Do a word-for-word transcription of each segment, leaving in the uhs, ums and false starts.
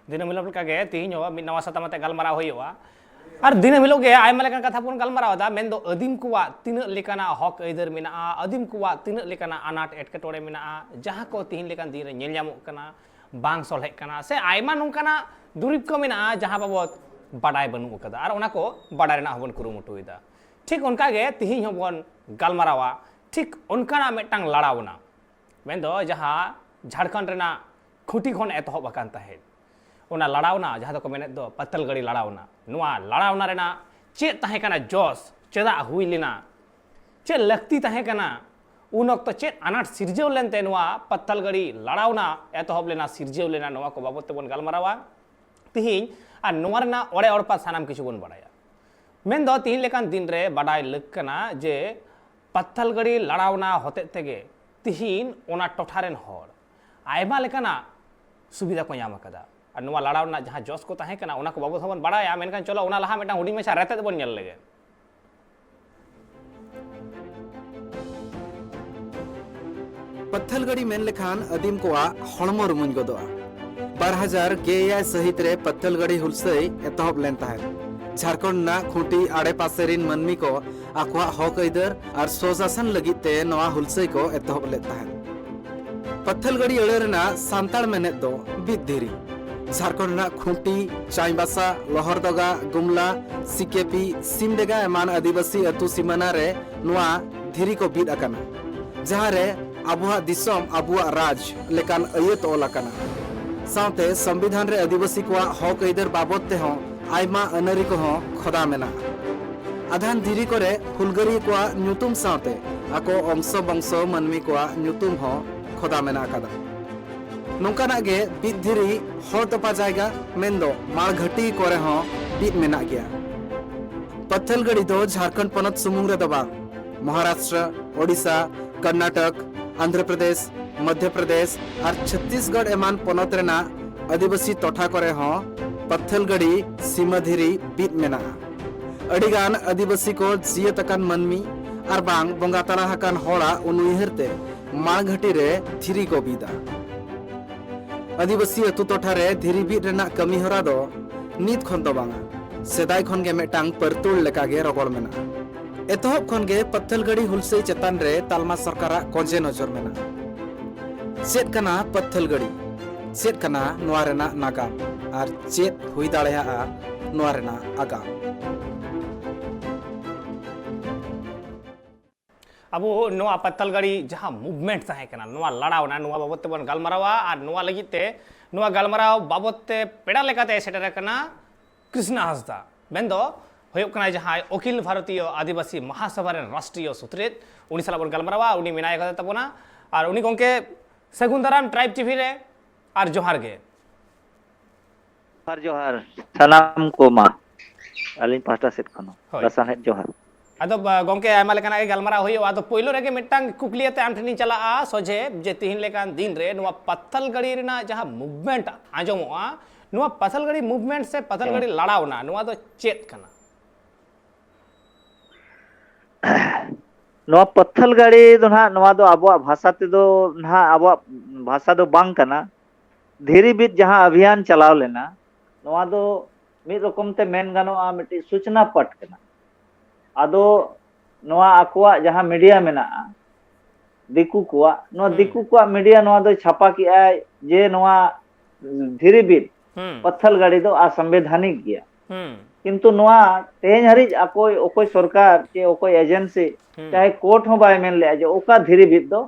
ᱫᱤᱱᱟᱹᱢ ᱦᱤᱞᱳᱜ ᱞᱮᱠᱟᱜᱮ ᱛᱤᱦᱤᱧ ᱦᱚᱸ ᱢᱤᱫ ᱱᱟᱣᱟ ᱥᱟᱛᱟᱢ ᱟᱛᱮ ᱜᱟᱞᱢᱟᱨᱟᱣ ᱦᱩᱭᱩᱜᱼᱟ᱾ ᱟᱨ ᱫᱤᱱᱟᱹᱢ ᱦᱤᱞᱳᱜ ᱜᱮ ᱟᱭᱢᱟ ᱞᱮᱠᱟᱱ ᱠᱟᱛᱷᱟ ᱵᱚᱱ ᱜᱟᱞᱢᱟᱨᱟᱣ ᱮᱫᱟ᱾ ᱢᱮᱱᱫᱚ ᱟᱹᱫᱤᱢ ᱠᱚᱣᱟᱜ ᱛᱤᱱᱟᱹᱜ ᱞᱮᱠᱟᱱᱟᱜ ᱦᱚᱠ ᱟᱹᱭᱫᱟᱹᱨ ᱢᱮᱱᱟᱜᱼᱟ, ᱟᱹᱫᱤᱢ ᱠᱚᱣᱟᱜ ᱛᱤᱱᱟᱹᱜ ᱞᱮᱠᱟᱱᱟᱜ ᱟᱱᱟᱴ ᱮᱴᱠᱮᱴᱚᱬᱮ ᱢᱮᱱᱟᱜᱼᱟ, ᱡᱟᱦᱟᱸ ᱠᱚ ᱛᱤᱦᱤᱧ ᱞᱮᱠᱟᱱ ᱫᱤᱱ ᱨᱮ ᱧᱮᱞ ᱧᱟᱢᱚᱜ ᱠᱟᱱᱟ, ᱵᱟᱝ ᱥᱚᱞᱦᱮᱜ ᱠᱟᱱᱟ, ᱥᱮ ᱟᱭᱢᱟ ᱱᱚᱝᱠᱟᱱᱟᱜ ᱫᱩᱨᱤᱵᱽ ᱠᱚ ᱢᱮᱱᱟᱜᱼᱟ ᱡᱟᱦᱟᱸ ᱵᱟᱵᱚᱛ ᱵᱟᱰᱟᱭ ᱵᱟᱹᱱᱩᱜ ᱟᱠᱟᱫᱟ, ᱟᱨ ᱚᱱᱟ ᱠᱚ ᱵᱟᱰᱟᱭ ᱨᱮᱱᱟᱜ ᱦᱚᱸᱵᱚᱱ ᱠᱩᱨᱩᱢᱩᱴᱩᱭᱮᱫᱟ᱾ ᱴᱷᱤᱠ ᱚᱱᱠᱟᱜᱮ ᱛᱤᱦᱤᱧ ᱦᱚᱸᱵᱚᱱ ᱜᱟᱞᱢᱟᱨᱟᱣᱟ ᱴᱷᱤᱠ ᱚᱱᱠᱟᱱᱟᱜ ᱢᱤᱫᱴᱟᱝ ᱞᱟᱲᱟᱣᱱᱟ, ᱢᱮᱱᱫᱚ ᱡᱟᱦᱟᱸ ᱡᱷᱟᱲᱠᱷᱚᱸᱰ ᱨᱮᱱᱟᱜ ᱠᱷᱩᱸᱴᱤ ᱠᱷᱚᱱ ᱮᱛᱚᱦᱚᱵ ᱟᱠᱟᱱ ᱛᱟᱦᱮᱸᱫ᱾ ᱚᱱᱟ ᱞᱟᱲᱟᱣᱱᱟ ᱡᱟᱦᱟᱸ ᱫᱚᱠᱚ ᱢᱮᱱᱮᱫ ᱫᱚ ᱯᱟᱛᱟᱞᱜᱟᱲᱤ ᱞᱟᱲᱟᱣᱱᱟ, ᱱᱚᱣᱟ ᱞᱟᱲᱟᱣᱱᱟ ᱨᱮᱱᱟᱜ ᱪᱮᱫ ᱛᱟᱦᱮᱸ ᱠᱟᱱᱟ ᱡᱚᱥ, ᱪᱮᱫᱟᱜ ᱦᱩᱭ ᱞᱮᱱᱟ, ᱪᱮᱫ ᱞᱟᱹᱠᱛᱤ ᱛᱟᱦᱮᱸ ᱠᱟᱱᱟ, ᱩᱱ ᱚᱠᱛᱚ ᱪᱮᱫ ᱟᱱᱟᱴ ᱥᱤᱨᱡᱟᱹᱣ ᱞᱮᱱᱛᱮ ᱱᱚᱣᱟ ᱯᱟᱛᱟᱞᱜᱟᱲᱤ ᱞᱟᱲᱟᱣᱱᱟ ᱮᱛᱚᱦᱚᱵ ᱞᱮᱱᱟ, ᱥᱤᱨᱡᱟᱹᱣ ᱞᱮᱱᱟ, ᱱᱚᱣᱟ ᱠᱚ ᱵᱟᱵᱚᱛ ᱛᱮᱵᱚᱱ ᱜᱟᱞᱢᱟᱨᱟᱣᱟ ᱛᱤᱦᱤᱧ᱾ ᱟᱨ ᱱᱚᱣᱟ ᱨᱮᱱᱟᱜ ᱚᱲᱮ ᱚᱲᱯᱟ ᱥᱟᱱᱟᱢ ᱠᱤᱪᱷᱩ ᱵᱚᱱ ᱵᱟᱲᱟᱭᱟ᱾ ᱢᱮᱱᱫᱚ ᱛᱤᱦᱤᱧ ᱞᱮᱠᱟᱱ ᱫᱤᱱ ᱨᱮ ᱵᱟᱰᱟᱭ ᱞᱟᱹᱠ ᱠᱟᱱᱟ ᱡᱮ ᱯᱟᱛᱛᱷᱟᱞᱜᱟᱲᱤ ᱞᱟᱲᱟᱣᱱᱟ ᱦᱚᱛᱮᱡ ᱛᱮᱜᱮ ᱛᱤᱦᱤᱧ ᱚᱱᱟ ᱴᱚᱴᱷᱟ ᱨᱮᱱ ᱦᱚᱲ ᱟᱭᱢᱟ ᱞᱮᱠᱟᱱᱟᱜ ᱥᱩᱵᱤᱫᱷᱟ ᱠᱚ ᱧᱟᱢ ᱟᱠᱟᱫᱟ᱾ ᱟᱨ ᱱᱚᱣᱟ ᱞᱟᱲᱟᱣ ᱨᱮᱱᱟᱜ ᱡᱟᱦᱟᱸ ᱡᱚᱥ ᱠᱚ ᱛᱟᱦᱮᱸ ᱠᱟᱱᱟ, ᱚᱱᱟ ᱠᱚ ᱵᱟᱵᱚᱫ ᱦᱚᱸᱵᱚᱱ ᱵᱟᱲᱟᱭᱟ᱾ ᱢᱮᱱᱠᱷᱟᱱ ᱪᱚᱞᱚ, ᱚᱱᱟ ᱞᱟᱦᱟ ᱢᱤᱫᱴᱟᱝ ᱦᱩᱰᱤᱧ ᱢᱟᱪᱷᱟ ᱨᱮᱛᱮᱫ ᱵᱚᱱ ᱧᱮᱞ ᱞᱮᱜᱮ᱾ ᱯᱟᱛᱛᱷᱟᱞᱜᱟᱲᱤ ᱢᱮᱱ ᱞᱮᱠᱷᱟᱱ ᱟᱹᱫᱤᱢ ᱠᱚᱣᱟᱜ ᱦᱚᱲᱢᱚ ᱨᱩᱢᱩᱧ ᱜᱚᱫᱚᱜᱼᱟ᱾ ᱵᱟᱨ ᱦᱟᱡᱟᱨ ᱜᱮ ᱮᱭᱟᱭ ᱥᱟᱹᱦᱤᱛ ᱨᱮ ᱯᱟᱛᱛᱷᱟᱞᱜᱟᱲᱤ ᱦᱩᱞᱥᱟᱹᱭ ᱮᱛᱚᱦᱚᱵ ᱞᱮᱱ ᱛᱟᱦᱮᱸᱫ᱾ ᱡᱷᱟᱲᱠᱷᱚᱸᱰ ᱨᱮᱱᱟᱜ ᱠᱷᱩᱸᱴᱤ ᱟᱲᱮᱯᱟᱥᱮ ᱨᱤᱱ ᱢᱟᱹᱱᱢᱤ ᱠᱚ ᱟᱠᱚᱣᱟᱜ ᱦᱚᱠ ᱟᱹᱭᱫᱟᱹᱨ ᱟᱨ ᱥᱚᱥᱟᱥᱚᱱ ᱞᱟᱹᱜᱤᱫ ᱛᱮ ᱱᱚᱣᱟ ᱦᱩᱞᱥᱟᱹᱭ ᱠᱚ ᱮᱛᱚᱦᱚᱵ ᱞᱮᱫ ᱛᱟᱦᱮᱸᱫ᱾ ᱯᱟᱛᱛᱷᱟᱞᱜᱟᱲᱤ ᱟᱹᱲᱟᱹ ᱨᱮᱱᱟᱜ ᱥᱟᱱᱛᱟᱲ ᱢᱮᱱᱮᱛ ᱫᱚ ᱵᱤᱫ ᱫᱷᱤᱨᱤ᱾ ᱡᱷᱟᱲᱠᱷᱚᱸᱰ ᱨᱮᱱᱟᱜ ᱠᱷᱩᱸᱴᱤ, ᱪᱟᱸᱭᱵᱟᱥᱟ, ᱞᱚᱦᱚᱨᱫᱚᱜᱟ, ᱜᱩᱢᱞᱟ, ᱥᱤᱠᱮᱯᱤ, ᱥᱤᱢᱰᱮᱜᱟ ᱮᱢᱟᱱ ᱟᱹᱫᱤᱵᱟᱹᱥᱤ ᱟᱹᱛᱩ ᱥᱤᱢᱟᱹᱱᱟ ᱨᱮ ᱱᱚᱣᱟ ᱫᱷᱤᱨᱤ ᱠᱚ ᱵᱤᱫ ᱟᱠᱟᱱᱟ, ᱡᱟᱦᱟᱸ ᱨᱮ ᱟᱵᱚᱣᱟᱜ ᱫᱤᱥᱚᱢ ᱟᱵᱚᱣᱟᱜ ᱨᱟᱡᱽ ᱞᱮᱠᱟᱱ ᱟᱹᱭᱟᱹᱛ ᱚᱞ ᱟᱠᱟᱱᱟ᱾ ᱥᱟᱶᱛᱮ ᱥᱚᱝᱵᱤᱫᱷᱟᱱ ᱨᱮ ᱟᱹᱫᱤᱵᱟᱹᱥᱤ ᱠᱚᱣᱟᱜ ᱦᱚᱠ ᱟᱹᱭᱫᱟᱹᱨ ᱵᱟᱵᱚᱫ ᱛᱮᱦᱚᱸ ᱟᱭᱢᱟ ᱟᱹᱱᱟᱹᱨᱤ ᱠᱚᱦᱚᱸ ᱠᱷᱚᱫᱟ ᱢᱮᱱᱟᱜᱼᱟ᱾ ᱟᱫᱷᱟᱱ ᱫᱷᱤᱨᱤ ᱠᱚᱨᱮ ᱦᱩᱞᱜᱟᱹᱨᱤᱭᱟᱹ ᱠᱚᱣᱟᱜ ᱧᱩᱛᱩᱢ ᱥᱟᱶᱛᱮ ᱟᱠᱚ ᱚᱝᱥᱚ ᱵᱚᱝᱥᱚ ᱢᱟᱹᱱᱢᱤ ᱠᱚᱣᱟᱜ ᱧᱩᱛᱩᱢ ᱦᱚᱸ ᱠᱷᱚᱫᱟ ᱢᱮᱱᱟᱜ ᱟᱠᱟᱫᱟ᱾ ᱱᱚᱝᱠᱟᱱᱟᱜ ᱜᱮ ᱵᱤᱫ ᱫᱷᱤᱨᱤ ᱦᱚᱲ ᱛᱚᱯᱟ ᱡᱟᱭᱜᱟ ᱢᱮᱱᱫᱚ ᱢᱟᱲᱜᱷᱟᱹᱴᱤ ᱠᱚᱨᱮ ᱦᱚᱸ ᱵᱤᱫ ᱢᱮᱱᱟᱜ ᱜᱮᱭᱟ᱾ ᱯᱟᱛᱛᱷᱟᱞᱜᱟᱲᱤ ᱫᱚ ᱡᱷᱟᱲᱠᱷᱚᱸᱰ ᱯᱚᱱᱚᱛ ᱥᱩᱢᱩᱝ ᱨᱮᱫᱚ ᱵᱟᱝ, ᱢᱚᱦᱟᱨᱟᱥᱴᱨᱚ, ᱳᱰᱤᱥᱟ, ᱠᱚᱨᱱᱟᱴᱚᱠ, ᱟᱱᱫᱷᱨᱚ ᱯᱨᱚᱫᱮᱥ, ᱢᱚᱫᱷᱭᱚ ᱯᱨᱚᱫᱮᱥ ᱟᱨ ᱪᱷᱚᱛᱛᱤᱥᱜᱚᱲ ᱮᱢᱟᱱ ᱯᱚᱱᱚᱛ ᱨᱮᱱᱟᱜ ᱟᱹᱫᱤᱵᱟᱹᱥᱤ ᱴᱚᱴᱷᱟ ᱠᱚᱨᱮ ᱦᱚᱸ ᱯᱟᱛᱛᱷᱟᱞᱜᱟᱲᱤ ᱥᱤᱢᱟᱹ ᱫᱷᱤᱨᱤ ᱵᱤᱫ ᱢᱮᱱᱟᱜᱼᱟ᱾ ᱟᱹᱰᱤᱜᱟᱱ ᱟᱹᱫᱤᱵᱟᱹᱥᱤ ᱠᱚ ᱡᱤᱭᱟᱹᱛ ᱟᱠᱟᱱ ᱢᱟᱹᱱᱢᱤ ᱟᱨ ᱵᱟᱝ ᱵᱚᱸᱜᱟ ᱛᱟᱞᱟ ᱟᱠᱟᱱ ᱦᱚᱲᱟᱜ ᱩᱱᱩᱭᱦᱟᱹᱨ ᱛᱮ ᱢᱟᱲᱜᱷᱟᱹᱴᱤ ᱨᱮ ᱫᱷᱤᱨᱤ ᱠᱚ ᱵᱤᱫᱟ᱾ ᱟᱹᱫᱤᱵᱟᱹᱥᱤ ᱟᱹᱛᱩ ᱴᱚᱴᱷᱟ ᱨᱮ ᱫᱷᱤᱨᱤ ᱵᱤᱫ ᱨᱮᱱᱟᱜ ᱠᱟᱹᱢᱤ ᱦᱚᱨᱟ ᱫᱚ ᱱᱤᱛ ᱠᱷᱚᱱ ᱫᱚ ᱵᱟᱝᱟ, ᱥᱮᱫᱟᱭ ᱠᱷᱚᱱ ᱜᱮ ᱢᱤᱫᱴᱟᱝ ᱯᱟᱹᱨᱛᱩᱲ ᱞᱮᱠᱟ ᱜᱮ ᱨᱚᱜᱚᱲ ᱢᱮᱱᱟᱜᱼᱟ᱾ ᱮᱛᱚᱦᱚᱵ ᱠᱷᱚᱱ ᱜᱮ ᱯᱟᱛᱷᱟᱞᱜᱟᱲᱤ ᱦᱩᱞᱥᱟᱹᱭ ᱪᱮᱛᱟᱱ ᱨᱮ ᱛᱟᱞᱢᱟ ᱥᱚᱨᱠᱟᱨᱟᱜ ᱠᱚᱸᱡᱮ ᱱᱚᱡᱚᱨ ᱢᱮᱱᱟᱜᱼᱟ᱾ ᱪᱮᱫ ᱠᱟᱱᱟ ᱯᱟᱛᱷᱟᱞᱜᱟᱲᱤ? ᱪᱮᱫ ᱠᱟᱱᱟ ᱱᱚᱣᱟ ᱨᱮᱱᱟᱜ ᱱᱟᱜᱟᱢ? ᱟᱨ ᱪᱮᱫ ᱦᱩᱭ ᱫᱟᱲᱮᱭᱟᱜᱼᱟ ᱱᱚᱣᱟ ᱨᱮᱱᱟᱜ ᱟᱜᱟᱢ? ᱟᱵᱚ ᱱᱚᱣᱟ ᱯᱟᱛᱟᱞᱜᱟᱲᱤ ᱡᱟᱦᱟᱸ ᱢᱩᱵᱷᱢᱮᱱᱴ ᱛᱟᱦᱮᱸ ᱠᱟᱱᱟ, ᱱᱚᱣᱟ ᱞᱟᱲᱟᱣᱱᱟ, ᱱᱚᱣᱟ ᱵᱟᱵᱚᱫ ᱛᱮᱵᱚᱱ ᱜᱟᱞᱢᱟᱨᱟᱣᱟ᱾ ᱟᱨ ᱱᱚᱣᱟ ᱞᱟᱹᱜᱤᱫ ᱛᱮ, ᱱᱚᱣᱟ ᱜᱟᱞᱢᱟᱨᱟᱣ ᱵᱟᱵᱚᱫ ᱛᱮ ᱯᱮᱲᱟ ᱞᱮᱠᱟᱛᱮ ᱥᱮᱴᱮᱨ ᱟᱠᱟᱱᱟ ᱠᱨᱤᱥᱱᱟ ᱦᱟᱸᱥᱫᱟ, ᱢᱮᱱᱫᱚ ᱦᱩᱭᱩᱜ ᱠᱟᱱᱟᱭ ᱡᱟᱦᱟᱸᱭ ᱚᱠᱷᱤᱞ ᱵᱷᱟᱨᱚᱛᱤᱭᱚ ᱟᱹᱫᱤᱵᱟᱹᱥᱤ ᱢᱟᱦᱟᱥᱚᱵᱷᱟ ᱨᱮᱱ ᱨᱟᱥᱴᱨᱤᱭᱚ ᱥᱩᱛᱨᱮᱫ᱾ ᱩᱱᱤ ᱥᱟᱞᱟᱜ ᱵᱚᱱ ᱜᱟᱞᱢᱟᱨᱟᱣᱟ, ᱩᱱᱤ ᱢᱮᱱᱟᱭ ᱠᱟᱫᱮ ᱛᱟᱵᱚᱱᱟ᱾ ᱟᱨ ᱩᱱᱤ ᱜᱚᱢᱠᱮ, ᱥᱟᱹᱜᱩᱱ ᱫᱟᱨᱟᱢ ᱴᱨᱟᱭᱤᱵᱽ ᱴᱤᱵᱷᱤ ᱨᱮ, ᱟᱨ ᱡᱚᱦᱟᱨ ᱜᱮ᱾ ᱡᱚᱦᱟᱨ ᱡᱚᱦᱟᱨ ᱥᱟᱱᱟᱢ ᱠᱚ ᱢᱟ ᱟᱹᱞᱤᱧ ᱯᱟᱦᱴᱟ ᱥᱮᱫ ᱠᱷᱚᱱ ᱦᱚᱸ ᱦᱳᱭ᱾ ᱞᱟᱥᱟᱲᱦᱮᱫ ᱡᱚᱦᱟᱨ᱾ ᱟᱫᱚ ᱵᱟ- ᱜᱚᱢᱠᱮ, ᱟᱭᱢᱟ ᱞᱮᱠᱟᱱᱟᱜ ᱜᱮ ᱜᱟᱞᱢᱟᱨᱟᱣ ᱦᱩᱭᱩᱜᱼᱟ᱾ ᱟᱫᱚ ᱯᱳᱭᱞᱳ ᱨᱮᱜᱮ ᱢᱤᱫᱴᱟᱝ ᱠᱩᱠᱞᱤ ᱟᱛᱮ ᱟᱢ ᱴᱷᱮᱱᱤᱧ ᱪᱟᱞᱟᱜᱼᱟ ᱥᱚᱡᱷᱮ, ᱡᱮ ᱛᱤᱦᱤᱧ ᱞᱮᱠᱟᱱ ᱫᱤᱱ ᱨᱮ ᱱᱚᱣᱟ ᱯᱟᱛᱷᱟᱞ ᱜᱟᱲᱤ ᱨᱮᱱᱟᱜ ᱡᱟᱦᱟᱸ ᱢᱩᱵᱷᱢᱮᱱᱴ ᱟᱸᱡᱚᱢᱚᱜᱼᱟ, ᱱᱚᱣᱟ ᱯᱟᱛᱷᱟᱞ ᱜᱟᱲᱤ ᱢᱩᱵᱷᱢᱮᱱᱴ ᱥᱮ ᱯᱟᱛᱷᱟᱞ ᱦᱮᱸ᱾ ᱜᱟᱲᱤ ᱞᱟᱲᱟᱣᱱᱟ, ᱱᱚᱣᱟ ᱫᱚ ᱪᱮᱫ ᱠᱟᱱᱟ? ᱱᱚᱣᱟ ᱯᱟᱛᱷᱟᱞ ᱜᱟᱲᱤ ᱫᱚ ᱱᱟᱦᱟᱜ, ᱱᱚᱣᱟ ᱫᱚ ᱟᱵᱚᱣᱟᱜ ᱵᱷᱟᱥᱟ ᱛᱮᱫᱚ ᱱᱟᱦᱟᱜ ᱟᱵᱚᱣᱟᱜ ᱵᱷᱟᱥᱟ ᱫᱚ ᱵᱟᱝ ᱠᱟᱱᱟ᱾ ᱫᱷᱤᱨᱤ ᱵᱤᱫ ᱡᱟᱦᱟᱸ ᱚᱵᱷᱤᱭᱟᱱ ᱪᱟᱞᱟᱣ ᱞᱮᱱᱟ, ᱱᱚᱣᱟ ᱫᱚ ᱢᱤᱫ ᱨᱚᱠᱚᱢ ᱛᱮ ᱢᱮᱱ ᱜᱟᱱᱚᱜᱼᱟ, ᱢᱤᱫᱴᱤᱡ ᱥᱩᱪᱱᱟ ᱯᱟᱴ ᱠᱟᱱᱟ᱾ ᱟᱫᱚ ᱱᱚᱣᱟ ᱟᱠᱚᱣᱟᱜ ᱡᱟᱦᱟᱸ ᱢᱤᱰᱤᱭᱟ ᱢᱮᱱᱟᱜᱼᱟ ᱫᱤᱠᱩ ᱠᱚᱣᱟᱜ, ᱱᱚᱣᱟ ᱦᱩᱸ᱾ ᱫᱤᱠᱩ ᱠᱚᱣᱟᱜ ᱢᱤᱰᱤᱭᱟ ᱱᱚᱣᱟ ᱫᱚᱭ ᱪᱷᱟᱯᱟ ᱠᱮᱜᱼᱟᱭ ᱡᱮ ᱱᱚᱣᱟ ᱫᱷᱤᱨᱤ ᱵᱤᱫ ᱦᱩᱸ᱾ ᱯᱟᱛᱷᱟᱞ ᱜᱟᱲᱤ ᱫᱚ ᱟᱥᱟᱢᱵᱤᱫᱷᱟᱱᱤᱠ ᱜᱮᱭᱟ᱾ ᱦᱩᱸ᱾ ᱠᱤᱱᱛᱩ ᱱᱚᱣᱟ ᱛᱮᱦᱮᱧ ᱦᱟᱹᱨᱤᱡ ᱚᱠᱚᱭ, ᱚᱠᱚᱭ ᱥᱚᱨᱠᱟᱨ ᱪᱮ ᱚᱠᱚᱭ ᱮᱡᱮᱱᱥᱤ, ᱦᱩᱸ᱾ ᱪᱟᱦᱮ ᱠᱳᱨᱴ ᱦᱚᱸ ᱵᱟᱭ ᱢᱮᱱ ᱞᱮᱜᱼᱟ ᱡᱮ ᱚᱠᱟ ᱫᱷᱤᱨᱤ ᱵᱤᱫ ᱫᱚ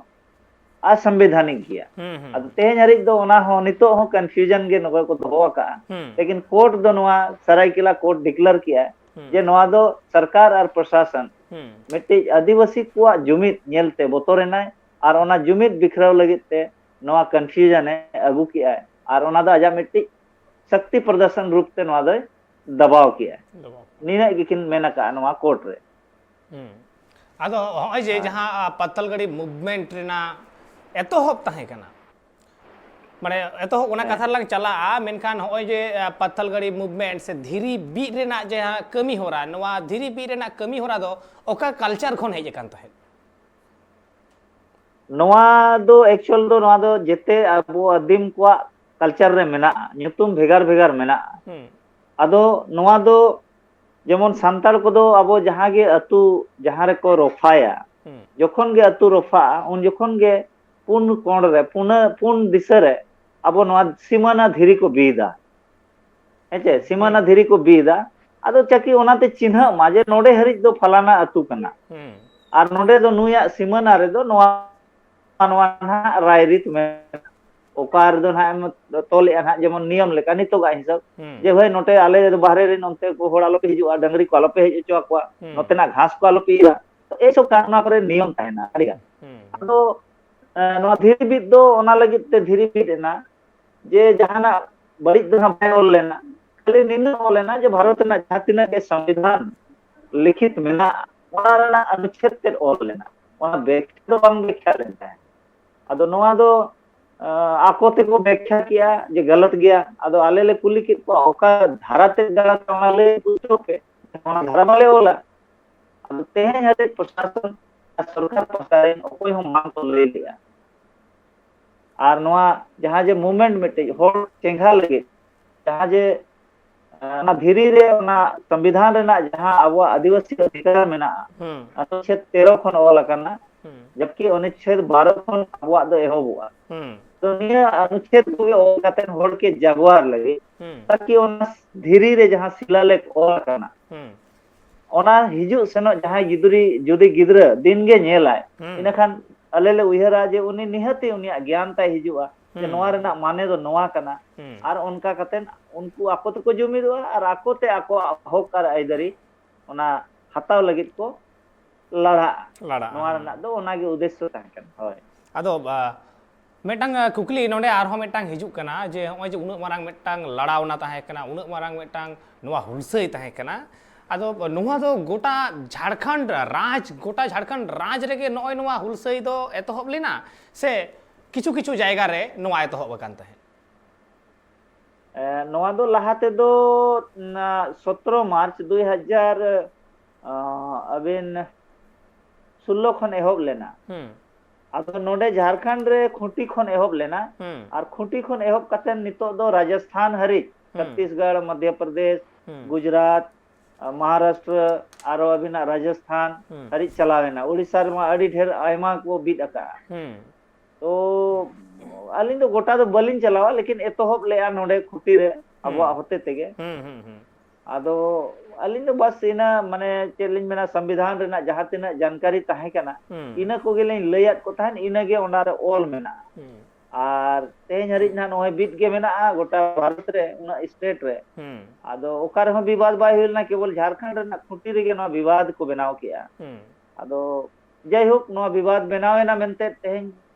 ᱟᱥᱟᱢᱵᱤᱫᱷᱟᱱᱤᱠ ᱜᱮᱭᱟ᱾ ᱦᱩᱸ, ᱦᱩᱸ, ᱟᱫᱚ ᱦᱩᱸ᱾ ᱛᱮᱦᱮᱧ ᱦᱟᱹᱨᱤᱡ ᱫᱚ ᱚᱱᱟ ᱦᱚᱸ ᱱᱤᱛᱚᱜ ᱦᱚᱸ ᱠᱚᱱᱯᱷᱤᱭᱩᱡᱚᱱ ᱜᱮ ᱱᱚᱜᱚᱭ ᱠᱚ ᱫᱚᱦᱚ ᱟᱠᱟᱜᱼᱟ᱾ ᱦᱩᱸ᱾ ᱞᱮᱠᱤᱱ ᱠᱳᱨᱴ ᱫᱚ ᱱᱚᱣᱟ ᱥᱟᱨᱟᱭᱠᱮᱞᱟ ᱠᱳᱨᱴ ᱰᱤᱠᱞᱮᱭᱟᱨ ᱠᱮᱜᱼᱟᱭ ᱦᱩᱸ᱾ ᱡᱮ ᱱᱚᱣᱟ ᱫᱚ ᱥᱚᱨᱠᱟᱨ ᱟᱨ ᱯᱨᱚᱥᱟᱥᱚᱱ ᱦᱩᱸ᱾ ᱢᱤᱫᱴᱤᱡ ᱟᱹᱫᱤᱵᱟᱹᱥᱤ ᱠᱚᱣᱟᱜ ᱡᱩᱢᱤᱫ ᱧᱮᱞᱛᱮ ᱵᱚᱛᱚᱨ ᱮᱱᱟᱭ ᱟᱨ ᱚᱱᱟ ᱡᱩᱢᱤᱫ ᱵᱤᱠᱷᱨᱟᱣ ᱞᱟᱹᱜᱤᱫ ᱛᱮ ᱱᱚᱣᱟ ᱠᱚᱱᱯᱷᱤᱭᱩᱡᱚᱱ ᱮ ᱟᱹᱜᱩ ᱠᱮᱜᱼᱟᱭ ᱟᱨ ᱚᱱᱟ ᱫᱚ ᱟᱡᱟᱜ ᱢᱤᱫᱴᱤᱡ ᱥᱚᱠᱛᱤ ᱯᱨᱚᱫᱚᱨᱥᱚᱱ ᱨᱩᱯ ᱛᱮ ᱱᱚᱣᱟ ᱫᱚᱭ ᱫᱟᱵᱟᱣ ᱠᱮᱜᱼᱟ᱾ ᱫᱚᱵᱟᱣ᱾ ᱱᱤᱱᱟᱹᱜ ᱜᱮᱠᱤᱱ ᱢᱮᱱ ᱟᱠᱟᱜᱼᱟ ᱱᱚᱣᱟ ᱠᱳᱨᱴ ᱨᱮ᱾ ᱦᱩᱸ᱾ ᱟᱫᱚ ᱦᱚᱸᱜᱼᱚᱭ ᱡᱮ ᱦᱮᱸ᱾ ᱡᱟᱦᱟᱸ, ᱟ, ᱯᱟᱛᱷᱟᱞᱜᱟᱲᱤ ᱢᱩᱵᱷᱢᱮᱱᱴ ᱨᱮᱱᱟᱜ ᱮᱛᱚᱦᱚᱵ ᱛᱟᱦᱮᱸ ᱠᱟᱱᱟ, ᱢᱟᱱᱮ ᱮᱛᱚᱦᱚᱵ ᱚᱱᱟ ᱦᱮᱸ᱾ ᱠᱟᱛᱷᱟ ᱨᱮᱞᱟᱝ ᱪᱟᱞᱟᱜᱼᱟ, ᱢᱮᱱᱠᱷᱟᱱ ᱦᱚᱸᱜᱼᱚᱭ ᱡᱮ, ᱟ, ᱯᱟᱛᱷᱟᱞᱜᱟᱲᱤ ᱢᱩᱵᱷᱢᱮᱱᱴ ᱥᱮ ᱫᱷᱤᱨᱤ ᱵᱤᱫ ᱨᱮᱱᱟᱜ ᱡᱟᱦᱟᱸ ᱠᱟᱹᱢᱤ ᱦᱚᱨᱟ, ᱱᱚᱣᱟ ᱫᱷᱤᱨᱤ ᱵᱤᱫ ᱨᱮᱱᱟᱜ ᱠᱟᱹᱢᱤ ᱦᱚᱨᱟ ᱫᱚ ᱚᱠᱟ ᱠᱟᱞᱪᱟᱨ ᱠᱷᱚᱱ ᱦᱮᱡ ᱟᱠᱟᱱ ᱛᱟᱦᱮᱸᱫ? ᱱᱚᱣᱟ ᱫᱚ ᱮᱠᱪᱩᱭᱟᱞ ᱫᱚ ᱱᱚᱣᱟ ᱫᱚ ᱡᱮᱛᱮ ᱟᱵᱚ ᱟᱹᱫᱤᱢ ᱠᱚᱣᱟᱜ ᱠᱟᱞᱪᱟᱨ ᱨᱮ ᱢᱮᱱᱟᱜᱼᱟ, ᱧᱩᱛᱩᱢ ᱵᱷᱮᱜᱟᱨ ᱵᱷᱮᱜᱟᱨ ᱢᱮᱱᱟᱜᱼᱟ᱾ ᱦᱩᱸ᱾ ᱟᱫᱚ ᱱᱚᱣᱟ ᱫᱚ ᱡᱮᱢᱚᱱ ᱥᱟᱱᱛᱟᱲ ᱠᱚᱫᱚ ᱟᱵᱚ ᱡᱟᱦᱟᱸ ᱜᱮ ᱟᱹᱛᱩ ᱡᱟᱦᱟᱸ ᱨᱮᱠᱚ ᱨᱚᱯᱷᱟᱭᱟ, ᱦᱩᱸ᱾ ᱡᱚᱠᱷᱚᱱ ᱜᱮ ᱟᱹᱛᱩ ᱨᱚᱯᱷᱟᱜᱼᱟ, ᱩᱱ ᱡᱚᱠᱷᱚᱱ ᱜᱮ ᱯᱩᱱ ᱠᱚᱬ ᱨᱮ, ᱯᱩᱱᱟᱹ-, ᱯᱩᱱ ᱫᱤᱥᱟᱹ ᱨᱮ ᱟᱵᱚ ᱱᱚᱣᱟ ᱥᱤᱢᱟᱹᱱᱟ ᱫᱷᱤᱨᱤ ᱠᱚ ᱵᱤᱫᱟ᱾ ᱦᱮᱸ ᱪᱮ? ᱥᱤᱢᱟᱹᱱᱟ ᱦᱩᱸ᱾ ᱫᱷᱤᱨᱤ ᱠᱚ ᱵᱤᱫᱟ᱾ ᱟᱫᱚ ᱪᱟᱠᱤ ᱚᱱᱟᱛᱮ ᱪᱤᱱᱦᱟᱹᱜ ᱢᱟ ᱡᱮ ᱱᱚᱰᱮ ᱦᱟᱹᱨᱤᱡ ᱫᱚ ᱯᱷᱟᱞᱟᱱᱟ ᱟᱹᱛᱩ ᱠᱟᱱᱟ᱾ ᱦᱩᱸ᱾ ᱟᱨ ᱱᱚᱰᱮ ᱫᱚ ᱱᱩᱭᱟᱜ ᱥᱤᱢᱟᱹᱱᱟ ᱨᱮᱫᱚ ᱱᱚᱣᱟ, ᱱᱚᱣᱟ ᱱᱟᱦᱟᱜ ᱨᱟᱭᱨᱤᱛ ᱢᱮᱱᱟᱜᱼᱟ᱾ ᱚᱠᱟ ᱨᱮᱫᱚ ᱱᱟᱦᱟᱜ ᱮᱢ ᱛᱚᱞᱮᱜᱼᱟ ᱱᱟᱦᱟᱜ, ᱡᱮᱢᱚᱱ ᱱᱤᱭᱚᱢ ᱞᱮᱠᱟ, ᱱᱤᱛᱚᱜᱟᱜ ᱦᱤᱥᱟᱹᱵ, ᱦᱩᱸ᱾ ᱡᱮ ᱵᱷᱟᱹᱭ ᱱᱚᱛᱮ ᱟᱞᱮ ᱫᱚ ᱵᱟᱦᱨᱮ ᱨᱮᱱ ᱚᱱᱛᱮ ᱠᱚ ᱦᱚᱲ ᱟᱞᱚᱯᱮ ᱦᱤᱡᱩᱜᱼᱟ, ᱰᱟᱹᱝᱨᱤ ᱠᱚ ᱟᱞᱚᱯᱮ ᱦᱮᱡ ᱦᱚᱪᱚ ᱟᱠᱚᱣᱟ, ᱦᱩᱸ᱾ ᱱᱚᱛᱮᱱᱟᱜ ᱜᱷᱟᱥ ᱠᱚ ᱟᱞᱚᱯᱮ ᱤᱨᱟ᱾ ᱛᱚ ᱮᱭ ᱥᱚᱵ ᱠᱟᱨᱚᱱ, ᱱᱚᱣᱟ ᱠᱚᱨᱮ ᱱᱤᱭᱚᱢ ᱛᱟᱦᱮᱱᱟ ᱟᱹᱰᱤ ᱜᱟᱱ᱾ ᱦᱩᱸ, ᱦᱩᱸ᱾ ᱟᱫᱚ, ᱮ, ᱱᱚᱣᱟ ᱫᱷᱤᱨᱤ ᱵᱤᱫ ᱫᱚ ᱚᱱᱟ ᱞᱟᱹᱜᱤᱫ ᱛᱮ ᱫᱷᱤᱨᱤ ᱵᱤᱫ ᱮᱱᱟ, ᱡᱮ ᱡᱟᱦᱟᱱᱟᱜ ᱵᱟᱹᱲᱤᱡ ᱫᱚ ᱱᱟᱦᱟᱜ ᱵᱟᱭ ᱚᱞ ᱞᱮᱱᱟ, ᱠᱷᱟᱹᱞᱤ ᱱᱤᱱᱟᱹᱜ ᱚᱞ ᱞᱮᱱᱟ ᱡᱮ ᱵᱷᱟᱨᱚᱛ ᱨᱮᱱᱟᱜ ᱡᱟᱦᱟᱸ ᱛᱤᱱᱟᱹᱜ ᱜᱮ ᱥᱚᱝᱵᱤᱫᱷᱟᱱ ᱞᱤᱠᱷᱤᱛ ᱢᱮᱱᱟᱜᱼᱟ, ᱚᱱᱟ ᱨᱮᱱᱟᱜ ᱚᱱᱩᱪᱷᱮᱫ ᱛᱮᱫ ᱚᱞ ᱞᱮᱱᱟ, ᱚᱱᱟ ᱵᱮᱠᱛᱷᱟ ᱫᱚ ᱵᱟᱝ ᱵᱮᱠᱛᱷᱟ ᱞᱮᱱ ᱛᱟᱦᱮᱸᱫ᱾ ᱟᱫᱚ ᱱᱚᱣᱟ ᱫᱚ, ᱟ, ᱟᱠᱚ ᱛᱮᱠᱚ ᱵᱮᱠᱷᱭᱟ ᱠᱮᱜᱼᱟ ᱡᱮ ᱜᱟᱞᱟᱛ ᱜᱮᱭᱟ᱾ ᱟᱫᱚ ᱟᱞᱮ ᱞᱮ ᱠᱩᱞᱤ ᱠᱮᱫ ᱠᱚᱣᱟ, "ᱚᱠᱟ ᱫᱷᱟᱨᱟ ᱛᱮ ᱜᱟᱞᱟᱛ, ᱚᱱᱟ ᱞᱟᱹᱭ ᱯᱩᱥᱴᱟᱹᱣ ᱯᱮ, ᱚᱱᱟ ᱫᱷᱟᱨᱟ ᱢᱟᱞᱮ ᱚᱞᱟ᱾" ᱟᱫᱚ ᱛᱮᱦᱮᱧ ᱦᱟᱹᱵᱤᱡ ᱯᱨᱚᱥᱟᱥᱚᱱ ᱟᱨ ᱥᱚᱨᱠᱟᱨ ᱯᱟᱦᱴᱟ ᱨᱮᱱ ᱚᱠᱚᱭ ᱦᱚᱸ ᱵᱟᱝ ᱠᱚ ᱞᱟᱹᱭ ᱞᱮᱜᱼᱟ᱾ ᱟᱨ ᱱᱚᱣᱟ ᱡᱟᱦᱟᱸ ᱡᱮ movement ᱢᱤᱫᱴᱮᱡ ᱦᱚᱲ ᱪᱮᱸᱜᱷᱟ ᱞᱟᱹᱜᱤᱫ, ᱡᱟᱦᱟᱸ ᱡᱮ, ᱮ, ᱚᱱᱟ ᱫᱷᱤᱨᱤ ᱨᱮ, ᱚᱱᱟ ᱥᱚᱝᱵᱤᱫᱷᱟᱱ ᱨᱮᱱᱟᱜ ᱡᱟᱦᱟᱸ ᱟᱵᱚᱣᱟᱜ ᱟᱹᱫᱤᱵᱟᱹᱥᱤ ᱚᱫᱷᱤᱠᱟᱨ ᱢᱮᱱᱟᱜᱼᱟ, ᱦᱩᱸ᱾ ᱚᱱᱩᱪᱷᱮᱫ ᱛᱮᱨᱚ ᱠᱷᱚᱱ ᱚᱞ ᱟᱠᱟᱱᱟ, ᱦᱩᱸ᱾ ᱡᱟᱵᱠᱤ ᱚᱱᱩᱪᱷᱮᱫ ᱵᱟᱨᱚ ᱠᱷᱚᱱ ᱟᱵᱚᱣᱟᱜ ᱫᱚ ᱮᱦᱚᱵᱚᱜᱼᱟ᱾ ᱦᱩᱸ᱾ ᱛᱚ ᱱᱤᱭᱟᱹ ᱚᱱᱩᱪᱷᱮᱫ ᱠᱚᱜᱮ ᱚᱞ ᱠᱟᱛᱮ ᱦᱚᱲ ᱠᱮ ᱡᱟᱜᱣᱟᱨ ᱞᱟᱹᱜᱤᱫ, ᱦᱩᱸ᱾ ᱛᱟᱠᱤ ᱚᱱᱟ ᱫᱷᱤᱨᱤ ᱨᱮ ᱡᱟᱦᱟᱸ ᱥᱤᱞᱟᱞᱮᱠᱷ ᱚᱞ ᱟᱠᱟᱱᱟ, ᱦᱩᱸ᱾ ᱚᱱᱟ ᱦᱤᱡᱩᱜ ᱥᱮᱱᱚᱜ ᱡᱟᱦᱟᱸᱭ ᱜᱤᱫᱽᱨᱟᱹ, ᱡᱩᱫᱤ ᱜᱤᱫᱽᱨᱟᱹ ᱫᱤᱱ ᱜᱮ ᱧᱮᱞᱟᱭ, ᱦᱩᱸ᱾ ᱤᱱᱟᱹᱠᱷᱟᱱ ᱟᱞᱮ ᱞᱮ ᱩᱭᱦᱟᱹᱨᱟ ᱡᱮ ᱩᱱᱤ ᱱᱤᱦᱟᱹᱛᱤ ᱩᱱᱤᱭᱟᱜ ᱜᱮᱭᱟᱱ ᱛᱟᱭ ᱦᱤᱡᱩᱜᱼᱟ, ᱡᱮ ᱦᱩᱸ᱾ ᱱᱚᱣᱟ ᱨᱮᱱᱟᱜ ᱢᱟᱱᱮ ᱫᱚ ᱱᱚᱣᱟ ᱠᱟᱱᱟ᱾ ᱦᱩᱸ᱾ ᱟᱨ ᱚᱱᱠᱟ ᱠᱟᱛᱮ ᱩᱱᱠᱩ ᱟᱠᱚ ᱛᱮᱠᱚ ᱡᱩᱢᱤᱫᱚᱜᱼᱟ ᱟᱨ ᱟᱠᱚ ᱛᱮ ᱟᱠᱚᱣᱟᱜ ᱦᱚᱠ ᱟᱨ ᱟᱹᱭᱫᱟᱹᱨᱤ ᱚᱱᱟ ᱦᱟᱛᱟᱣ ᱞᱟᱹᱜᱤᱫ ᱠᱚ ᱞᱟᱲᱟᱜᱼᱟ᱾ ᱞᱟᱲᱟᱜᱼᱟ, ᱱᱚᱣᱟ ᱦᱩᱸ᱾ ᱨᱮᱱᱟᱜ ᱫᱚ ᱚᱱᱟᱜᱮ ᱩᱫᱽᱫᱮᱥᱥᱚ ᱛᱟᱦᱮᱸ ᱠᱟᱱᱟ᱾ ᱦᱳᱭ᱾ ᱟᱫᱚ, ᱟ, ᱢᱤᱫᱴᱟᱝ, ᱟ, ᱠᱩᱠᱞᱤ ᱱᱚᱰᱮ ᱟᱨᱦᱚᱸ ᱢᱤᱫᱴᱟᱝ ᱦᱤᱡᱩᱜ ᱠᱟᱱᱟ ᱡᱮ ᱱᱚᱜᱼᱚᱭ ᱡᱮ ᱩᱱᱟᱹᱜ ᱢᱟᱨᱟᱝ ᱢᱤᱫᱴᱟᱝ ᱞᱟᱲᱟᱣᱱᱟ ᱛᱟᱦᱮᱸ ᱠᱟᱱᱟ, ᱩᱱᱟᱹᱜ ᱢᱟᱨᱟᱝ ᱢᱤᱫᱴᱟᱝ ᱱᱚᱣᱟ ᱦᱩᱞᱥᱟᱹᱭ ᱛᱟᱦᱮᱸ ᱠᱟᱱᱟ, ᱟᱫᱚ ᱱᱚᱣᱟ ᱫᱚ ᱜᱚᱴᱟ ᱡᱷᱟᱲᱠᱷᱚᱸᱰ ᱨᱟᱡᱽ, ᱜᱚᱴᱟ ᱡᱷᱟᱲᱠᱷᱚᱸᱰ ᱨᱟᱡᱽ ᱨᱮᱜᱮ ᱱᱚᱜᱼᱚᱭ ᱱᱚᱣᱟ ᱦᱩᱞᱥᱟᱹᱭ ᱫᱚ ᱮᱛᱚᱦᱚᱵ ᱞᱮᱱᱟ ᱥᱮ ᱠᱤᱪᱷᱩ ᱠᱤᱪᱷᱩ ᱡᱟᱭᱜᱟ ᱨᱮ ᱱᱚᱣᱟ ᱮᱛᱚᱦᱚᱵ ᱟᱠᱟᱱ ᱛᱟᱦᱮᱸᱫ? ᱮ, ᱱᱚᱣᱟ ᱫᱚ ᱞᱟᱦᱟ ᱛᱮᱫᱚ, ᱱᱟ, ᱥᱚᱛᱨᱚ ᱢᱟᱨᱪ ᱫᱩᱭ ᱦᱟᱡᱟᱨ, ᱟ, ᱟᱹᱵᱤᱱ ᱥᱳᱞᱞᱳ ᱠᱷᱚᱱ ᱮᱦᱚᱵ ᱞᱮᱱᱟ᱾ ᱦᱩᱸ᱾ ᱟᱫᱚ ᱱᱚᱰᱮ ᱡᱷᱟᱲᱠᱷᱚᱸᱰ ᱨᱮ ᱠᱷᱩᱸᱴᱤ ᱠᱷᱚᱱ ᱮᱦᱚᱵ ᱞᱮᱱᱟ᱾ ᱦᱩᱸ᱾ ᱟᱨ ᱠᱷᱩᱸᱴᱤ ᱠᱷᱚᱱ ᱮᱦᱚᱵ ᱠᱟᱛᱮ ᱱᱤᱛᱚᱜ ᱫᱚ ᱨᱟᱡᱚᱥᱛᱷᱟᱱ ᱦᱟᱹᱨᱤᱡ, ᱦᱩᱸ᱾ ᱪᱷᱚᱛᱤᱥᱜᱚᱲ, ᱢᱚᱫᱷᱭᱚ ᱯᱨᱚᱫᱮᱥ, ᱦᱩᱸ᱾ ᱜᱩᱡᱽᱨᱟᱴ, ᱟ, ᱢᱚᱦᱟᱨᱟᱥᱴᱨᱚ, ᱟᱨᱚ ᱟᱹᱵᱤᱱᱟᱜ ᱨᱟᱡᱚᱥᱛᱷᱟᱱ ᱦᱩᱸ᱾ ᱦᱟᱹᱨᱤᱡ ᱪᱟᱞᱟᱣ ᱮᱱᱟ᱾ ᱳᱰᱤᱥᱟ ᱨᱮᱢᱟ ᱟᱹᱰᱤ ᱰᱷᱮᱨ ᱟᱭᱢᱟ ᱠᱚ ᱵᱤᱫ ᱟᱠᱟᱜᱼᱟ᱾ ᱦᱩᱸ᱾ ᱛᱚ ᱟᱹᱞᱤᱧ ᱫᱚ ᱜᱚᱴᱟ ᱫᱚ ᱵᱟᱹᱞᱤᱧ ᱪᱟᱞᱟᱣᱟ, ᱞᱮᱠᱤᱱ ᱮᱛᱚᱦᱚᱵ ᱞᱮᱜᱼᱟ ᱱᱚᱰᱮ ᱠᱷᱩᱸᱴᱤ ᱨᱮ ᱦᱩᱸ᱾ ᱟᱵᱚᱣᱟᱜ ᱦᱚᱛᱮ ᱛᱮᱜᱮ᱾ ᱦᱩᱸ, ᱦᱩᱸ, ᱦᱩᱸ᱾ ᱟᱫᱚ ᱟᱹᱞᱤᱧ ᱫᱚ ᱵᱟᱥ ᱤᱱᱟᱹ, ᱢᱟᱱᱮ, ᱪᱮᱫ ᱞᱤᱧ ᱢᱮᱱᱟ, ᱥᱚᱝᱵᱤᱫᱷᱟᱱ ᱨᱮᱱᱟᱜ ᱡᱟᱦᱟᱸ ᱛᱤᱱᱟᱹᱜ ᱡᱟᱱᱠᱟᱨᱤ ᱛᱟᱦᱮᱸ ᱠᱟᱱᱟ, ᱦᱩᱸ᱾ ᱤᱱᱟᱹ ᱠᱚᱜᱮ ᱞᱤᱧ ᱞᱟᱹᱭᱟᱫ ᱠᱚ ᱛᱟᱦᱮᱸᱫ, ᱤᱱᱟᱹᱜᱮ ᱚᱱᱟ ᱨᱮ ᱚᱞ ᱢᱮᱱᱟᱜᱼᱟ᱾ ᱦᱩᱸ᱾ ᱟᱨ ᱛᱮᱦᱮᱧ ᱦᱟᱹᱨᱤᱡ ᱱᱟᱦᱟᱜ ᱱᱚᱜᱼᱚᱭ ᱵᱤᱫ ᱜᱮ ᱢᱮᱱᱟᱜᱼᱟ ᱜᱚᱴᱟ ᱵᱷᱟᱨᱚᱛ ᱨᱮ, ᱩᱱᱟᱹᱜ ᱥᱴᱮᱴ ᱨᱮ᱾ ᱦᱩᱸ᱾ ᱟᱫᱚ ᱚᱠᱟ ᱨᱮᱦᱚᱸ ᱵᱤᱵᱟᱫ ᱵᱟᱭ ᱦᱩᱭ ᱞᱮᱱᱟ, ᱠᱮᱵᱚᱞ ᱡᱷᱟᱲᱠᱷᱚᱸᱰ ᱨᱮᱱᱟᱜ ᱠᱷᱩᱸᱴᱤ ᱨᱮᱜᱮ ᱱᱚᱣᱟ ᱵᱤᱵᱟᱫ ᱠᱚ ᱵᱮᱱᱟᱣ ᱠᱮᱜᱼᱟ᱾ ᱦᱩᱸ᱾ ᱟᱫᱚ ᱡᱟᱭᱦᱳᱠ, ᱱᱚᱣᱟ ᱵᱤᱵᱟᱫ ᱵᱮᱱᱟᱣ ᱮᱱᱟ ᱢᱮᱱᱛᱮ ᱛᱮᱦᱮᱧ,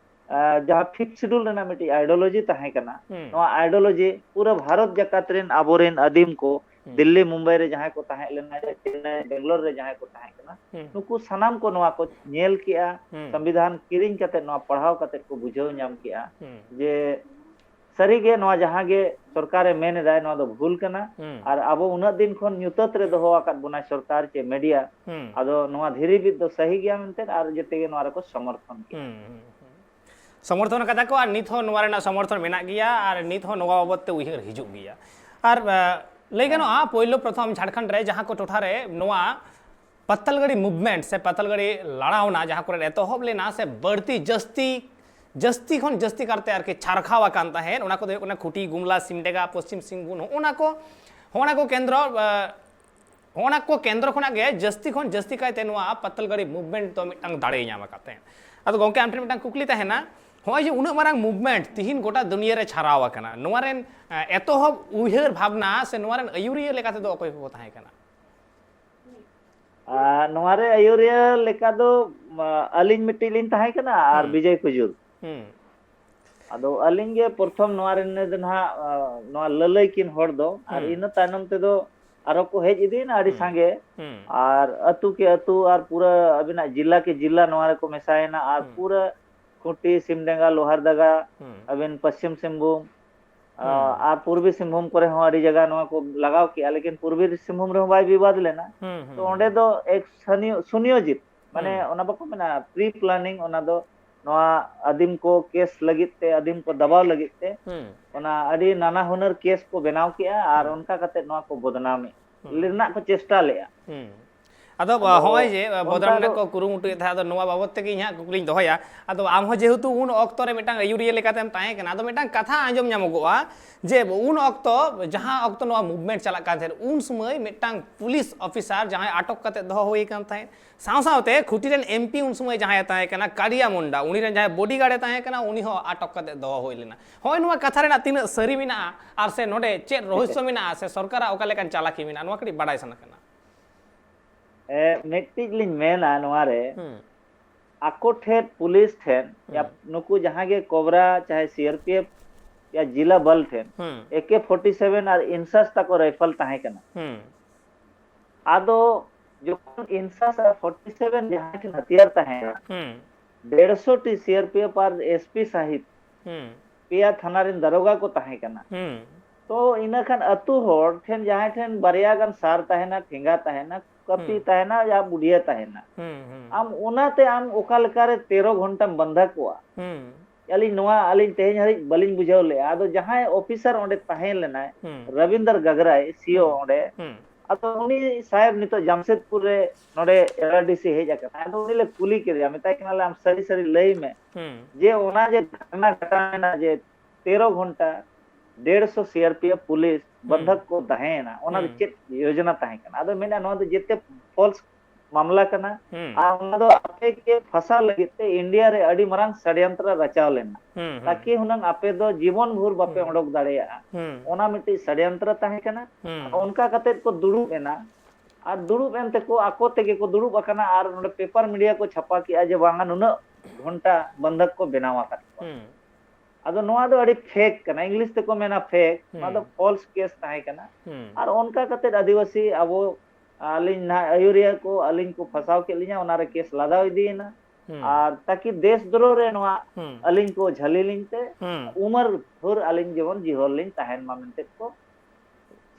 ᱟ, ᱡᱟᱦᱟᱸ ᱯᱷᱤᱯᱛᱷ ᱥᱤᱰᱩᱞ ᱨᱮᱱᱟᱜ ᱢᱤᱫᱴᱤᱡ ᱟᱭᱰᱤᱭᱳᱞᱚᱡᱤ ᱛᱟᱦᱮᱸ ᱠᱟᱱᱟ, ᱦᱩᱸ᱾ ᱱᱚᱣᱟ ᱟᱭᱰᱤᱭᱳᱞᱚᱡᱤ ᱯᱩᱨᱟᱹ ᱵᱷᱟᱨᱚᱛ ᱡᱟᱠᱟᱛ ᱨᱮᱱ ᱟᱵᱚᱨᱮᱱ ᱟᱹᱫᱤᱢ ᱠᱚ, ᱦᱩᱸ᱾ ᱫᱤᱞᱞᱤ, ᱢᱩᱢᱵᱟᱭ ᱨᱮ ᱡᱟᱦᱟᱸᱭ ᱠᱚ ᱛᱟᱦᱮᱸ ᱞᱮᱱᱟ, ᱪᱮᱱᱱᱟᱭ, ᱵᱮᱝᱜᱟᱞᱳᱨ ᱨᱮ ᱡᱟᱦᱟᱸᱭ ᱠᱚ ᱛᱟᱦᱮᱸ ᱠᱟᱱᱟ, ᱦᱩᱸ᱾ ᱱᱩᱠᱩ ᱥᱟᱱᱟᱢ ᱠᱚ ᱱᱚᱣᱟ ᱠᱚ ᱧᱮᱞ ᱠᱮᱜᱼᱟ, ᱦᱩᱸ᱾ ᱥᱚᱝᱵᱤᱫᱷᱟᱱ ᱠᱤᱨᱤᱧ ᱠᱟᱛᱮ, ᱱᱚᱣᱟ ᱯᱟᱲᱦᱟᱣ ᱠᱟᱛᱮ ᱠᱚ ᱵᱩᱡᱷᱟᱹᱣ ᱧᱟᱢ ᱠᱮᱜᱼᱟ ᱦᱩᱸ᱾ ᱡᱮ ᱥᱟᱹᱨᱤᱜᱮ ᱱᱚᱣᱟ ᱡᱟᱦᱟᱸ ᱜᱮ ᱥᱚᱨᱠᱟᱨᱮ ᱢᱮᱱ ᱮᱫᱟᱭ, ᱱᱚᱣᱟ ᱫᱚ ᱵᱷᱩᱞ ᱠᱟᱱᱟ᱾ ᱦᱩᱸ᱾ ᱟᱨ ᱟᱵᱚ ᱩᱱᱟᱹᱜ ᱫᱤᱱ ᱠᱷᱚᱱ ᱧᱩᱛᱟᱹᱛ ᱨᱮ ᱫᱚᱦᱚ ᱟᱠᱟᱫ ᱵᱚᱱᱟᱭ ᱥᱚᱨᱠᱟᱨ ᱪᱮ ᱢᱤᱰᱤᱭᱟ, ᱦᱩᱸ᱾ ᱟᱫᱚ ᱱᱚᱣᱟ ᱫᱷᱤᱨᱤ ᱵᱤᱫ ᱫᱚ ᱥᱟᱹᱦᱤ ᱜᱮᱭᱟ ᱢᱮᱱᱛᱮ ᱟᱨ ᱡᱮᱛᱮ ᱜᱮ ᱱᱚᱣᱟ ᱨᱮᱠᱚ ᱥᱚᱢᱚᱨᱛᱷᱚᱱ ᱠᱮᱫᱟ᱾ ᱦᱩᱸ, ᱦᱩᱸ, ᱦᱩᱸ᱾ ᱥᱚᱢᱚᱨᱛᱷᱚᱱ ᱟᱠᱟᱫᱟ ᱠᱚ ᱟᱨ ᱱᱤᱛ ᱦᱚᱸ ᱱᱚᱣᱟ ᱨᱮᱱᱟᱜ ᱥᱚᱢᱚᱨᱛᱷᱚᱱ ᱢᱮᱱᱟᱜ ᱜᱮᱭᱟ ᱟᱨ ᱱᱤᱛ ᱦᱚᱸ ᱱᱚᱣᱟ ᱵᱟᱵᱚᱫ ᱛᱮ ᱩᱭᱦᱟᱹᱨ ᱦᱤᱡᱩᱜ ᱜᱮᱭᱟ᱾ ᱟᱨ, ᱟ, ᱞᱟᱹᱭ ᱜᱟᱱᱚᱜᱼᱟ, ᱯᱳᱭᱞᱳ ᱯᱨᱚᱛᱷᱚᱢ ᱡᱷᱟᱲᱠᱷᱚᱸᱰ ᱨᱮ ᱡᱟᱦᱟᱸ ᱠᱚ ᱴᱚᱴᱷᱟ ᱨᱮ ᱱᱚᱣᱟ ᱯᱟᱛᱟᱞᱜᱟᱲᱤ movement ᱥᱮ ᱯᱟᱛᱟᱞᱜᱟᱲᱤ ᱞᱟᱲᱟᱣᱱᱟ ᱡᱟᱦᱟᱸ ᱠᱚᱨᱮ ᱮᱛᱚᱦᱚᱵ ᱞᱮᱱᱟ ᱥᱮ ᱵᱟᱹᱲᱛᱤ ᱡᱟᱹᱥᱛᱤ, ᱡᱟᱹᱥᱛᱤ ᱠᱷᱚᱱ ᱡᱟᱹᱥᱛᱤ ᱠᱟᱨᱛᱮ ᱟᱨᱠᱤ ᱪᱟᱨᱠᱷᱟᱣ ᱟᱠᱟᱱ ᱛᱟᱦᱮᱸᱫ, ᱚᱱᱟ ᱠᱚᱫᱚ ᱦᱩᱭᱩᱜ ᱠᱟᱱᱟ ᱠᱷᱩᱸᱴᱤ, ᱜᱩᱢᱞᱟ, ᱥᱤᱢᱰᱮᱜᱟ, ᱯᱚᱥᱪᱤᱢ ᱥᱤᱝᱵᱷᱩᱢ, ᱦᱚᱸᱜᱼᱚ ᱱᱟ ᱠᱚ, ᱦᱚᱸᱜᱼᱚ ᱱᱟ ᱠᱚ ᱠᱮᱱᱫᱨᱚ, ᱟ, ᱦᱚᱸᱜᱼᱚ ᱱᱟ ᱠᱚ ᱠᱮᱱᱫᱨᱚ ᱠᱷᱚᱱᱟᱜ ᱜᱮ ᱡᱟᱹᱥᱛᱤ ᱠᱷᱚᱱ ᱡᱟᱹᱥᱛᱤ ᱠᱟᱭᱛᱮ ᱱᱚᱣᱟ ᱯᱟᱛᱟᱞᱜᱟᱲᱤ movement ᱫᱚ ᱢᱤᱫᱴᱟᱝ ᱫᱟᱲᱮᱭ ᱧᱟᱢ ᱟᱠᱟᱫ ᱛᱟᱦᱮᱸᱫ᱾ ᱟᱫᱚ ᱜᱚᱢᱠᱮ, ᱟᱢ ᱴᱷᱮᱱ ᱢᱤᱫᱴᱟᱝ ᱠᱩᱠᱞᱤ ᱛᱟᱦᱮᱱᱟ, ᱦᱚᱸᱜᱼᱚᱭ ᱡᱮ ᱩᱱᱟᱹᱜ ᱢᱟᱨᱟᱝ movement ᱛᱤᱦᱤᱧ ᱜᱚᱴᱟ ᱫᱩᱱᱤᱭᱟᱹ ᱨᱮ ᱪᱷᱟᱨᱟᱣ ᱟᱠᱟᱱᱟ, ᱱᱚᱣᱟ ᱨᱮᱱ, ᱮ, ᱮᱛᱚᱦᱚᱵ ᱩᱭᱦᱟᱹᱨ ᱵᱷᱟᱵᱽᱱᱟ ᱥᱮ ᱱᱚᱣᱟ ᱨᱮᱱ ᱟᱹᱭᱩᱨᱤᱭᱟᱹ ᱞᱮᱠᱟ ᱛᱮᱫᱚ ᱚᱠᱚᱭ ᱠᱚᱠᱚ ᱛᱟᱦᱮᱸ ᱠᱟᱱᱟ? ᱟᱨ ᱱᱚᱣᱟ ᱨᱮ ᱟᱹᱭᱩᱨᱤᱭᱟᱹ ᱞᱮᱠᱟ ᱫᱚ, ᱢᱟ, ᱟᱹᱞᱤᱧ ᱢᱤᱫᱴᱤᱡ ᱞᱤᱧ ᱛᱟᱦᱮᱸ ᱠᱟᱱᱟ ᱟᱨ ᱦᱩᱸ᱾ ᱵᱤᱡᱚᱭ ᱠᱩᱡᱩᱨ᱾ ᱦᱩᱸ᱾ ᱟᱫᱚ ᱟᱹᱞᱤᱧ ᱜᱮ ᱯᱨᱚᱛᱷᱚᱢ ᱱᱚᱣᱟ ᱨᱮᱱ ᱫᱚ ᱱᱟᱦᱟᱜ, ᱟ, ᱱᱚᱣᱟ ᱞᱟᱹᱞᱟᱹᱭ ᱠᱤᱱ ᱦᱚᱲ ᱫᱚ, ᱟᱨ ᱦᱩᱸ᱾ ᱤᱱᱟᱹ ᱛᱟᱭᱱᱚᱢ ᱛᱮᱫᱚ ᱟᱨᱦᱚᱸ ᱠᱚ ᱦᱮᱡ ᱤᱫᱤᱭᱮᱱᱟ ᱟᱹᱰᱤ ᱦᱩᱸ᱾ ᱥᱟᱸᱜᱮ᱾ ᱦᱩᱸ᱾ ᱟᱨ ᱟᱹᱛᱩ ᱠᱮ ᱟᱹᱛᱩ ᱟᱨ ᱯᱩᱨᱟᱹ ᱟᱹᱵᱤᱱᱟᱜ ᱡᱤᱞᱟ ᱠᱮ ᱡᱤᱞᱟ ᱱᱚᱣᱟ ᱨᱮᱠᱚ ᱢᱮᱥᱟᱭᱮᱱᱟ, ᱟᱨ ᱦᱩᱸ᱾ ᱯᱩᱨᱟᱹ ᱠᱷᱩᱸᱴᱤ, ᱥᱤᱢᱰᱮᱸᱜᱟ, ᱞᱳᱦᱟᱨᱫᱟᱜᱟ, ᱦᱩᱸ᱾ ᱟᱹᱵᱤᱱ ᱯᱚᱥᱪᱤᱢ ᱥᱤᱝᱵᱷᱩᱢ, ᱟ, ᱦᱩᱸ᱾ ᱟᱨ ᱯᱩᱨᱵᱤ ᱥᱤᱝᱵᱷᱩᱢ ᱠᱚᱨᱮ ᱦᱚᱸ ᱟᱹᱰᱤ ᱡᱟᱭᱜᱟ ᱱᱚᱣᱟ ᱠᱚ ᱞᱟᱜᱟᱣ ᱠᱮᱜᱼᱟ, ᱞᱮᱠᱤᱱ ᱯᱩᱨᱵᱤ ᱥᱤᱝᱵᱷᱩᱢ ᱨᱮᱦᱚᱸ ᱵᱟᱭ ᱵᱤᱵᱟᱫ ᱞᱮᱱᱟ᱾ ᱦᱩᱸ, ᱦᱩᱸ, ᱛᱚ ᱚᱸᱰᱮ ᱦᱩᱸ᱾ ᱫᱚ ᱮᱠ ᱥᱩᱱᱤᱭᱳ-, ᱥᱩᱱᱤᱭᱳᱡᱤᱛ, ᱢᱟᱱᱮ ᱦᱩᱸ᱾ ᱚᱱᱟ ᱵᱟᱠᱚ ᱢᱮᱱᱟ pre planning, ᱚᱱᱟ ᱫᱚ ᱱᱚᱣᱟ ᱟᱹᱫᱤᱢ ᱠᱚ ᱠᱮᱥ ᱞᱟᱹᱜᱤᱫ ᱛᱮ, ᱟᱹᱫᱤᱢ ᱠᱚ ᱫᱟᱵᱟᱣ ᱞᱟᱹᱜᱤᱫ ᱛᱮ ᱦᱩᱸ ᱚᱱᱟ ᱟᱹᱰᱤ ᱱᱟᱱᱟ ᱦᱩᱱᱟᱹᱨ ᱠᱮᱥ ᱠᱚ ᱵᱮᱱᱟᱣ ᱠᱮᱜᱼᱟ ᱟᱨ ᱚᱱᱠᱟ ᱠᱟᱛᱮ ᱱᱚᱣᱟ ᱠᱚ ᱵᱚᱫᱱᱟᱢᱮᱫ ᱨᱮᱱᱟᱜ ᱠᱚ ᱪᱮᱥᱴᱟ ᱞᱮᱜᱼᱟ᱾ ᱦᱩᱸ᱾ ᱟᱫᱚ ᱟᱫᱚ ᱦᱚᱸᱜᱼᱚᱭ ᱡᱮ ᱚᱱᱠᱟ ᱵᱚᱫᱱᱟᱢ ᱨᱮᱱᱟᱜ ᱫᱚ ᱠᱚ ᱠᱩᱨᱩᱢᱩᱴᱩᱭᱮᱫ ᱛᱟᱦᱮᱸᱫ, ᱟᱫᱚ ᱱᱚᱣᱟ ᱵᱟᱵᱚᱛ ᱛᱮᱜᱮ ᱤᱧ ᱦᱟᱸᱜ ᱠᱩᱠᱞᱤᱧ ᱫᱚᱦᱚᱭᱟ᱾ ᱟᱫᱚ ᱟᱢ ᱦᱚᱸ ᱡᱮᱦᱮᱛᱩ ᱩᱱ ᱚᱠᱛᱚ ᱨᱮ ᱢᱤᱫᱴᱟᱝ ᱟᱹᱭᱩᱨᱤᱭᱟᱹ ᱞᱮᱠᱟᱛᱮᱢ ᱛᱟᱦᱮᱸ ᱠᱟᱱᱟ, ᱟᱫᱚ ᱢᱤᱫᱴᱟᱝ ᱠᱟᱛᱷᱟ ᱟᱸᱡᱚᱢ ᱧᱟᱢᱚᱜᱚᱜᱼᱟ ᱡᱮ ᱩᱱ ᱚᱠᱛᱚ, ᱡᱟᱦᱟᱸ ᱚᱠᱛᱚ ᱱᱚᱣᱟ ᱢᱩᱵᱷᱢᱮᱱᱴ ᱪᱟᱞᱟᱜ ᱠᱟᱱ ᱛᱟᱦᱮᱸᱫ, ᱩᱱ ᱥᱚᱢᱚᱭ ᱢᱤᱫᱴᱟᱝ ᱯᱩᱞᱤᱥ ᱚᱯᱷᱤᱥᱟᱨ ᱡᱟᱦᱟᱸᱭ ᱟᱴᱚᱠ ᱠᱟᱛᱮ ᱫᱚᱦᱚ ᱦᱩᱭ ᱟᱠᱟᱱ ᱛᱟᱦᱮᱸᱫ, ᱥᱟᱶ ᱥᱟᱶᱛᱮ ᱠᱷᱩᱴᱤ ᱨᱮᱱ ᱮᱢᱯᱤ ᱩᱱ ᱥᱚᱢᱚᱭ ᱡᱟᱦᱟᱸᱭ ᱛᱟᱦᱮᱸ ᱠᱟᱱᱟ ᱠᱟᱨᱤᱭᱟ ᱢᱩᱱᱰᱟ, ᱩᱱᱤ ᱨᱮᱱ ᱡᱟᱦᱟᱸᱭ ᱵᱚᱰᱤᱜᱟᱨᱰ ᱮ ᱛᱟᱦᱮᱸ ᱠᱟᱱᱟ, ᱩᱱᱤ ᱦᱚᱸ ᱟᱴᱚᱠ ᱠᱟᱛᱮ ᱫᱚᱦᱚ ᱦᱩᱭ ᱞᱮᱱᱟ᱾ ᱦᱚᱸᱜᱼᱚᱭ ᱱᱚᱣᱟ ᱠᱟᱛᱷᱟ ᱨᱮᱱᱟᱜ ᱛᱤᱱᱟᱹᱜ ᱥᱟᱹᱨᱤ ᱢᱮᱱᱟᱜᱼᱟ ᱟᱨ ᱥᱮ ᱱᱚᱰᱮ ᱪᱮᱫ ᱨᱚᱦᱚᱥᱭᱚ ᱢᱮᱱᱟᱜᱼᱟ ᱥᱮ ᱥᱚᱨᱠᱟᱨᱟᱜ ᱚᱠᱟ ᱞᱮᱠᱟᱱ ᱪᱟᱞᱟᱠᱤ ᱢᱮᱱᱟᱜᱼᱟ, ᱱᱚᱣᱟ ᱠᱟᱹᱴᱤᱡ ᱵᱟᱰᱟᱭ ᱥᱟᱱᱟ ᱠᱟᱱᱟ᱾ ᱮ, ᱢᱤᱫᱴᱤᱡ ᱞᱤᱧ ᱢᱮᱱᱟ ᱱᱚᱣᱟ ᱨᱮ, ᱦᱩᱸ ᱟᱠᱚ ᱴᱷᱮᱱ ᱯᱩᱞᱤᱥ ᱴᱷᱮᱱ ᱭᱟ ᱦᱩᱸ ᱱᱩᱠᱩ ᱡᱟᱦᱟᱸ ᱜᱮ ᱠᱚᱵᱨᱟ ᱪᱟᱦᱮ ᱥᱤ ᱟᱨ ᱯᱤ ᱮᱯᱷ ᱭᱟ ᱡᱤᱞᱟ ᱵᱟᱞ ᱴᱷᱮᱱ ᱦᱩᱸ ᱮ ᱠᱮ ᱯᱷᱳᱨᱴᱤ ᱥᱮᱵᱷᱮᱱ ᱟᱨ ᱤᱱᱥᱟᱥ ᱛᱟᱠᱚ ᱨᱟᱭᱯᱷᱮᱞ ᱛᱟᱦᱮᱸ ᱠᱟᱱᱟ᱾ ᱦᱩᱸ ᱟᱫᱚ ᱡᱚᱠᱷᱚᱱ ᱤᱱᱥᱟᱥ ᱟᱨ ᱯᱷᱳᱨᱴᱤ ᱥᱮᱵᱷᱮᱱ ᱡᱟᱦᱟᱸᱭ ᱴᱷᱮᱱ ᱦᱟᱛᱤᱭᱟᱨ ᱛᱟᱦᱮᱸ ᱠᱟᱱᱟ, ᱦᱩᱸ ᱰᱮᱲᱥᱚ ᱴᱤ ᱥᱤ ᱟᱨ ᱯᱤ ᱮᱯᱷ ᱟᱨ ᱮᱥ ᱯᱤ ᱥᱟᱦᱤᱛ ᱦᱩᱸ ᱯᱮᱭᱟ ᱛᱷᱟᱱᱟ ᱨᱮᱱ ᱫᱟᱨᱚᱜᱟ ᱠᱚ ᱛᱟᱦᱮᱸ ᱠᱟᱱᱟ᱾ ᱦᱩᱸ ᱛᱚ ᱤᱱᱟᱹ ᱠᱷᱟᱱ ᱟᱹᱛᱩ ᱦᱚᱲ ᱴᱷᱮᱱ ᱡᱟᱦᱟᱸᱭ ᱴᱷᱮᱱ ᱵᱟᱨᱭᱟ ᱜᱟᱱ ᱥᱟᱨ ᱛᱟᱦᱮᱱᱟ, ᱴᱷᱮᱸᱜᱟ ᱛᱟᱦᱮᱱᱟ, ᱠᱟᱹᱯᱤ ᱦᱩᱸ ᱛᱟᱦᱮᱱᱟ, ᱭᱟ ᱵᱩᱰᱷᱤᱭᱟᱹ ᱛᱟᱦᱮᱱᱟ, ᱦᱩᱸ ᱦᱩᱸ ᱟᱢ ᱚᱱᱟᱛᱮ ᱟᱢ ᱚᱠᱟ ᱞᱮᱠᱟᱨᱮ ᱛᱮᱨᱚ ᱜᱷᱚᱱᱴᱟᱢ ᱵᱟᱸᱫᱷᱟ ᱠᱚᱣᱟ? ᱦᱩᱸ ᱟᱹᱞᱤᱧ ᱱᱚᱣᱟ, ᱟᱹᱞᱤᱧ ᱛᱮᱦᱮᱧ ᱦᱟᱹᱨᱤᱡ ᱵᱟᱹᱞᱤᱧ ᱵᱩᱡᱷᱟᱹᱣ ᱞᱮᱜᱼᱟ᱾ ᱟᱫᱚ ᱡᱟᱦᱟᱸᱭ ᱚᱯᱷᱤᱥᱟᱨ ᱚᱸᱰᱮ ᱛᱟᱦᱮᱸ ᱞᱮᱱᱟᱭ, ᱦᱩᱸ ᱨᱚᱵᱤᱱᱫᱨ ᱜᱟᱜᱽᱨᱟᱭ, ᱥᱤ ᱳ ᱦᱩᱸ ᱚᱸᱰᱮ, ᱦᱩᱸ ᱟᱫᱚ ᱩᱱᱤ ᱥᱟᱦᱮᱵᱽ ᱱᱤᱛᱚᱜ ᱡᱟᱢᱥᱮᱫᱽᱯᱩᱨ ᱨᱮ ᱱᱚᱰᱮ ᱮ ᱟᱨ ᱰᱤ ᱥᱤ ᱦᱮᱡ ᱟᱠᱟᱱᱟ᱾ ᱟᱫᱚ ᱩᱱᱤ ᱞᱮ ᱠᱩᱞᱤ ᱠᱮᱫᱮᱭᱟ, ᱢᱮᱛᱟᱭ ᱠᱟᱱᱟᱞᱮ, "ᱟᱢ ᱥᱟᱹᱨᱤ ᱥᱟᱹᱨᱤ ᱞᱟᱹᱭ ᱢᱮ ᱦᱩᱸ ᱡᱮ ᱚᱱᱟ ᱡᱮ ᱜᱷᱚᱴᱚᱱᱟ ᱜᱷᱚᱴᱟᱣ ᱮᱱᱟ ᱡᱮ ᱛᱮᱨᱚ ᱜᱷᱚᱱᱴᱟ ᱰᱮᱲᱥᱚ ᱥᱤ ᱟᱨ ᱯᱤ ᱮᱯᱷ ᱯᱩᱞᱤᱥ ᱦᱩᱸ ᱵᱚᱱᱫᱷᱚᱠ ᱠᱚ ᱛᱟᱦᱮᱸᱭᱮᱱᱟ, ᱚᱱᱟ ᱫᱚ ᱦᱩᱸ ᱪᱮᱫ ᱭᱳᱡᱚᱱᱟ ᱛᱟᱦᱮᱸ ᱠᱟᱱᱟ?" ᱟᱫᱚ ᱢᱮᱱᱟ, "ᱱᱚᱣᱟ ᱫᱚ ᱡᱮᱛᱮ ᱯᱷᱚᱞᱥ ᱢᱟᱢᱞᱟ ᱠᱟᱱᱟ ᱦᱩᱸ ᱟᱨ ᱚᱱᱟ ᱫᱚ ᱟᱯᱮ ᱜᱮ ᱯᱷᱟᱥᱟᱣ ᱞᱟᱹᱜᱤᱫ ᱛᱮ ᱤᱱᱰᱤᱭᱟ ᱨᱮ ᱟᱹᱰᱤ ᱢᱟᱨᱟᱝ ᱥᱟᱰᱭᱚᱱᱛᱨᱚ ᱨᱟᱪᱟᱣ ᱞᱮᱱᱟ, ᱦᱩᱸ ᱦᱩᱸ ᱛᱟᱠᱤ ᱦᱩᱱᱟᱹᱝ ᱟᱯᱮ ᱫᱚ ᱡᱤᱵᱚᱱ ᱵᱷᱳᱨ ᱵᱟᱯᱮ ᱦᱩᱸ ᱚᱰᱚᱠ ᱫᱟᱲᱮᱭᱟᱜᱼᱟ᱾ ᱦᱩᱸ ᱚᱱᱟ ᱢᱤᱫᱴᱤᱡ ᱥᱟᱰᱭᱚᱱᱛᱨᱚ ᱛᱟᱦᱮᱸ ᱠᱟᱱᱟ᱾ ᱦᱩᱸ ᱚᱱᱠᱟ ᱠᱟᱛᱮᱫ ᱠᱚ ᱫᱩᱲᱩᱵ ᱮᱱᱟ ᱟᱨ ᱫᱩᱲᱩᱵ ᱮᱱ ᱛᱮᱠᱚ ᱟᱠᱚ ᱛᱮᱜᱮ ᱠᱚ ᱫᱩᱲᱩᱵ ᱟᱠᱟᱱᱟ ᱟᱨ ᱱᱚᱰᱮ ᱯᱮᱯᱟᱨ ᱢᱤᱰᱤᱭᱟ ᱠᱚ ᱪᱷᱟᱯᱟ ᱠᱮᱜᱼᱟ ᱡᱮ ᱵᱟᱝᱟ ᱱᱩᱱᱟᱹᱜ ᱜᱷᱚᱱᱴᱟ ᱵᱚᱱᱫᱷᱚᱠ ᱠᱚ ᱵᱮᱱᱟᱣ ᱟᱠᱟᱫ ᱠᱚᱣᱟ᱾ ᱦᱩᱸ ᱟᱫᱚ ᱱᱚᱣᱟ ᱫᱚ ᱟᱹᱰᱤ ᱯᱷᱮᱠ ᱠᱟᱱᱟ, ᱤᱝᱞᱤᱥ ᱛᱮᱠᱚ ᱢᱮᱱᱟ ᱯᱷᱮᱠ, ᱱᱚᱣᱟ ᱫᱚ ᱦᱩᱸ ᱯᱷᱚᱞᱥ ᱠᱮᱥ ᱛᱟᱦᱮᱸ ᱠᱟᱱᱟ᱾ ᱦᱩᱸ ᱟᱨ ᱚᱱᱠᱟ ᱠᱟᱛᱮᱫ ᱟᱹᱫᱤᱵᱟᱹᱥᱤ ᱟᱵᱚ, ᱟᱹᱞᱤᱧ ᱱᱟᱦᱟᱜ ᱟᱹᱭᱩᱨᱤᱭᱟᱹ ᱠᱚ ᱟᱹᱞᱤᱧ ᱠᱚ ᱯᱷᱟᱸᱥᱟᱣ ᱠᱮᱫ ᱞᱤᱧᱟ, ᱚᱱᱟᱨᱮ ᱠᱮᱥ ᱞᱟᱜᱟᱣ ᱤᱫᱤᱭᱮᱱᱟ᱾ ᱦᱩᱸ ᱟᱨ ᱛᱟᱠᱤ ᱫᱮᱥ ᱫᱨᱳᱦ ᱨᱮ ᱱᱚᱣᱟ ᱦᱩᱸ ᱟᱹᱞᱤᱧ ᱠᱚ ᱡᱷᱟᱹᱞᱤ ᱞᱤᱧ ᱛᱮ ᱦᱩᱸ ᱩᱢᱟᱹᱨ ᱵᱷᱳᱨ ᱟᱹᱞᱤᱧ ᱡᱮᱢᱚᱱ ᱡᱤᱦᱚᱞ ᱞᱤᱧ ᱛᱟᱦᱮᱱ ᱢᱟ ᱢᱮᱱᱛᱮ ᱠᱚ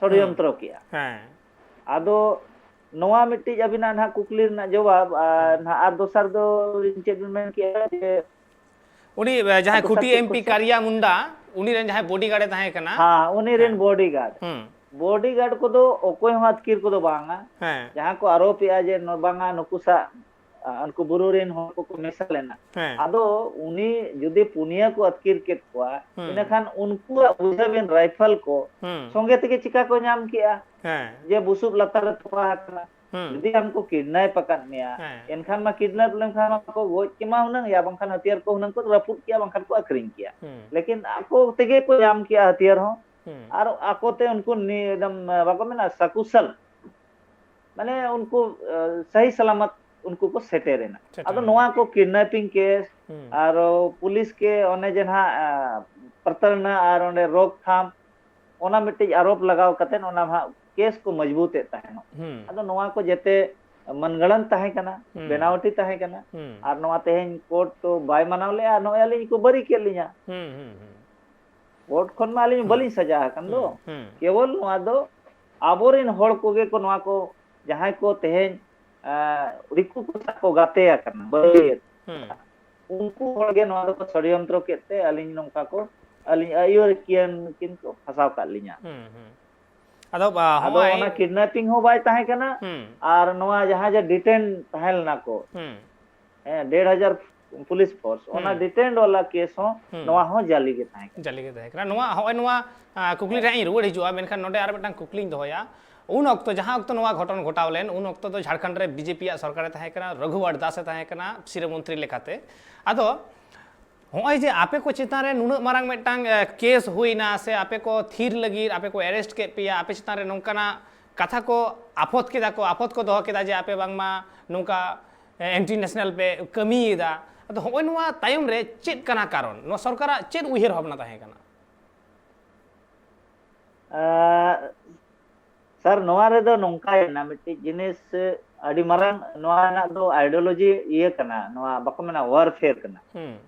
ᱦᱩᱸ ᱥᱚᱲᱭᱚᱱᱛᱨᱚ ᱠᱮᱜᱼᱟ᱾ ᱦᱮᱸ ᱟᱫᱚ ᱱᱚᱣᱟ ᱢᱤᱫᱴᱤᱡ ᱟᱹᱵᱤᱱᱟᱜ ᱱᱟᱦᱟᱜ ᱠᱩᱠᱞᱤ ᱨᱮᱱᱟᱜ ᱡᱚᱵᱟᱵ, ᱟᱨ ᱱᱟᱦᱟᱜ ᱟᱨ ᱫᱚᱥᱟᱨ ᱫᱚ ᱪᱮᱫ ᱵᱤᱱ ᱢᱮᱱ ᱠᱮᱜᱼᱟ ᱡᱮ ᱩᱱᱤ, ᱮ, ᱡᱟᱦᱟᱸᱭ ᱟᱨ ᱫᱚᱥᱟᱨ ᱠᱷᱩᱴᱤ ᱪᱮᱫ ᱮᱢᱯᱤ question? ᱠᱟᱨᱤᱭᱟ ᱢᱩᱱᱰᱟ, ᱩᱱᱤ ᱨᱮᱱ ᱡᱟᱦᱟᱸᱭ bodyguard ᱮ ᱛᱟᱦᱮᱸ ᱠᱟᱱᱟ᱾ ᱦᱮᱸ, ᱩᱱᱤ ᱨᱮᱱ ᱦᱮᱸ᱾ Bodyguard᱾ ᱦᱩᱸ᱾ Bodyguard ᱠᱚᱫᱚ ᱚᱠᱚᱭ ᱦᱚᱸ ᱟᱹᱛᱠᱤᱨ ᱠᱚᱫᱚ ᱵᱟᱝᱟ᱾ ᱦᱮᱸ᱾ ᱡᱟᱦᱟᱸ ᱠᱚ ᱟᱨᱳᱯᱮᱜᱼᱟ ᱡᱮ ᱱᱚ-, ᱵᱟᱝᱟ ᱱᱩᱠᱩ ᱥᱟᱜ, ᱟ, ᱩᱱᱠᱩ ᱵᱩᱨᱩ ᱨᱮᱱ ᱦᱚᱲ ᱠᱚᱠᱚ ᱢᱮᱥᱟ ᱞᱮᱱᱟ᱾ ᱦᱮᱸ᱾ ᱟᱫᱚ ᱩᱱᱤ ᱡᱩᱫᱤ ᱯᱩᱱᱭᱟᱹ ᱠᱚ ᱟᱹᱛᱠᱤᱨ ᱠᱮᱫ ᱠᱚᱣᱟ, ᱦᱩᱸ᱾ ᱤᱱᱟᱹᱠᱷᱟᱱ ᱩᱱᱠᱩᱣᱟᱜ ᱵᱩᱡᱷᱟᱹᱣ ᱵᱤᱱ rifle ᱠᱚ ᱦᱩᱸ᱾ ᱥᱚᱸᱜᱮ ᱛᱮᱜᱮ ᱪᱤᱠᱟ ᱠᱚ ᱧᱟᱢ ᱠᱮᱜᱼᱟ? ᱦᱮᱸ᱾ ᱡᱮ ᱵᱩᱥᱩᱵ ᱞᱟᱛᱟᱨ ᱨᱮ ᱛᱚᱯᱟ ᱟᱠᱟᱱᱟ᱾ ᱦᱩᱸ᱾ ᱡᱩᱫᱤ ᱟᱢ ᱠᱚ kidnap ᱟᱠᱟᱫ ᱢᱮᱭᱟ, ᱦᱮᱸ᱾ ᱮᱱᱠᱷᱟᱱ ᱢᱟ kidnap ᱞᱮᱱᱠᱷᱟᱱ ᱢᱟ ᱠᱚ ᱜᱚᱡ ᱠᱮᱢᱟ ᱦᱩᱱᱟᱹᱝ, ᱭᱟ ᱵᱟᱝᱠᱷᱟᱱ ᱦᱟᱹᱛᱭᱟᱹᱨ ᱠᱚ ᱦᱩᱱᱟᱹᱝ ᱠᱚ ᱨᱟᱹᱯᱩᱫ ᱠᱮᱭᱟ, ᱵᱟᱝᱠᱷᱟᱱ ᱠᱚ ᱟᱹᱠᱷᱨᱤᱧ ᱠᱮᱭᱟ᱾ ᱦᱩᱸ᱾ ᱞᱮᱠᱤᱱ ᱟᱠᱚ ᱛᱮᱜᱮ ᱠᱚ ᱧᱟᱢ ᱠᱮᱜᱼᱟ ᱦᱟᱹᱛᱭᱟᱹᱨ ᱦᱚᱸ᱾ ᱦᱩᱸ᱾ ᱟᱨ ᱟᱠᱚ ᱛᱮ ᱩᱱᱠᱩ ᱱᱤ-, ᱮᱠᱫᱚᱢ, ᱵᱟᱠᱚ ᱢᱮᱱᱟ ᱥᱟᱠᱩᱥᱟᱞ, ᱢᱟᱱᱮ ᱩᱱᱠᱩ, ᱮ, ᱥᱟᱹᱦᱤ ᱥᱟᱞᱟᱢᱟᱛ ᱩᱱᱠᱩ ᱠᱚ ᱥᱮᱴᱮᱨ ᱮᱱᱟ᱾ ᱥᱮᱴᱮᱨ ᱟᱫᱚ ᱮᱱᱟ᱾ ᱱᱚᱣᱟ ᱠᱚ kidnapping case, ᱦᱩᱸ᱾ ᱟᱨ ᱯᱩᱞᱤᱥ ᱠᱮ ᱚᱱᱮ ᱡᱮ ᱱᱟᱦᱟᱜ, ᱟ, ᱯᱨᱚᱛᱟᱲᱚᱱᱟ ᱟᱨ ᱚᱸᱰᱮ ᱨᱳᱠᱛᱷᱟᱢ, ᱚᱱᱟ ᱢᱤᱫᱴᱤᱡ ᱟᱨᱳᱯ ᱞᱟᱜᱟᱣ ᱠᱟᱛᱮᱫ ᱚᱱᱟ ᱱᱟᱦᱟᱜ case ᱠᱚ ᱢᱚᱡᱽᱵᱩᱛᱮᱫ ᱛᱟᱦᱮᱱᱚᱜ᱾ ᱦᱩᱸ᱾ ᱟᱫᱚ ᱱᱚᱣᱟ ᱠᱚ ᱡᱮᱛᱮ ᱢᱟᱱᱜᱟᱲᱟᱱ ᱛᱟᱦᱮᱸ ᱠᱟᱱᱟ, ᱦᱩᱸ᱾ ᱵᱮᱱᱟᱣᱴᱤ ᱛᱟᱦᱮᱸ ᱠᱟᱱᱟ, ᱦᱩᱸ᱾ ᱟᱨ ᱱᱚᱣᱟ ᱛᱮᱦᱮᱧ court ᱛᱚ ᱵᱟᱭ ᱢᱟᱱᱟᱣ ᱞᱮᱜᱼᱟ, ᱱᱚᱜᱼᱚᱭ ᱟᱹᱞᱤᱧ ᱠᱚ ᱵᱟᱹᱨᱤ ᱠᱮᱫ ᱞᱤᱧᱟ᱾ ᱦᱩᱸ, ᱦᱩᱸ, ᱦᱩᱸ᱾ Court ᱠᱷᱚᱱ ᱢᱟ ᱟᱹᱞᱤᱧ ᱦᱩᱸ᱾ ᱵᱟᱹᱞᱤᱧ ᱥᱟᱡᱟ ᱟᱠᱟᱱ ᱫᱚ᱾ ᱦᱩᱸ, ᱦᱩᱸ᱾ ᱠᱮᱵᱚᱞ ᱱᱚᱣᱟ ᱫᱚ ᱟᱵᱚᱨᱮᱱ ᱦᱚᱲ ᱠᱚᱜᱮ ᱠᱚ ᱱᱚᱣᱟ ᱠᱚ, ᱡᱟᱦᱟᱸᱭ ᱠᱚ ᱛᱮᱦᱮᱧ, ᱟ, ᱫᱤᱠᱩ ᱠᱚ ᱥᱟᱶ ᱠᱚ ᱜᱟᱛᱮ ᱟᱠᱟᱱᱟ, ᱵᱟᱹᱨᱤᱭᱟᱹᱛ, ᱦᱩᱸ᱾ ᱩᱱᱠᱩ ᱦᱚᱲ ᱜᱮ ᱱᱚᱣᱟ ᱫᱚᱠᱚ ᱥᱚᱲᱭᱚᱱᱛᱨᱚ ᱠᱮᱫ ᱛᱮ ᱟᱹᱞᱤᱧ ᱱᱚᱝᱠᱟ ᱠᱚ, ᱟᱹᱞᱤᱧ ᱟᱹᱭᱩᱨ ᱠᱤᱱ, ᱠᱤᱱ ᱠᱚ ᱯᱷᱟᱸᱥᱟᱣ ᱠᱟᱜ ᱞᱤᱧᱟ᱾ ᱦᱩᱸ, ᱦᱩᱸ᱾ ᱟᱫᱚ, ᱟ, ᱟᱫᱚ ᱦᱚᱸᱜᱼᱚᱭ ᱚᱱᱟ kidnapping ᱦᱚᱸ ᱵᱟᱭ ᱛᱟᱦᱮᱸ ᱠᱟᱱᱟ, ᱦᱩᱸ᱾ ᱟᱨ ᱱᱚᱣᱟ ᱡᱟᱦᱟᱸ ᱡᱮ detain ᱛᱟᱦᱮᱸ ᱞᱮᱱᱟ ᱠᱚ, ᱦᱩᱸ᱾ ᱦᱮᱸ, ᱰᱮᱲ ᱦᱟᱡᱟᱨ ᱯᱩᱞᱤᱥ ᱯᱷᱳᱨᱥ, ᱚᱱᱟ ᱦᱩᱸ᱾ Detain ᱵᱟᱞᱟ case ᱦᱚᱸ ᱦᱩᱸ᱾ ᱱᱚᱣᱟ ᱦᱚᱸ ᱡᱟᱹᱞᱤ ᱜᱮ ᱛᱟᱦᱮᱸ ᱠᱟᱱᱟ᱾ ᱡᱟᱹᱞᱤ ᱜᱮ ᱛᱟᱦᱮᱸ ᱠᱟᱱᱟ᱾ ᱱᱚᱣᱟ, ᱦᱚᱸᱜᱼᱚᱭ ᱱᱚᱣᱟ, ᱟ, ᱠᱩᱠᱞᱤ ᱨᱮ ᱤᱧ ᱨᱩᱣᱟᱹᱲ ᱦᱤᱡᱩᱜᱼᱟ, ᱢᱮᱱᱠᱷᱟᱱ ᱱᱚᱰᱮ ᱟᱨ ᱢᱤᱫᱴᱟᱝ ᱠᱩᱠᱞᱤᱧ ᱫᱚᱦᱚᱭᱟ᱾ ᱩᱱ ᱚᱠᱛᱚ, ᱡᱟᱦᱟᱸ ᱚᱠᱛᱚ ᱱᱚᱣᱟ ᱜᱷᱚᱴᱚᱱ ᱜᱷᱚᱴᱟᱣ ᱞᱮᱱ, ᱩᱱ ᱚᱠᱛᱚ ᱫᱚ ᱡᱷᱟᱲᱠᱷᱚᱸᱰ ᱨᱮ BJP ᱟᱜ ᱥᱚᱨᱠᱟᱨᱮ ᱛᱟᱦᱮᱸ ᱠᱟᱱᱟ, ᱨᱚᱜᱷᱩᱵᱚᱨ ᱫᱟᱥ ᱮ ᱛᱟᱦᱮᱸ ᱠᱟᱱᱟ ᱥᱤᱨᱟᱹ ᱢᱚᱱᱛᱨᱤ ᱞᱮᱠᱟᱛᱮ᱾ ᱟᱫᱚ ᱦᱚᱸᱜᱼᱚᱭ ᱡᱮ ᱟᱯᱮ ᱠᱚ ᱪᱮᱛᱟᱱ ᱨᱮ ᱱᱩᱱᱟᱹᱜ ᱢᱟᱨᱟᱝ ᱢᱤᱫᱴᱟᱝ, ᱮ, case ᱦᱩᱭᱱᱟ, ᱥᱮ ᱟᱯᱮ ᱠᱚ ᱛᱷᱤᱨ ᱞᱟᱹᱜᱤᱫ ᱟᱯᱮ ᱠᱚ arrest ᱠᱮᱫ ᱯᱮᱭᱟ, ᱟᱯᱮ ᱪᱮᱛᱟᱱ ᱨᱮ ᱱᱚᱝᱠᱟᱱᱟᱜ ᱠᱟᱛᱷᱟ ᱠᱚ ᱟᱯᱷᱚᱛ ᱠᱮᱫᱟ ᱠᱚ, ᱟᱯᱷᱚᱛ ᱠᱚ ᱫᱚᱦᱚ ᱠᱮᱫᱟ ᱡᱮ ᱟᱯᱮ ᱵᱟᱝᱢᱟ ᱱᱚᱝᱠᱟ, ᱮ, anti national ᱯᱮ ᱠᱟᱹᱢᱤᱭᱮᱫᱟ᱾ ᱟᱫᱚ ᱦᱚᱸᱜᱼᱚᱭ ᱱᱚᱣᱟ ᱛᱟᱭᱚᱢ ᱨᱮ ᱪᱮᱫ ᱠᱟᱱᱟ ᱠᱟᱨᱚᱱ? ᱱᱚᱣᱟ ᱥᱚᱨᱠᱟᱨᱟᱜ ᱪᱮᱫ ᱩᱭᱦᱟᱹᱨ ᱵᱷᱟᱵᱽᱱᱟ ᱛᱟᱦᱮᱸ ᱠᱟᱱᱟ? ᱟᱨ ᱥᱟᱨ, ᱱᱚᱣᱟ ᱨᱮᱫᱚ ᱱᱚᱝᱠᱟᱭᱮᱱᱟ, ᱢᱤᱫᱴᱤᱡ ᱡᱤᱱᱤᱥ, ᱟᱹᱰᱤ ᱢᱟᱨᱟᱝ ᱱᱚᱣᱟ ᱨᱮᱱᱟᱜ ᱫᱚ ideology ᱤᱭᱟᱹ ᱠᱟᱱᱟ, ᱱᱚᱣᱟ ᱵᱟᱠᱚ ᱢᱮᱱᱟ warfare ᱠᱟᱱᱟ᱾ ᱦᱩᱸ᱾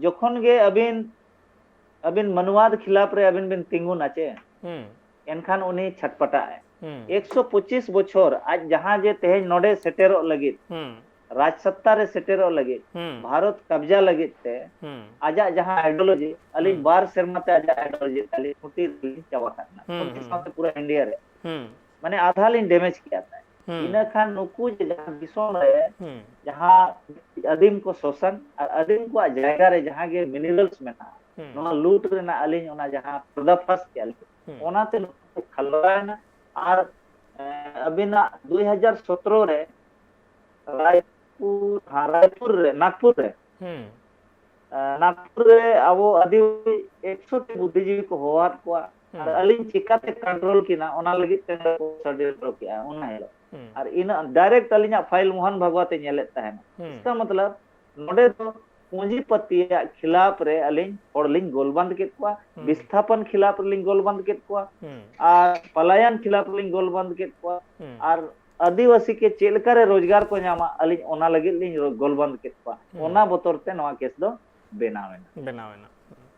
ᱡᱚᱠᱷᱚᱱ ᱜᱮ ᱟᱹᱵᱤᱱ, ᱟᱹᱵᱤᱱ ᱢᱟᱱᱣᱟᱫ ᱠᱷᱤᱞᱟᱯ ᱨᱮ ᱟᱹᱵᱤᱱ ᱵᱤᱱ ᱛᱤᱸᱜᱩᱱᱟ ᱪᱮ, ᱦᱩᱸ᱾ ᱮᱱᱠᱷᱟᱱ ᱩᱱᱤ ᱪᱷᱟᱴᱯᱟᱴᱟᱜ ᱟᱭ᱾ ᱮᱠᱥᱚ ᱯᱚᱸᱪᱤᱥ ᱵᱚᱪᱷᱚᱨ ᱟᱡ ᱡᱟᱦᱟᱸ ᱡᱮ ᱛᱮᱦᱮᱧ ᱱᱚᱰᱮ ᱥᱮᱴᱮᱨᱚᱜ ᱞᱟᱹᱜᱤᱫ, ᱨᱟᱡᱽ ᱥᱚᱛᱛᱟ ᱨᱮ ᱥᱮᱴᱮᱨᱚᱜ ᱞᱟᱹᱜᱤᱫ, ᱵᱷᱟᱨᱚᱛ ᱠᱟᱵᱽᱡᱟ ᱞᱟᱹᱜᱤᱫ ᱛᱮ ᱟᱡᱟᱜ ᱡᱟᱦᱟᱸ ᱟᱭᱰᱤᱭᱳᱞᱚᱡᱤ, ᱟᱹᱞᱤᱧ ᱵᱟᱨ ᱥᱮᱨᱢᱟ ᱛᱮ ᱟᱡᱟᱜ ᱟᱭᱰᱤᱭᱳᱞᱚᱡᱤ ᱟᱹᱞᱤᱧ ᱠᱷᱩᱸᱴᱤ ᱨᱮᱞᱤᱧ ᱪᱟᱵᱟ ᱠᱟᱜ ᱠᱟᱱᱟ᱾ ᱠᱷᱩᱸᱴᱤ ᱥᱟᱶᱛᱮ ᱯᱩᱨᱟᱹ ᱤᱱᱰᱤᱭᱟ ᱨᱮ ᱢᱟᱱᱮ ᱟᱫᱷᱟ ᱞᱤᱧ ᱰᱮᱢᱮᱡᱽ ᱠᱮᱜᱼᱟ ᱛᱟᱭ᱾ ᱤᱱᱟᱹ ᱠᱷᱟᱱ ᱱᱩᱠᱩ ᱡᱮ ᱡᱟᱦᱟᱸ ᱫᱤᱥᱚᱢ ᱨᱮ ᱡᱟᱦᱟᱸ ᱟᱹᱫᱤᱢ ᱠᱚ ᱥᱳᱥᱟᱱ ᱟᱨ ᱟᱹᱫᱤᱢ ᱠᱚᱣᱟᱜ ᱡᱟᱭᱜᱟ ᱨᱮ ᱡᱟᱦᱟᱸ ᱜᱮ ᱢᱤᱱᱟᱨᱟᱞᱥ ᱢᱮᱱᱟᱜᱼᱟ, ᱱᱚᱣᱟ ᱞᱩᱴ ᱨᱮᱱᱟᱜ ᱟᱹᱞᱤᱧ ᱚᱱᱟ ᱡᱟᱦᱟᱸ ᱯᱚᱨᱫᱟᱯᱷᱟᱥ ᱠᱮᱜᱼᱟ ᱞᱤᱧ, ᱚᱱᱟᱛᱮ ᱱᱩᱠᱩ ᱠᱚ ᱠᱷᱟᱞᱣᱟᱭᱮᱱᱟ᱾ ᱟᱨ ᱟᱹᱵᱤᱱᱟᱜ ᱫᱩᱭ ᱦᱟᱡᱟᱨ ᱥᱚᱛᱨᱚ ᱨᱮ ᱨᱟᱭᱯᱩᱨ, ᱦᱮᱸ, ᱨᱟᱭᱯᱩᱨ ᱨᱮ, ᱱᱟᱜᱽᱯᱩᱨ ᱨᱮ, ᱱᱟᱜᱽᱯᱩᱨ ᱨᱮ ᱟᱵᱚ ᱟᱹᱫᱤᱵᱟᱹᱥᱤ ᱮᱠᱥᱚ ᱴᱤ ᱵᱩᱫᱽᱫᱷᱤᱡᱤᱵᱤ ᱠᱚ ᱦᱚᱦᱚᱣᱟᱫ ᱠᱚᱣᱟ᱾ ᱟᱨ ᱟᱹᱞᱤᱧ ᱪᱤᱠᱟᱛᱮ ᱠᱚᱱᱴᱨᱳᱞ ᱠᱤᱱᱟ, ᱚᱱᱟ ᱞᱟᱹᱜᱤᱫ ᱛᱮ ᱥᱟᱰᱮ ᱦᱚᱴᱚ ᱠᱮᱜᱼᱟ ᱚᱱᱟ ᱦᱤᱞᱳᱜ᱾ ᱟᱨ ᱤᱱᱟᱹᱜ ᱰᱟᱭᱨᱮᱠᱴ ᱟᱹᱞᱤᱧᱟᱜ ᱯᱷᱟᱭᱤᱞ ᱢᱳᱦᱚᱱ ᱵᱷᱟᱜᱽᱣᱟᱛ ᱮ ᱧᱮᱞᱮᱫ ᱛᱟᱦᱮᱱᱟ᱾ ᱤᱥᱠᱟ ᱢᱚᱛᱞᱚᱵ ᱱᱚᱰᱮ ᱫᱚ ᱯᱩᱸᱡᱤᱯᱟᱹᱛᱤᱭᱟᱜ ᱠᱷᱤᱞᱟᱯ ᱨᱮ ᱟᱹᱞᱤᱧ ᱦᱚᱲ ᱞᱤᱧ ᱜᱳᱞᱵᱟᱸᱫ ᱠᱮᱫ ᱠᱚᱣᱟ, ᱵᱤᱥᱛᱷᱟᱯᱚᱱ ᱠᱷᱤᱞᱟᱯ ᱨᱮᱞᱤᱧ ᱜᱳᱞᱵᱟᱸᱫ ᱠᱮᱫ ᱠᱚᱣᱟ, ᱟᱨ ᱯᱟᱞᱟᱭᱟᱱ ᱠᱷᱤᱞᱟᱯ ᱨᱮᱞᱤᱧ ᱜᱳᱞᱵᱟᱸᱫ ᱠᱮᱫ ᱠᱚᱣᱟ, ᱟᱨ ᱟᱹᱫᱤᱵᱟᱹᱥᱤ ᱠᱚ ᱪᱮᱫ ᱞᱮᱠᱟᱨᱮ ᱨᱳᱡᱽᱜᱟᱨ ᱠᱚ ᱧᱟᱢᱟ, ᱟᱹᱞᱤᱧ ᱚᱱᱟ ᱞᱟᱹᱜᱤᱫ ᱞᱤᱧ ᱨᱚ-, ᱜᱳᱞᱵᱟᱸᱫ ᱠᱮᱫ ᱠᱚᱣᱟ᱾ ᱚᱱᱟ ᱵᱚᱛᱚᱨ ᱛᱮ ᱱᱚᱣᱟ ᱠᱮᱥ ᱫᱚ ᱵᱮᱱᱟᱣ ᱮᱱᱟ᱾ ᱵᱮᱱᱟᱣ ᱮᱱᱟ᱾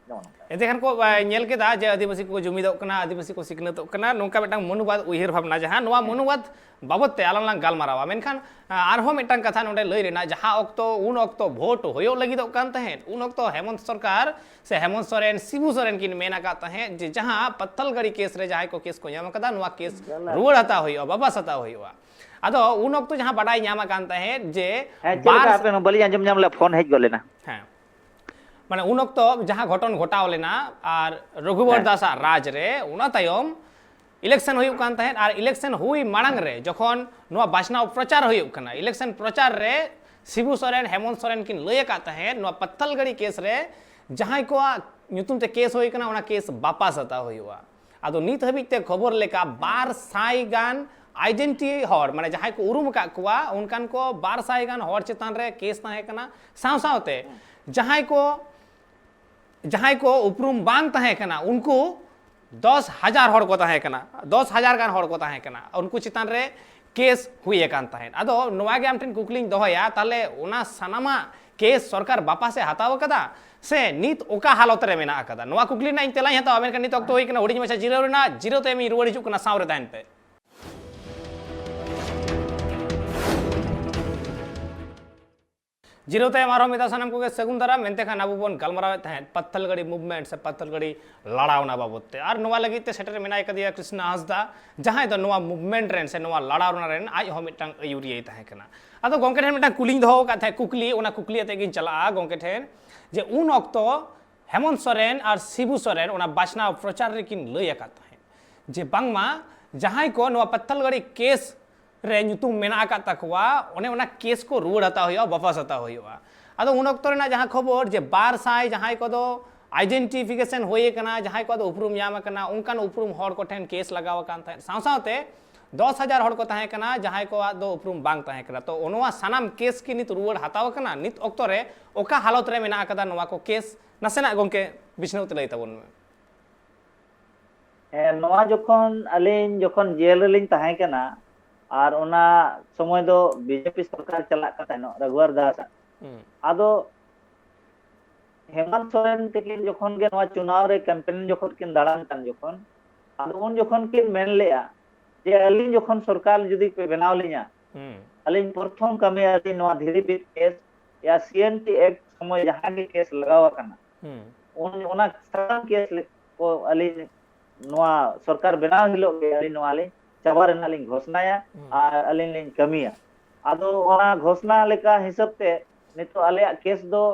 ᱱᱚᱜᱼᱚ ᱱᱚᱝᱠᱟ᱾ ᱮᱱᱛᱮ ᱠᱷᱟᱱ ᱠᱚ, ᱟ, ᱧᱮᱞ ᱠᱮᱫᱟ ᱡᱮ ᱟᱹᱫᱤᱵᱟᱹᱥᱤ ᱠᱚᱠᱚ ᱡᱩᱢᱤᱫᱚᱜ ᱠᱟᱱᱟ, ᱟᱹᱫᱤᱵᱟᱹᱥᱤ ᱠᱚ ᱥᱤᱠᱷᱱᱟᱹᱛᱚᱜ ᱠᱟᱱᱟ, ᱱᱚᱝᱠᱟ ᱢᱤᱫᱴᱟᱝ ᱢᱚᱱᱳᱵᱟᱫ ᱩᱭᱦᱟᱹᱨ ᱵᱷᱟᱵᱽᱱᱟ, ᱡᱟᱦᱟᱸ ᱱᱚᱣᱟ ᱢᱚᱱᱳᱵᱟᱫ ᱵᱟᱵᱚᱫ ᱛᱮ ᱟᱞᱟᱝ ᱞᱟᱝ ᱜᱟᱞᱢᱟᱨᱟᱣᱟ᱾ ᱢᱮᱱᱠᱷᱟᱱ, ᱟ, ᱟᱨᱦᱚᱸ ᱢᱤᱫᱴᱟᱝ ᱠᱟᱛᱷᱟ ᱱᱚᱰᱮ ᱞᱟᱹᱭ ᱨᱮᱱᱟᱜ, ᱡᱟᱦᱟᱸ ᱚᱠᱛᱚ, ᱩᱱ ᱚᱠᱛᱚ ᱵᱷᱳᱴ ᱦᱩᱭᱩᱜ ᱞᱟᱹᱜᱤᱫᱚᱜ ᱠᱟᱱ ᱛᱟᱦᱮᱸᱫ, ᱩᱱ ᱚᱠᱛᱚ ᱦᱮᱢᱚᱱᱛ ᱥᱚᱨᱠᱟᱨ ᱥᱮ ᱦᱮᱢᱚᱱᱛ ᱥᱚᱨᱮᱱ, ᱥᱤᱵᱩ ᱥᱚᱨᱮᱱ ᱠᱤᱱ ᱢᱮᱱ ᱟᱠᱟᱫ ᱛᱟᱦᱮᱸᱫ ᱡᱮ ᱡᱟᱦᱟᱸ ᱯᱟᱛᱷᱟᱞᱜᱟᱲᱤ ᱠᱮᱥ ᱨᱮ ᱡᱟᱦᱟᱸᱭ ᱠᱚ ᱠᱮᱥ ᱠᱚ ᱧᱟᱢ ᱟᱠᱟᱫᱟ, ᱱᱚᱣᱟ ᱠᱮᱥ ᱨᱩᱣᱟᱹᱲ ᱦᱟᱛᱟᱣ ᱦᱩᱭᱩᱜᱼᱟ, ᱵᱟᱯᱟᱥ ᱦᱟᱛᱟᱣ ᱦᱩᱭᱩᱜᱼᱟ᱾ ᱟᱫᱚ ᱩᱱ ᱚᱠᱛᱚ ᱡᱟᱦᱟᱸ ᱵᱟᱰᱟᱭ ᱧᱟᱢ ᱟᱠᱟᱱ ᱛᱟᱦᱮᱸᱫ ᱡᱮ ᱦᱮᱸ, ᱪᱮᱫ ᱞᱮᱠᱟ ᱵᱟᱨ ᱦᱟᱯᱮ ᱢᱟ ᱵᱟᱹᱞᱤᱧ ᱟᱸᱡᱚᱢ ᱧᱟᱢ ᱞᱮᱫᱟ, ᱯᱷᱳᱱ ᱦᱮᱡ ᱜᱚᱫ ᱞᱮᱱᱟ᱾ ᱦᱮᱸ, ᱢᱟᱱᱮ ᱩᱱ ᱚᱠᱛᱚ ᱡᱟᱦᱟᱸ ᱜᱷᱚᱴᱚᱱ ᱜᱷᱚᱴᱟᱣ ᱞᱮᱱᱟ ᱟᱨ ᱨᱚᱜᱷᱩᱵᱚᱨ ᱦᱮᱸ᱾ ᱫᱟᱥ ᱟᱜ ᱨᱟᱡᱽ ᱨᱮ, ᱚᱱᱟ ᱛᱟᱭᱚᱢ ᱤᱞᱮᱠᱥᱚᱱ ᱦᱩᱭᱩᱜ ᱠᱟᱱ ᱛᱟᱦᱮᱸᱫ, ᱟᱨ ᱤᱞᱮᱠᱥᱚᱱ ᱦᱩᱭ ᱢᱟᱲᱟᱝ ᱨᱮ ᱡᱚᱠᱷᱚᱱ ᱱᱚᱣᱟ ᱵᱟᱪᱷᱱᱟᱣ ᱯᱨᱚᱪᱟᱨ ᱦᱩᱭᱩᱜ ᱠᱟᱱᱟ, ᱤᱞᱮᱠᱥᱚᱱ ᱯᱨᱚᱪᱟᱨ ᱨᱮ ᱥᱤᱵᱩ ᱥᱚᱨᱮᱱ, ᱦᱮᱢᱚᱱᱛ ᱥᱚᱨᱮᱱ ᱠᱤᱱ ᱞᱟᱹᱭ ᱟᱠᱟᱫ ᱛᱟᱦᱮᱸᱫ, ᱱᱚᱣᱟ ᱯᱟᱛᱷᱟᱞᱜᱟᱲᱤ ᱠᱮᱥ ᱨᱮ ᱡᱟᱦᱟᱸᱭ ᱠᱚᱣᱟᱜ ᱧᱩᱛᱩᱢ ᱛᱮ ᱠᱮᱥ ᱦᱩᱭ ᱠᱟᱱᱟ, ᱚᱱᱟ ᱠᱮᱥ ᱵᱟᱯᱟᱥ ᱦᱟᱛᱟᱣ ᱦᱩᱭᱩᱜᱼᱟ᱾ ᱟᱫᱚ ᱱᱤᱛ ᱦᱟᱹᱵᱤᱡ ᱛᱮ ᱠᱷᱚᱵᱚᱨ ᱞᱮᱠᱟ ᱵᱟᱨ ᱥᱟᱭ ᱜᱟᱱ ᱟᱭᱰᱮᱱᱴᱤ ᱦᱚᱲ, ᱢᱟᱱᱮ ᱡᱟᱦᱟᱸᱭ ᱠᱚ ᱩᱨᱩᱢ ᱟᱠᱟᱫ ᱠᱚᱣᱟ, ᱚᱱᱠᱟᱱ ᱠᱚ ᱵᱟᱨ ᱥᱟᱭ ᱜᱟᱱ ᱦᱚᱲ ᱪᱮᱛᱟᱱ ᱨᱮ ᱠᱮᱥ ᱛᱟᱦᱮᱸ ᱠᱟᱱᱟ᱾ ᱥᱟᱶ ᱥᱟᱶᱛᱮ ᱡᱟᱦᱟᱸᱭ ᱠᱚ, ᱡᱟᱦᱟᱸᱭ ᱠᱚ ᱩᱯᱨᱩᱢ ᱵᱟᱝ ᱛᱟᱦᱮᱸ ᱠᱟᱱᱟ, ᱩᱱᱠᱩ ᱫᱚᱥ ᱦᱟᱡᱟᱨ ᱦᱚᱲ ᱠᱚ ᱛᱟᱦᱮᱸ ᱠᱟᱱᱟ, ᱫᱚᱥ ᱦᱟᱡᱟᱨ ᱜᱟᱱ ᱦᱚᱲ ᱠᱚ ᱛᱟᱦᱮᱸ ᱠᱟᱱᱟ, ᱩᱱᱠᱩ ᱪᱮᱛᱟᱱ ᱨᱮ ᱠᱮᱥ ᱦᱩᱭ ᱟᱠᱟᱱ ᱛᱟᱦᱮᱸᱫ᱾ ᱟᱫᱚ ᱱᱚᱣᱟ ᱜᱮ ᱟᱢ ᱴᱷᱮᱱ ᱠᱩᱠᱞᱤᱧ ᱫᱚᱦᱚᱭᱟ, ᱛᱟᱦᱞᱮ ᱚᱱᱟ ᱥᱟᱱᱟᱢᱟᱜ ᱠᱮᱥ ᱥᱚᱨᱠᱟᱨ ᱵᱟᱯᱟᱥ ᱮ ᱦᱟᱛᱟᱣ ᱟᱠᱟᱫᱟ ᱥᱮ ᱱᱤᱛ ᱚᱠᱟ ᱦᱟᱞᱚᱛ ᱨᱮ ᱢᱮᱱᱟᱜ ᱟᱠᱟᱫᱟ? ᱱᱚᱣᱟ ᱠᱩᱠᱞᱤ ᱨᱮᱱᱟᱜ ᱤᱧ ᱛᱮᱞᱟᱧ ᱦᱟᱛᱟᱣᱟ, ᱢᱮᱱᱠᱷᱟᱱ ᱱᱤᱛ ᱚᱠᱛᱚ ᱦᱩᱭ ᱠᱟᱱᱟ ᱦᱩᱰᱤᱧ ᱢᱟᱪᱷᱟ ᱡᱤᱨᱟᱹᱣ ᱨᱮᱱᱟᱜ, ᱡᱤᱨᱟᱹᱣ ᱛᱟᱭᱚᱢ ᱤᱧ ᱨᱩᱣᱟᱹᱲ ᱦᱤᱡᱩᱜ ᱠᱟᱱᱟ, ᱥᱟᱶ ᱨᱮ ᱛᱟᱦᱮᱱ ᱯᱮ᱾ ᱡᱤᱨᱟᱹᱣ ᱛᱟᱭᱚᱢ ᱟᱨᱦᱚᱸ ᱢᱤᱫ ᱫᱷᱟᱣ ᱥᱟᱱᱟᱢ ᱠᱚᱜᱮ ᱥᱟᱹᱜᱩᱱ ᱫᱟᱨᱟᱢ᱾ ᱢᱮᱱᱛᱮ ᱠᱷᱟᱱ ᱟᱵᱚ ᱵᱚᱱ ᱜᱟᱞᱢᱟᱨᱟᱣᱮᱫ ᱛᱟᱦᱮᱸᱫ ᱯᱟᱛᱷᱟᱞᱜᱟᱲᱤ movement ᱥᱮ ᱯᱟᱛᱷᱟᱞᱜᱟᱲᱤ ᱞᱟᱲᱟᱣᱱᱟ ᱵᱟᱵᱚᱛ ᱛᱮ, ᱟᱨ ᱱᱚᱣᱟ ᱞᱟᱹᱜᱤᱫ ᱛᱮ ᱥᱮᱴᱮᱨ ᱢᱮᱱᱟᱭ ᱠᱟᱫᱮᱭᱟ ᱠᱨᱤᱥᱱᱟ ᱦᱟᱸᱥᱫᱟ, ᱡᱟᱦᱟᱸᱭ ᱫᱚ ᱱᱚᱣᱟ movement ᱨᱮᱱ ᱥᱮ ᱱᱚᱣᱟ ᱞᱟᱲᱟᱣᱱᱟ ᱨᱮᱱ ᱟᱡ ᱦᱚᱸ ᱢᱤᱫᱴᱟᱝ ᱟᱹᱭᱩᱨᱤᱭᱟᱹᱭ ᱛᱟᱦᱮᱸ ᱠᱟᱱᱟ᱾ ᱟᱫᱚ ᱜᱚᱢᱠᱮ ᱴᱷᱮᱱ ᱢᱤᱫᱴᱟᱝ ᱠᱩᱞᱤᱧ ᱫᱚᱦᱚ ᱟᱠᱟᱫ ᱛᱟᱦᱮᱸᱫ, ᱠᱩᱠᱞᱤ, ᱚᱱᱟ ᱠᱩᱠᱞᱤ ᱟᱛᱮ ᱜᱤᱧ ᱪᱟᱞᱟᱜᱼᱟ ᱜᱚᱢᱠᱮ ᱴᱷᱮᱱ, ᱡᱮ ᱩᱱ ᱚᱠᱛᱚ ᱦᱮᱢᱚᱱᱛ ᱥᱚᱨᱮᱱ ᱟᱨ ᱥᱤᱵᱩ ᱥᱚᱨᱮᱱ ᱚᱱᱟ ᱵᱟᱪᱷᱱᱟᱣ ᱯᱨᱚᱪᱟᱨ ᱨᱮᱠᱤᱱ ᱞᱟᱹᱭ ᱟᱠᱟᱫ ᱛᱟᱦᱮᱸᱫ ᱡᱮ ᱵᱟᱝᱢᱟ ᱡᱟᱦᱟᱸᱭ ᱠᱚ ᱱᱚᱣᱟ ᱯᱟᱛᱷᱟᱞᱜᱟᱲᱤ ᱠᱮᱥ ᱨᱮ ᱧᱩᱛᱩᱢ ᱢᱮᱱᱟᱜ ᱟᱠᱟᱫ ᱛᱟᱠᱚᱣᱟ, ᱚᱱᱮ ᱚᱱᱟ ᱠᱮᱥ ᱠᱚ ᱨᱩᱣᱟᱹᱲ ᱦᱟᱛᱟᱣ ᱦᱩᱭᱩᱜᱼᱟ, ᱵᱟᱯᱟᱥ ᱦᱟᱛᱟᱣ ᱦᱩᱭᱩᱜᱼᱟ᱾ ᱟᱫᱚ ᱩᱱ ᱚᱠᱛᱚ ᱨᱮᱱᱟᱜ ᱡᱟᱦᱟᱸ ᱠᱷᱚᱵᱚᱨ ᱡᱮ ᱵᱟᱨ ᱥᱟᱭ ᱡᱟᱦᱟᱸᱭ ᱠᱚᱫᱚ identification ᱦᱩᱭ ᱟᱠᱟᱱᱟ, ᱡᱟᱦᱟᱸᱭ ᱠᱚᱣᱟᱜ ᱫᱚ ᱩᱯᱨᱩᱢ ᱧᱟᱢ ᱟᱠᱟᱱᱟ, ᱚᱱᱠᱟᱱ ᱩᱯᱨᱩᱢ ᱦᱚᱲ ᱠᱚᱴᱷᱮᱱ ᱠᱮᱥ ᱞᱟᱜᱟᱣ ᱟᱠᱟᱱ ᱛᱟᱦᱮᱸᱫ, ᱥᱟᱶ ᱥᱟᱶᱛᱮ ᱫᱚᱥ ᱦᱟᱡᱟᱨ ᱦᱚᱲ ᱠᱚ ᱛᱟᱦᱮᱸ ᱠᱟᱱᱟ, ᱡᱟᱦᱟᱸᱭ ᱠᱚᱣᱟᱜ ᱫᱚ ᱩᱯᱨᱩᱢ ᱵᱟᱝ ᱛᱟᱦᱮᱸ ᱠᱟᱱᱟ᱾ ᱛᱚ, ᱱᱚᱣᱟ ᱥᱟᱱᱟᱢ ᱠᱮᱥ ᱠᱤ ᱱᱤᱛ ᱨᱩᱣᱟᱹᱲ ᱦᱟᱛᱟᱣ ᱟᱠᱟᱱᱟ? ᱱᱤᱛ ᱚᱠᱛᱚ ᱨᱮ ᱚᱠᱟ ᱦᱟᱞᱚᱛ ᱨᱮ ᱢᱮᱱᱟᱜ ᱟᱠᱟᱫᱟ ᱱᱚᱣᱟ ᱠᱚ ᱠᱮᱥ? ᱱᱟᱥᱮᱱᱟᱜ ᱜᱚᱢᱠᱮ ᱵᱤᱪᱷᱱᱟᱹᱣ ᱛᱮ ᱞᱟᱹᱭ ᱛᱟᱵᱚᱱ ᱢᱮ᱾ ᱦᱮᱸ, ᱱᱚᱣᱟ ᱡᱚᱠᱷᱚᱱ ᱟᱹᱞᱤᱧ ᱡᱚᱠᱷᱚᱱ ᱡᱮᱞ ᱨᱮᱞᱤᱧ ᱛᱟᱦᱮᱸ ᱠᱟᱱᱟ, ᱟᱨ ᱚᱱᱟ ᱥᱚᱢᱚᱭ ᱫᱚ ᱵᱤᱡᱮᱯᱤ ᱥᱚᱨᱠᱟᱨ ᱪᱟᱞᱟᱜ ᱠᱟᱱ ᱛᱟᱦᱮᱱᱚᱜ, ᱨᱟᱜᱷᱩᱣᱟᱨ ᱫᱟᱥ ᱟᱜ᱾ ᱦᱩᱸ᱾ ᱟᱫᱚ ᱦᱮᱢᱟᱱᱛ ᱥᱚᱨᱮᱱ ᱛᱟᱹᱠᱤᱱ ᱡᱚᱠᱷᱚᱱ ᱜᱮ ᱱᱚᱣᱟ ᱪᱩᱱᱟᱣ ᱨᱮ ᱠᱮᱢᱯᱮᱱ ᱡᱚᱠᱷᱚᱱ ᱠᱤᱱ ᱫᱟᱬᱟᱱ ᱠᱟᱱ ᱡᱚᱠᱷᱚᱱ, ᱟᱫᱚ ᱩᱱ ᱡᱚᱠᱷᱚᱱ ᱠᱤᱱ ᱢᱮᱱ ᱞᱮᱜᱼᱟ ᱡᱮ ᱟᱹᱞᱤᱧ ᱡᱚᱠᱷᱚᱱ ᱥᱚᱨᱠᱟᱨ ᱡᱩᱫᱤ ᱯᱮ ᱵᱮᱱᱟᱣ ᱞᱤᱧᱟ, ᱦᱩᱸ᱾ ᱟᱹᱞᱤᱧ ᱯᱨᱚᱛᱷᱚᱢ ᱠᱟᱹᱢᱤ ᱟᱹᱞᱤᱧ ᱱᱚᱣᱟ ᱫᱷᱤᱨᱤ ᱵᱤᱫ ᱠᱮᱥ ᱭᱟ ᱥᱤ ᱮᱱ ᱴᱤ ᱮᱠᱴ ᱥᱚᱢᱚᱭ ᱡᱟᱦᱟᱸ ᱜᱮ ᱠᱮᱥ ᱞᱟᱜᱟᱣ ᱟᱠᱟᱱᱟ, ᱦᱩᱸ᱾ ᱩᱱ ᱚᱱᱟ ᱥᱟᱱᱟᱢ ᱠᱮᱥ ᱠᱚ ᱟᱹᱞᱤᱧ ᱱᱚᱣᱟ ᱥᱚᱨᱠᱟᱨ ᱵᱮᱱᱟᱣ ᱦᱤᱞᱳᱜ ᱜᱮ ᱟᱹᱞᱤᱧ ᱱᱚᱣᱟ ᱞᱤᱧ ᱪᱟᱵᱟ ᱨᱮᱱᱟᱜ ᱞᱤᱧ ᱜᱷᱳᱥᱱᱟᱭᱟ ᱦᱩᱸ᱾ ᱟᱨ ᱟᱹᱞᱤᱧ ᱞᱤᱧ ᱠᱟᱹᱢᱤᱭᱟ᱾ ᱟᱫᱚ ᱚᱱᱟ ᱜᱷᱳᱥᱱᱟ ᱞᱮᱠᱟ ᱦᱤᱥᱟᱹᱵ ᱛᱮ ᱱᱤᱛᱚᱜ ᱟᱞᱮᱭᱟᱜ ᱠᱮᱥ ᱫᱚ,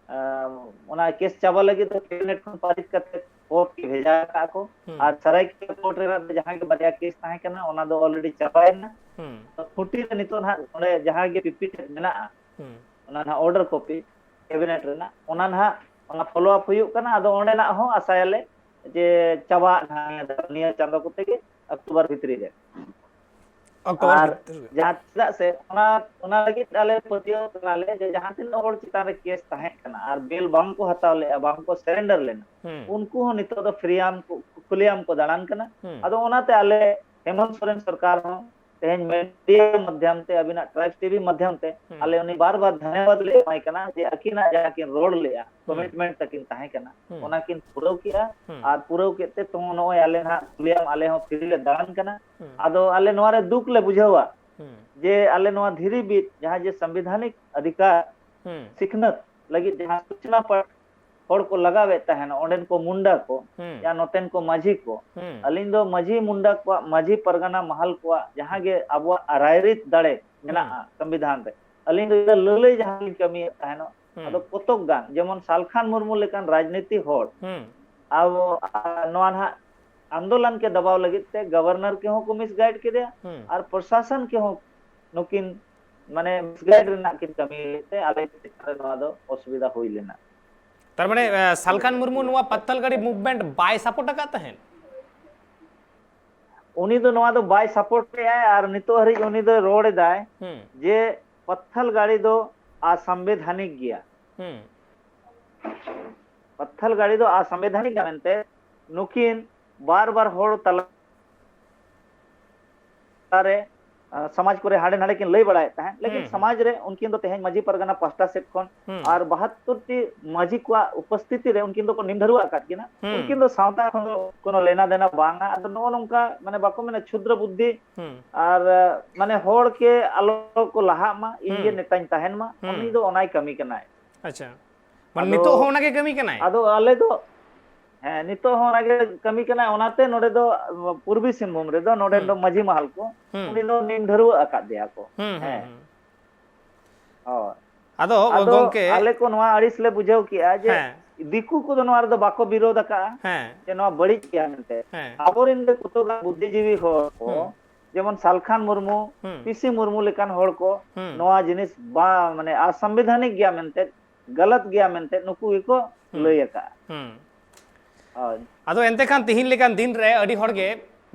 ᱟᱸ, ᱚᱱᱟ ᱠᱮᱥ ᱪᱟᱵᱟ ᱞᱟᱹᱜᱤᱫ ᱫᱚ ᱠᱮᱵᱤᱱᱮᱴ ᱠᱷᱚᱱ ᱯᱟᱹᱨᱤᱥ ᱠᱟᱛᱮ ᱠᱳᱨᱴ ᱠᱮ ᱵᱷᱮᱡᱟ ᱟᱠᱟᱫ ᱠᱚ᱾ ᱦᱩᱸ᱾ ᱟᱨ ᱥᱟᱨᱟᱭᱠᱮᱞᱟ ᱠᱳᱨᱴ ᱨᱮᱱᱟᱜ ᱫᱚ ᱡᱟᱦᱟᱸ ᱜᱮ ᱵᱟᱨᱭᱟ ᱠᱮᱥ ᱛᱟᱦᱮᱸ ᱠᱟᱱᱟ, ᱚᱱᱟ ᱫᱚ ᱚᱞᱨᱮᱰᱤ ᱪᱟᱵᱟᱭᱮᱱᱟ᱾ ᱦᱩᱸ᱾ ᱛᱚ, ᱠᱷᱩᱸᱴᱤ ᱨᱮ ᱱᱤᱛᱚᱜ ᱱᱟᱦᱟᱜ ᱚᱸᱰᱮ ᱡᱟᱦᱟᱸ ᱜᱮ ᱯᱤᱯᱤᱴᱮᱰ ᱢᱮᱱᱟᱜᱼᱟ, ᱦᱩᱸ᱾ ᱚᱱᱟ ᱱᱟᱦᱟᱜ ᱚᱨᱰᱟᱨ ᱠᱚᱯᱤ ᱠᱮᱵᱤᱱᱮᱴ ᱨᱮᱱᱟᱜ, ᱚᱱᱟ ᱱᱟᱦᱟᱜ ᱚᱱᱟ ᱯᱷᱚᱞᱳ ᱟᱯ ᱦᱩᱭᱩᱜ ᱠᱟᱱᱟ᱾ ᱟᱫᱚ ᱚᱸᱰᱮᱱᱟᱜ ᱦᱚᱸ ᱟᱥᱟᱭᱟᱞᱮ ᱡᱮ ᱪᱟᱵᱟᱜ ᱱᱟᱦᱟᱜ ᱱᱤᱭᱟᱹ ᱫᱷᱟᱣ, ᱱᱤᱭᱟᱹ ᱪᱟᱸᱫᱚ ᱠᱚᱛᱮ ᱜᱮ, ᱚᱠᱴᱳᱵᱟᱨ ᱵᱷᱤᱛᱨᱤ ᱨᱮ᱾ ᱚᱠᱴᱳᱵᱟᱨ ᱟᱨ ᱵᱷᱤᱛᱨᱤ ᱨᱮ᱾ ᱡᱟᱦᱟᱸ, ᱪᱮᱫᱟᱜ ᱥᱮ ᱚᱱᱟ, ᱚᱱᱟ ᱞᱟᱹᱜᱤᱫ ᱟᱞᱮ ᱯᱟᱹᱛᱭᱟᱹᱣ ᱠᱟᱱᱟᱞᱮ ᱡᱮ ᱡᱟᱦᱟᱸ ᱛᱤᱱᱟᱹᱜ ᱦᱚᱲ ᱪᱮᱛᱟᱱ ᱨᱮ ᱠᱮᱥ ᱛᱟᱦᱮᱸ ᱠᱟᱱᱟ ᱟᱨ ᱵᱮᱞ ᱵᱟᱝ ᱠᱚ ᱦᱟᱛᱟᱣ ᱞᱮᱜᱼᱟ, ᱵᱟᱝ ᱠᱚ ᱥᱟᱨᱮᱱᱰᱟᱨ ᱞᱮᱱᱟ, ᱦᱩᱸ᱾ ᱩᱱᱠᱩ ᱦᱚᱸ ᱱᱤᱛᱚᱜ ᱫᱚ ᱯᱷᱨᱤᱭᱟᱢ ᱠᱚ, ᱠᱷᱩᱞᱮᱭᱟᱢ ᱠᱚ ᱫᱟᱬᱟᱱ ᱠᱟᱱᱟ᱾ ᱦᱩᱸ᱾ ᱟᱫᱚ ᱚᱱᱟᱛᱮ ᱟᱞᱮ ᱦᱮᱢᱚᱱᱛ ᱥᱚᱨᱮᱱ ᱥᱚᱨᱠᱟᱨ ᱦᱚᱸ ᱛᱮᱦᱮᱧ ᱢᱤᱰᱤᱭᱟ ᱢᱟᱫᱽᱫᱷᱚᱢ ᱛᱮ, ᱟᱹᱵᱤᱱᱟᱜ ᱴᱨᱟᱭᱤᱵᱽ ᱴᱤᱵᱷᱤ ᱢᱟᱫᱽᱫᱷᱚᱢ ᱛᱮ ᱦᱩᱸ᱾ ᱟᱞᱮ ᱩᱱᱤ ᱵᱟᱨ ᱵᱟᱨ ᱫᱷᱟᱱᱭᱟᱵᱟᱫ ᱞᱮ ᱮᱢᱟᱭ ᱠᱟᱱᱟ ᱡᱮ ᱟᱹᱠᱤᱱᱟᱜ ᱡᱟᱦᱟᱸ ᱠᱤᱱ ᱨᱚᱲ ᱞᱮᱜᱼᱟ, ᱦᱩᱸ᱾ ᱠᱚᱢᱤᱴᱢᱮᱱᱴ ᱛᱟᱹᱠᱤᱱ ᱛᱟᱦᱮᱸ ᱠᱟᱱᱟ, ᱦᱩᱸ᱾ ᱚᱱᱟ ᱠᱤᱱ ᱯᱩᱨᱟᱹᱣ ᱠᱮᱜᱼᱟ᱾ ᱦᱩᱸ᱾ ᱟᱨ ᱯᱩᱨᱟᱹᱣ ᱠᱮᱫ ᱛᱮ ᱛᱚ ᱱᱚᱜᱼᱚᱭ ᱟᱞᱮ ᱱᱟᱦᱟᱜ ᱠᱷᱩᱞᱮᱭᱟᱢ ᱟᱞᱮ ᱦᱚᱸ ᱯᱷᱨᱤ ᱞᱮ ᱫᱟᱬᱟᱱ ᱠᱟᱱᱟ᱾ ᱦᱩᱸ᱾ ᱟᱫᱚ ᱟᱞᱮ ᱱᱚᱣᱟ ᱨᱮ ᱫᱩᱠ ᱞᱮ ᱵᱩᱡᱷᱟᱹᱣᱟ ᱦᱩᱸ᱾ ᱡᱮ ᱟᱞᱮ ᱱᱚᱣᱟ ᱫᱷᱤᱨᱤ ᱵᱤᱫ ᱡᱟᱦᱟᱸ ᱡᱮ ᱥᱚᱝᱵᱤᱫᱷᱟᱱᱤᱠ ᱚᱫᱷᱤᱠᱟᱨ ᱦᱩᱸ᱾ ᱥᱤᱠᱷᱱᱟᱹᱛ ᱞᱟᱹᱜᱤᱫ ᱡᱟᱦᱟᱸ ᱥᱩᱪᱱᱟ ᱯᱟᱴ ᱦᱚᱲ ᱠᱚ ᱞᱟᱜᱟᱣᱮᱫ ᱛᱟᱦᱮᱱ, ᱚᱸᱰᱮᱱ ᱠᱚ ᱢᱩᱱᱰᱟ ᱠᱚ, ᱦᱩᱸ᱾ ᱭᱟ ᱱᱚᱛᱮᱱ ᱠᱚ ᱢᱟᱹᱡᱷᱤ ᱠᱚ, ᱦᱩᱸ᱾ ᱟᱹᱞᱤᱧ ᱫᱚ ᱢᱟᱹᱡᱷᱤ ᱢᱩᱱᱰᱟ ᱠᱚᱣᱟᱜ, ᱢᱟᱹᱡᱷᱤ ᱯᱟᱨᱜᱟᱱᱟ ᱢᱟᱦᱟᱞ ᱠᱚᱣᱟᱜ ᱡᱟᱦᱟᱸ ᱜᱮ ᱟᱵᱚᱣᱟᱜ ᱨᱟᱭᱨᱤᱛ ᱫᱟᱲᱮ ᱢᱮᱱᱟᱜᱼᱟ ᱦᱩᱸ᱾ ᱥᱚᱝᱵᱤᱫᱷᱟᱱ ᱨᱮ, ᱟᱹᱞᱤᱧ ᱫᱚ ᱞᱟᱹᱞᱟᱹᱭ ᱡᱟᱦᱟᱸ ᱞᱤᱧ ᱠᱟᱹᱢᱤᱭᱮᱫ ᱛᱟᱦᱮᱱᱚᱜ, ᱦᱩᱸ᱾ ᱟᱫᱚ ᱠᱚᱛᱚᱠ ᱜᱟᱱ, ᱡᱮᱢᱚᱱ ᱥᱟᱞᱠᱷᱟᱱ ᱢᱩᱨᱢᱩ ᱞᱮᱠᱟᱱ ᱨᱟᱡᱽᱱᱤᱛᱤ ᱦᱚᱲ, ᱦᱩᱸ᱾ ᱟᱵᱚ, ᱟ, ᱱᱚᱣᱟ ᱱᱟᱦᱟᱜ ᱟᱱᱫᱳᱞᱚᱱ ᱠᱮ ᱫᱟᱵᱟᱣ ᱞᱟᱹᱜᱤᱫ ᱛᱮ ᱜᱚᱵᱷᱚᱨᱱᱚᱨ ᱠᱮᱦᱚᱸ ᱠᱚ ᱢᱤᱥᱜᱟᱭᱤᱰ ᱠᱮᱫᱮᱭᱟ ᱦᱩᱸ᱾ ᱟᱨ ᱯᱨᱚᱥᱟᱥᱚᱱ ᱠᱮᱦᱚᱸ ᱱᱩᱠᱤᱱ ᱢᱟᱱᱮ ᱢᱤᱥᱜᱟᱭᱤᱰ ᱨᱮᱱᱟᱜ ᱠᱤᱱ ᱠᱟᱹᱢᱤ ᱞᱟᱹᱜᱤᱫ ᱛᱮ ᱟᱞᱮ ᱪᱮᱛᱟᱱ ᱨᱮ ᱱᱚᱣᱟ ᱫᱚ ᱚᱥᱩᱵᱤᱫᱷᱟ ᱦᱩᱭ ᱞᱮᱱᱟ᱾ ᱛᱟᱨ ᱢᱟᱱᱮ, ᱮ, ᱥᱟᱞᱠᱷᱟᱱ ᱢᱩᱨᱢᱩ ᱱᱚᱣᱟ ᱯᱟᱛᱛᱟᱞᱜᱟᱲᱤ movement ᱵᱟᱭ support ᱟᱠᱟᱫ ᱛᱟᱦᱮᱸᱫ? ᱩᱱᱤ ᱫᱚ ᱱᱚᱣᱟ ᱫᱚ ᱵᱟᱭ support ᱮᱫᱟᱭ ᱟᱨ ᱱᱤᱛᱚᱜ ᱦᱟᱹᱨᱤᱡ ᱩᱱᱤ ᱫᱚ ᱨᱚᱲ ᱮᱫᱟᱭ ᱦᱩᱸ᱾ ᱡᱮ ᱯᱟᱛᱛᱷᱟᱞ ᱜᱟᱲᱤ ᱫᱚ ᱟᱥᱟᱢᱵᱤᱫᱷᱟᱱᱤᱠ ᱜᱮᱭᱟ᱾ ᱦᱩᱸ᱾ ᱯᱟᱛᱛᱷᱟᱞ ᱜᱟᱲᱤ ᱫᱚ ᱟᱥᱟᱢᱵᱤᱫᱷᱟᱱᱤᱠ ᱜᱮᱭᱟ ᱢᱮᱱᱛᱮ ᱱᱩᱠᱤᱱ ᱵᱟᱨ ᱵᱟᱨ ᱦᱚᱲ ᱛᱟᱞᱟ ᱨᱮ, ᱟ, ᱥᱚᱢᱟᱡᱽ ᱠᱚᱨᱮ ᱦᱟᱸᱰᱮ ᱱᱟᱰᱮ ᱠᱤᱱ ᱞᱟᱹᱭ ᱵᱟᱲᱟᱭᱮᱫ ᱛᱟᱦᱮᱸᱫ, ᱞᱮᱠᱤᱱ ᱦᱩᱸ, ᱦᱩᱸ᱾ ᱥᱚᱢᱟᱡᱽ ᱨᱮ ᱩᱱᱠᱤᱱ ᱫᱚ ᱛᱮᱦᱮᱧ ᱢᱟᱹᱡᱷᱤ ᱯᱟᱨᱜᱟᱱᱟ ᱯᱟᱦᱴᱟ ᱥᱮᱫ ᱠᱷᱚᱱ ᱦᱩᱸ᱾ ᱟᱨ ᱵᱟᱦᱟᱛᱛᱳᱨ ᱴᱤ ᱢᱟᱹᱡᱷᱤ ᱠᱚᱣᱟᱜ ᱩᱯᱚᱥᱛᱷᱤᱛᱤ ᱨᱮ ᱩᱱᱠᱤᱱ ᱫᱚᱠᱚ ᱱᱤᱢ ᱰᱷᱟᱹᱨᱣᱟᱹ ᱟᱠᱟᱫ ᱠᱤᱱᱟ᱾ ᱦᱩᱸ᱾ ᱩᱱᱠᱤᱱ ᱫᱚ ᱥᱟᱶᱛᱟ ᱠᱷᱚᱱ ᱫᱚ ᱠᱳᱱᱳ ᱞᱮᱱᱟ ᱫᱮᱱᱟ ᱵᱟᱝᱟ᱾ ᱟᱫᱚ ᱱᱚᱜᱼᱚ ᱱᱚᱝᱠᱟ, ᱢᱟᱱᱮ, ᱵᱟᱠᱚ ᱢᱮᱱᱟ ᱪᱷᱩᱫᱨᱚ ᱵᱩᱫᱽᱫᱷᱤ ᱦᱩᱸ᱾ ᱟᱨ, ᱢᱟᱱᱮ, ᱦᱚᱲ ᱠᱮ ᱟᱞᱚ ᱠᱚ ᱞᱟᱦᱟᱜ ᱢᱟ, ᱤᱧ ᱜᱮ ᱦᱩᱸ᱾ ᱱᱮᱛᱟᱧ ᱛᱟᱦᱮᱱ ᱢᱟ, ᱦᱩᱸ᱾ ᱩᱱᱤ ᱫᱚ ᱚᱱᱟᱭ ᱠᱟᱹᱢᱤ ᱠᱟᱱᱟᱭ᱾ ᱟᱪᱪᱷᱟ, ᱢᱟᱱᱮ ᱟᱫᱚ, ᱱᱤᱛᱚᱜ ᱦᱚᱸ ᱚᱱᱟᱜᱮ ᱠᱟᱹᱢᱤ ᱠᱟᱱᱟᱭ? ᱟᱫᱚ ᱟᱞᱮ ᱫᱚ, ᱦᱮᱸ, ᱱᱤᱛᱚᱜ ᱦᱚᱸ ᱚᱱᱟᱜᱮ ᱠᱟᱹᱢᱤ ᱠᱟᱱᱟᱭ, ᱚᱱᱟᱛᱮ ᱱᱚᱰᱮ ᱫᱚ, ᱯᱩᱨᱵᱤ ᱥᱤᱝᱵᱷᱩᱢ ᱨᱮᱫᱚ ᱱᱚᱰᱮ ᱦᱩᱸ᱾ ᱫᱚ ᱢᱟᱹᱡᱷᱤ ᱢᱟᱦᱟᱞ ᱠᱚ, ᱦᱩᱸ᱾ ᱩᱱᱤ ᱫᱚ ᱱᱤᱢ ᱰᱷᱟᱹᱨᱣᱟᱹ ᱟᱠᱟᱫ ᱫᱮᱭᱟ ᱠᱚ᱾ ᱦᱩᱸ, ᱦᱩᱸ, ᱦᱮᱸ᱾ ᱦᱩᱸ᱾ ᱦᱳᱭ᱾ ᱟᱫᱚ, ᱟᱫᱚ ᱜᱚᱝᱠᱮ, ᱟᱞᱮ ᱠᱚ ᱱᱚᱣᱟ ᱟᱹᱲᱤᱥ ᱞᱮ ᱵᱩᱡᱷᱟᱹᱣ ᱠᱮᱜᱼᱟ ᱡᱮ ᱦᱮᱸ᱾ ᱫᱤᱠᱩ ᱠᱚᱫᱚ ᱱᱚᱣᱟ ᱨᱮᱫᱚ ᱵᱟᱠᱚ ᱵᱤᱨᱳᱫ ᱟᱠᱟᱜᱼᱟ ᱦᱮᱸ᱾ ᱡᱮ ᱱᱚᱣᱟ ᱵᱟᱹᱲᱤᱡ ᱜᱮᱭᱟ ᱢᱮᱱᱛᱮ᱾ ᱦᱮᱸ᱾ ᱟᱵᱚᱨᱮᱱ ᱜᱮ ᱠᱚᱛᱚᱜᱟᱱ ᱵᱩᱫᱽᱫᱷᱤᱡᱤᱵᱤ ᱦᱚᱲ ᱠᱚ, ᱦᱩᱸ᱾ ᱡᱮᱢᱚᱱ ᱥᱟᱞᱠᱷᱟᱱ ᱢᱩᱨᱢᱩ, ᱦᱩᱸ᱾ ᱯᱤᱥᱤ ᱢᱩᱨᱢᱩ ᱞᱮᱠᱟᱱ ᱦᱚᱲ ᱠᱚ ᱦᱩᱸ᱾ ᱱᱚᱣᱟ ᱡᱤᱱᱤᱥ ᱵᱟ-, ᱢᱟᱱᱮ, ᱟᱥᱟᱝᱵᱤᱫᱷᱟᱱᱤᱠ ᱜᱮᱭᱟ ᱢᱮᱱᱛᱮ, ᱜᱟᱞᱟᱛ ᱜᱮᱭᱟ ᱢᱮᱱᱛᱮ ᱱᱩᱠᱩ ᱜᱮᱠᱚ ᱦᱩᱸ᱾ ᱞᱟᱹᱭ ᱟᱠᱟᱜᱼᱟ᱾ ᱦᱩᱸ᱾ ᱦᱳᱭ᱾ ᱟᱫᱚ ᱮᱱᱛᱮ ᱠᱷᱟᱱ ᱛᱤᱦᱤᱧ ᱞᱮᱠᱟᱱ ᱫᱤᱱ ᱨᱮ ᱟᱹᱰᱤ ᱦᱚᱲ ᱜᱮ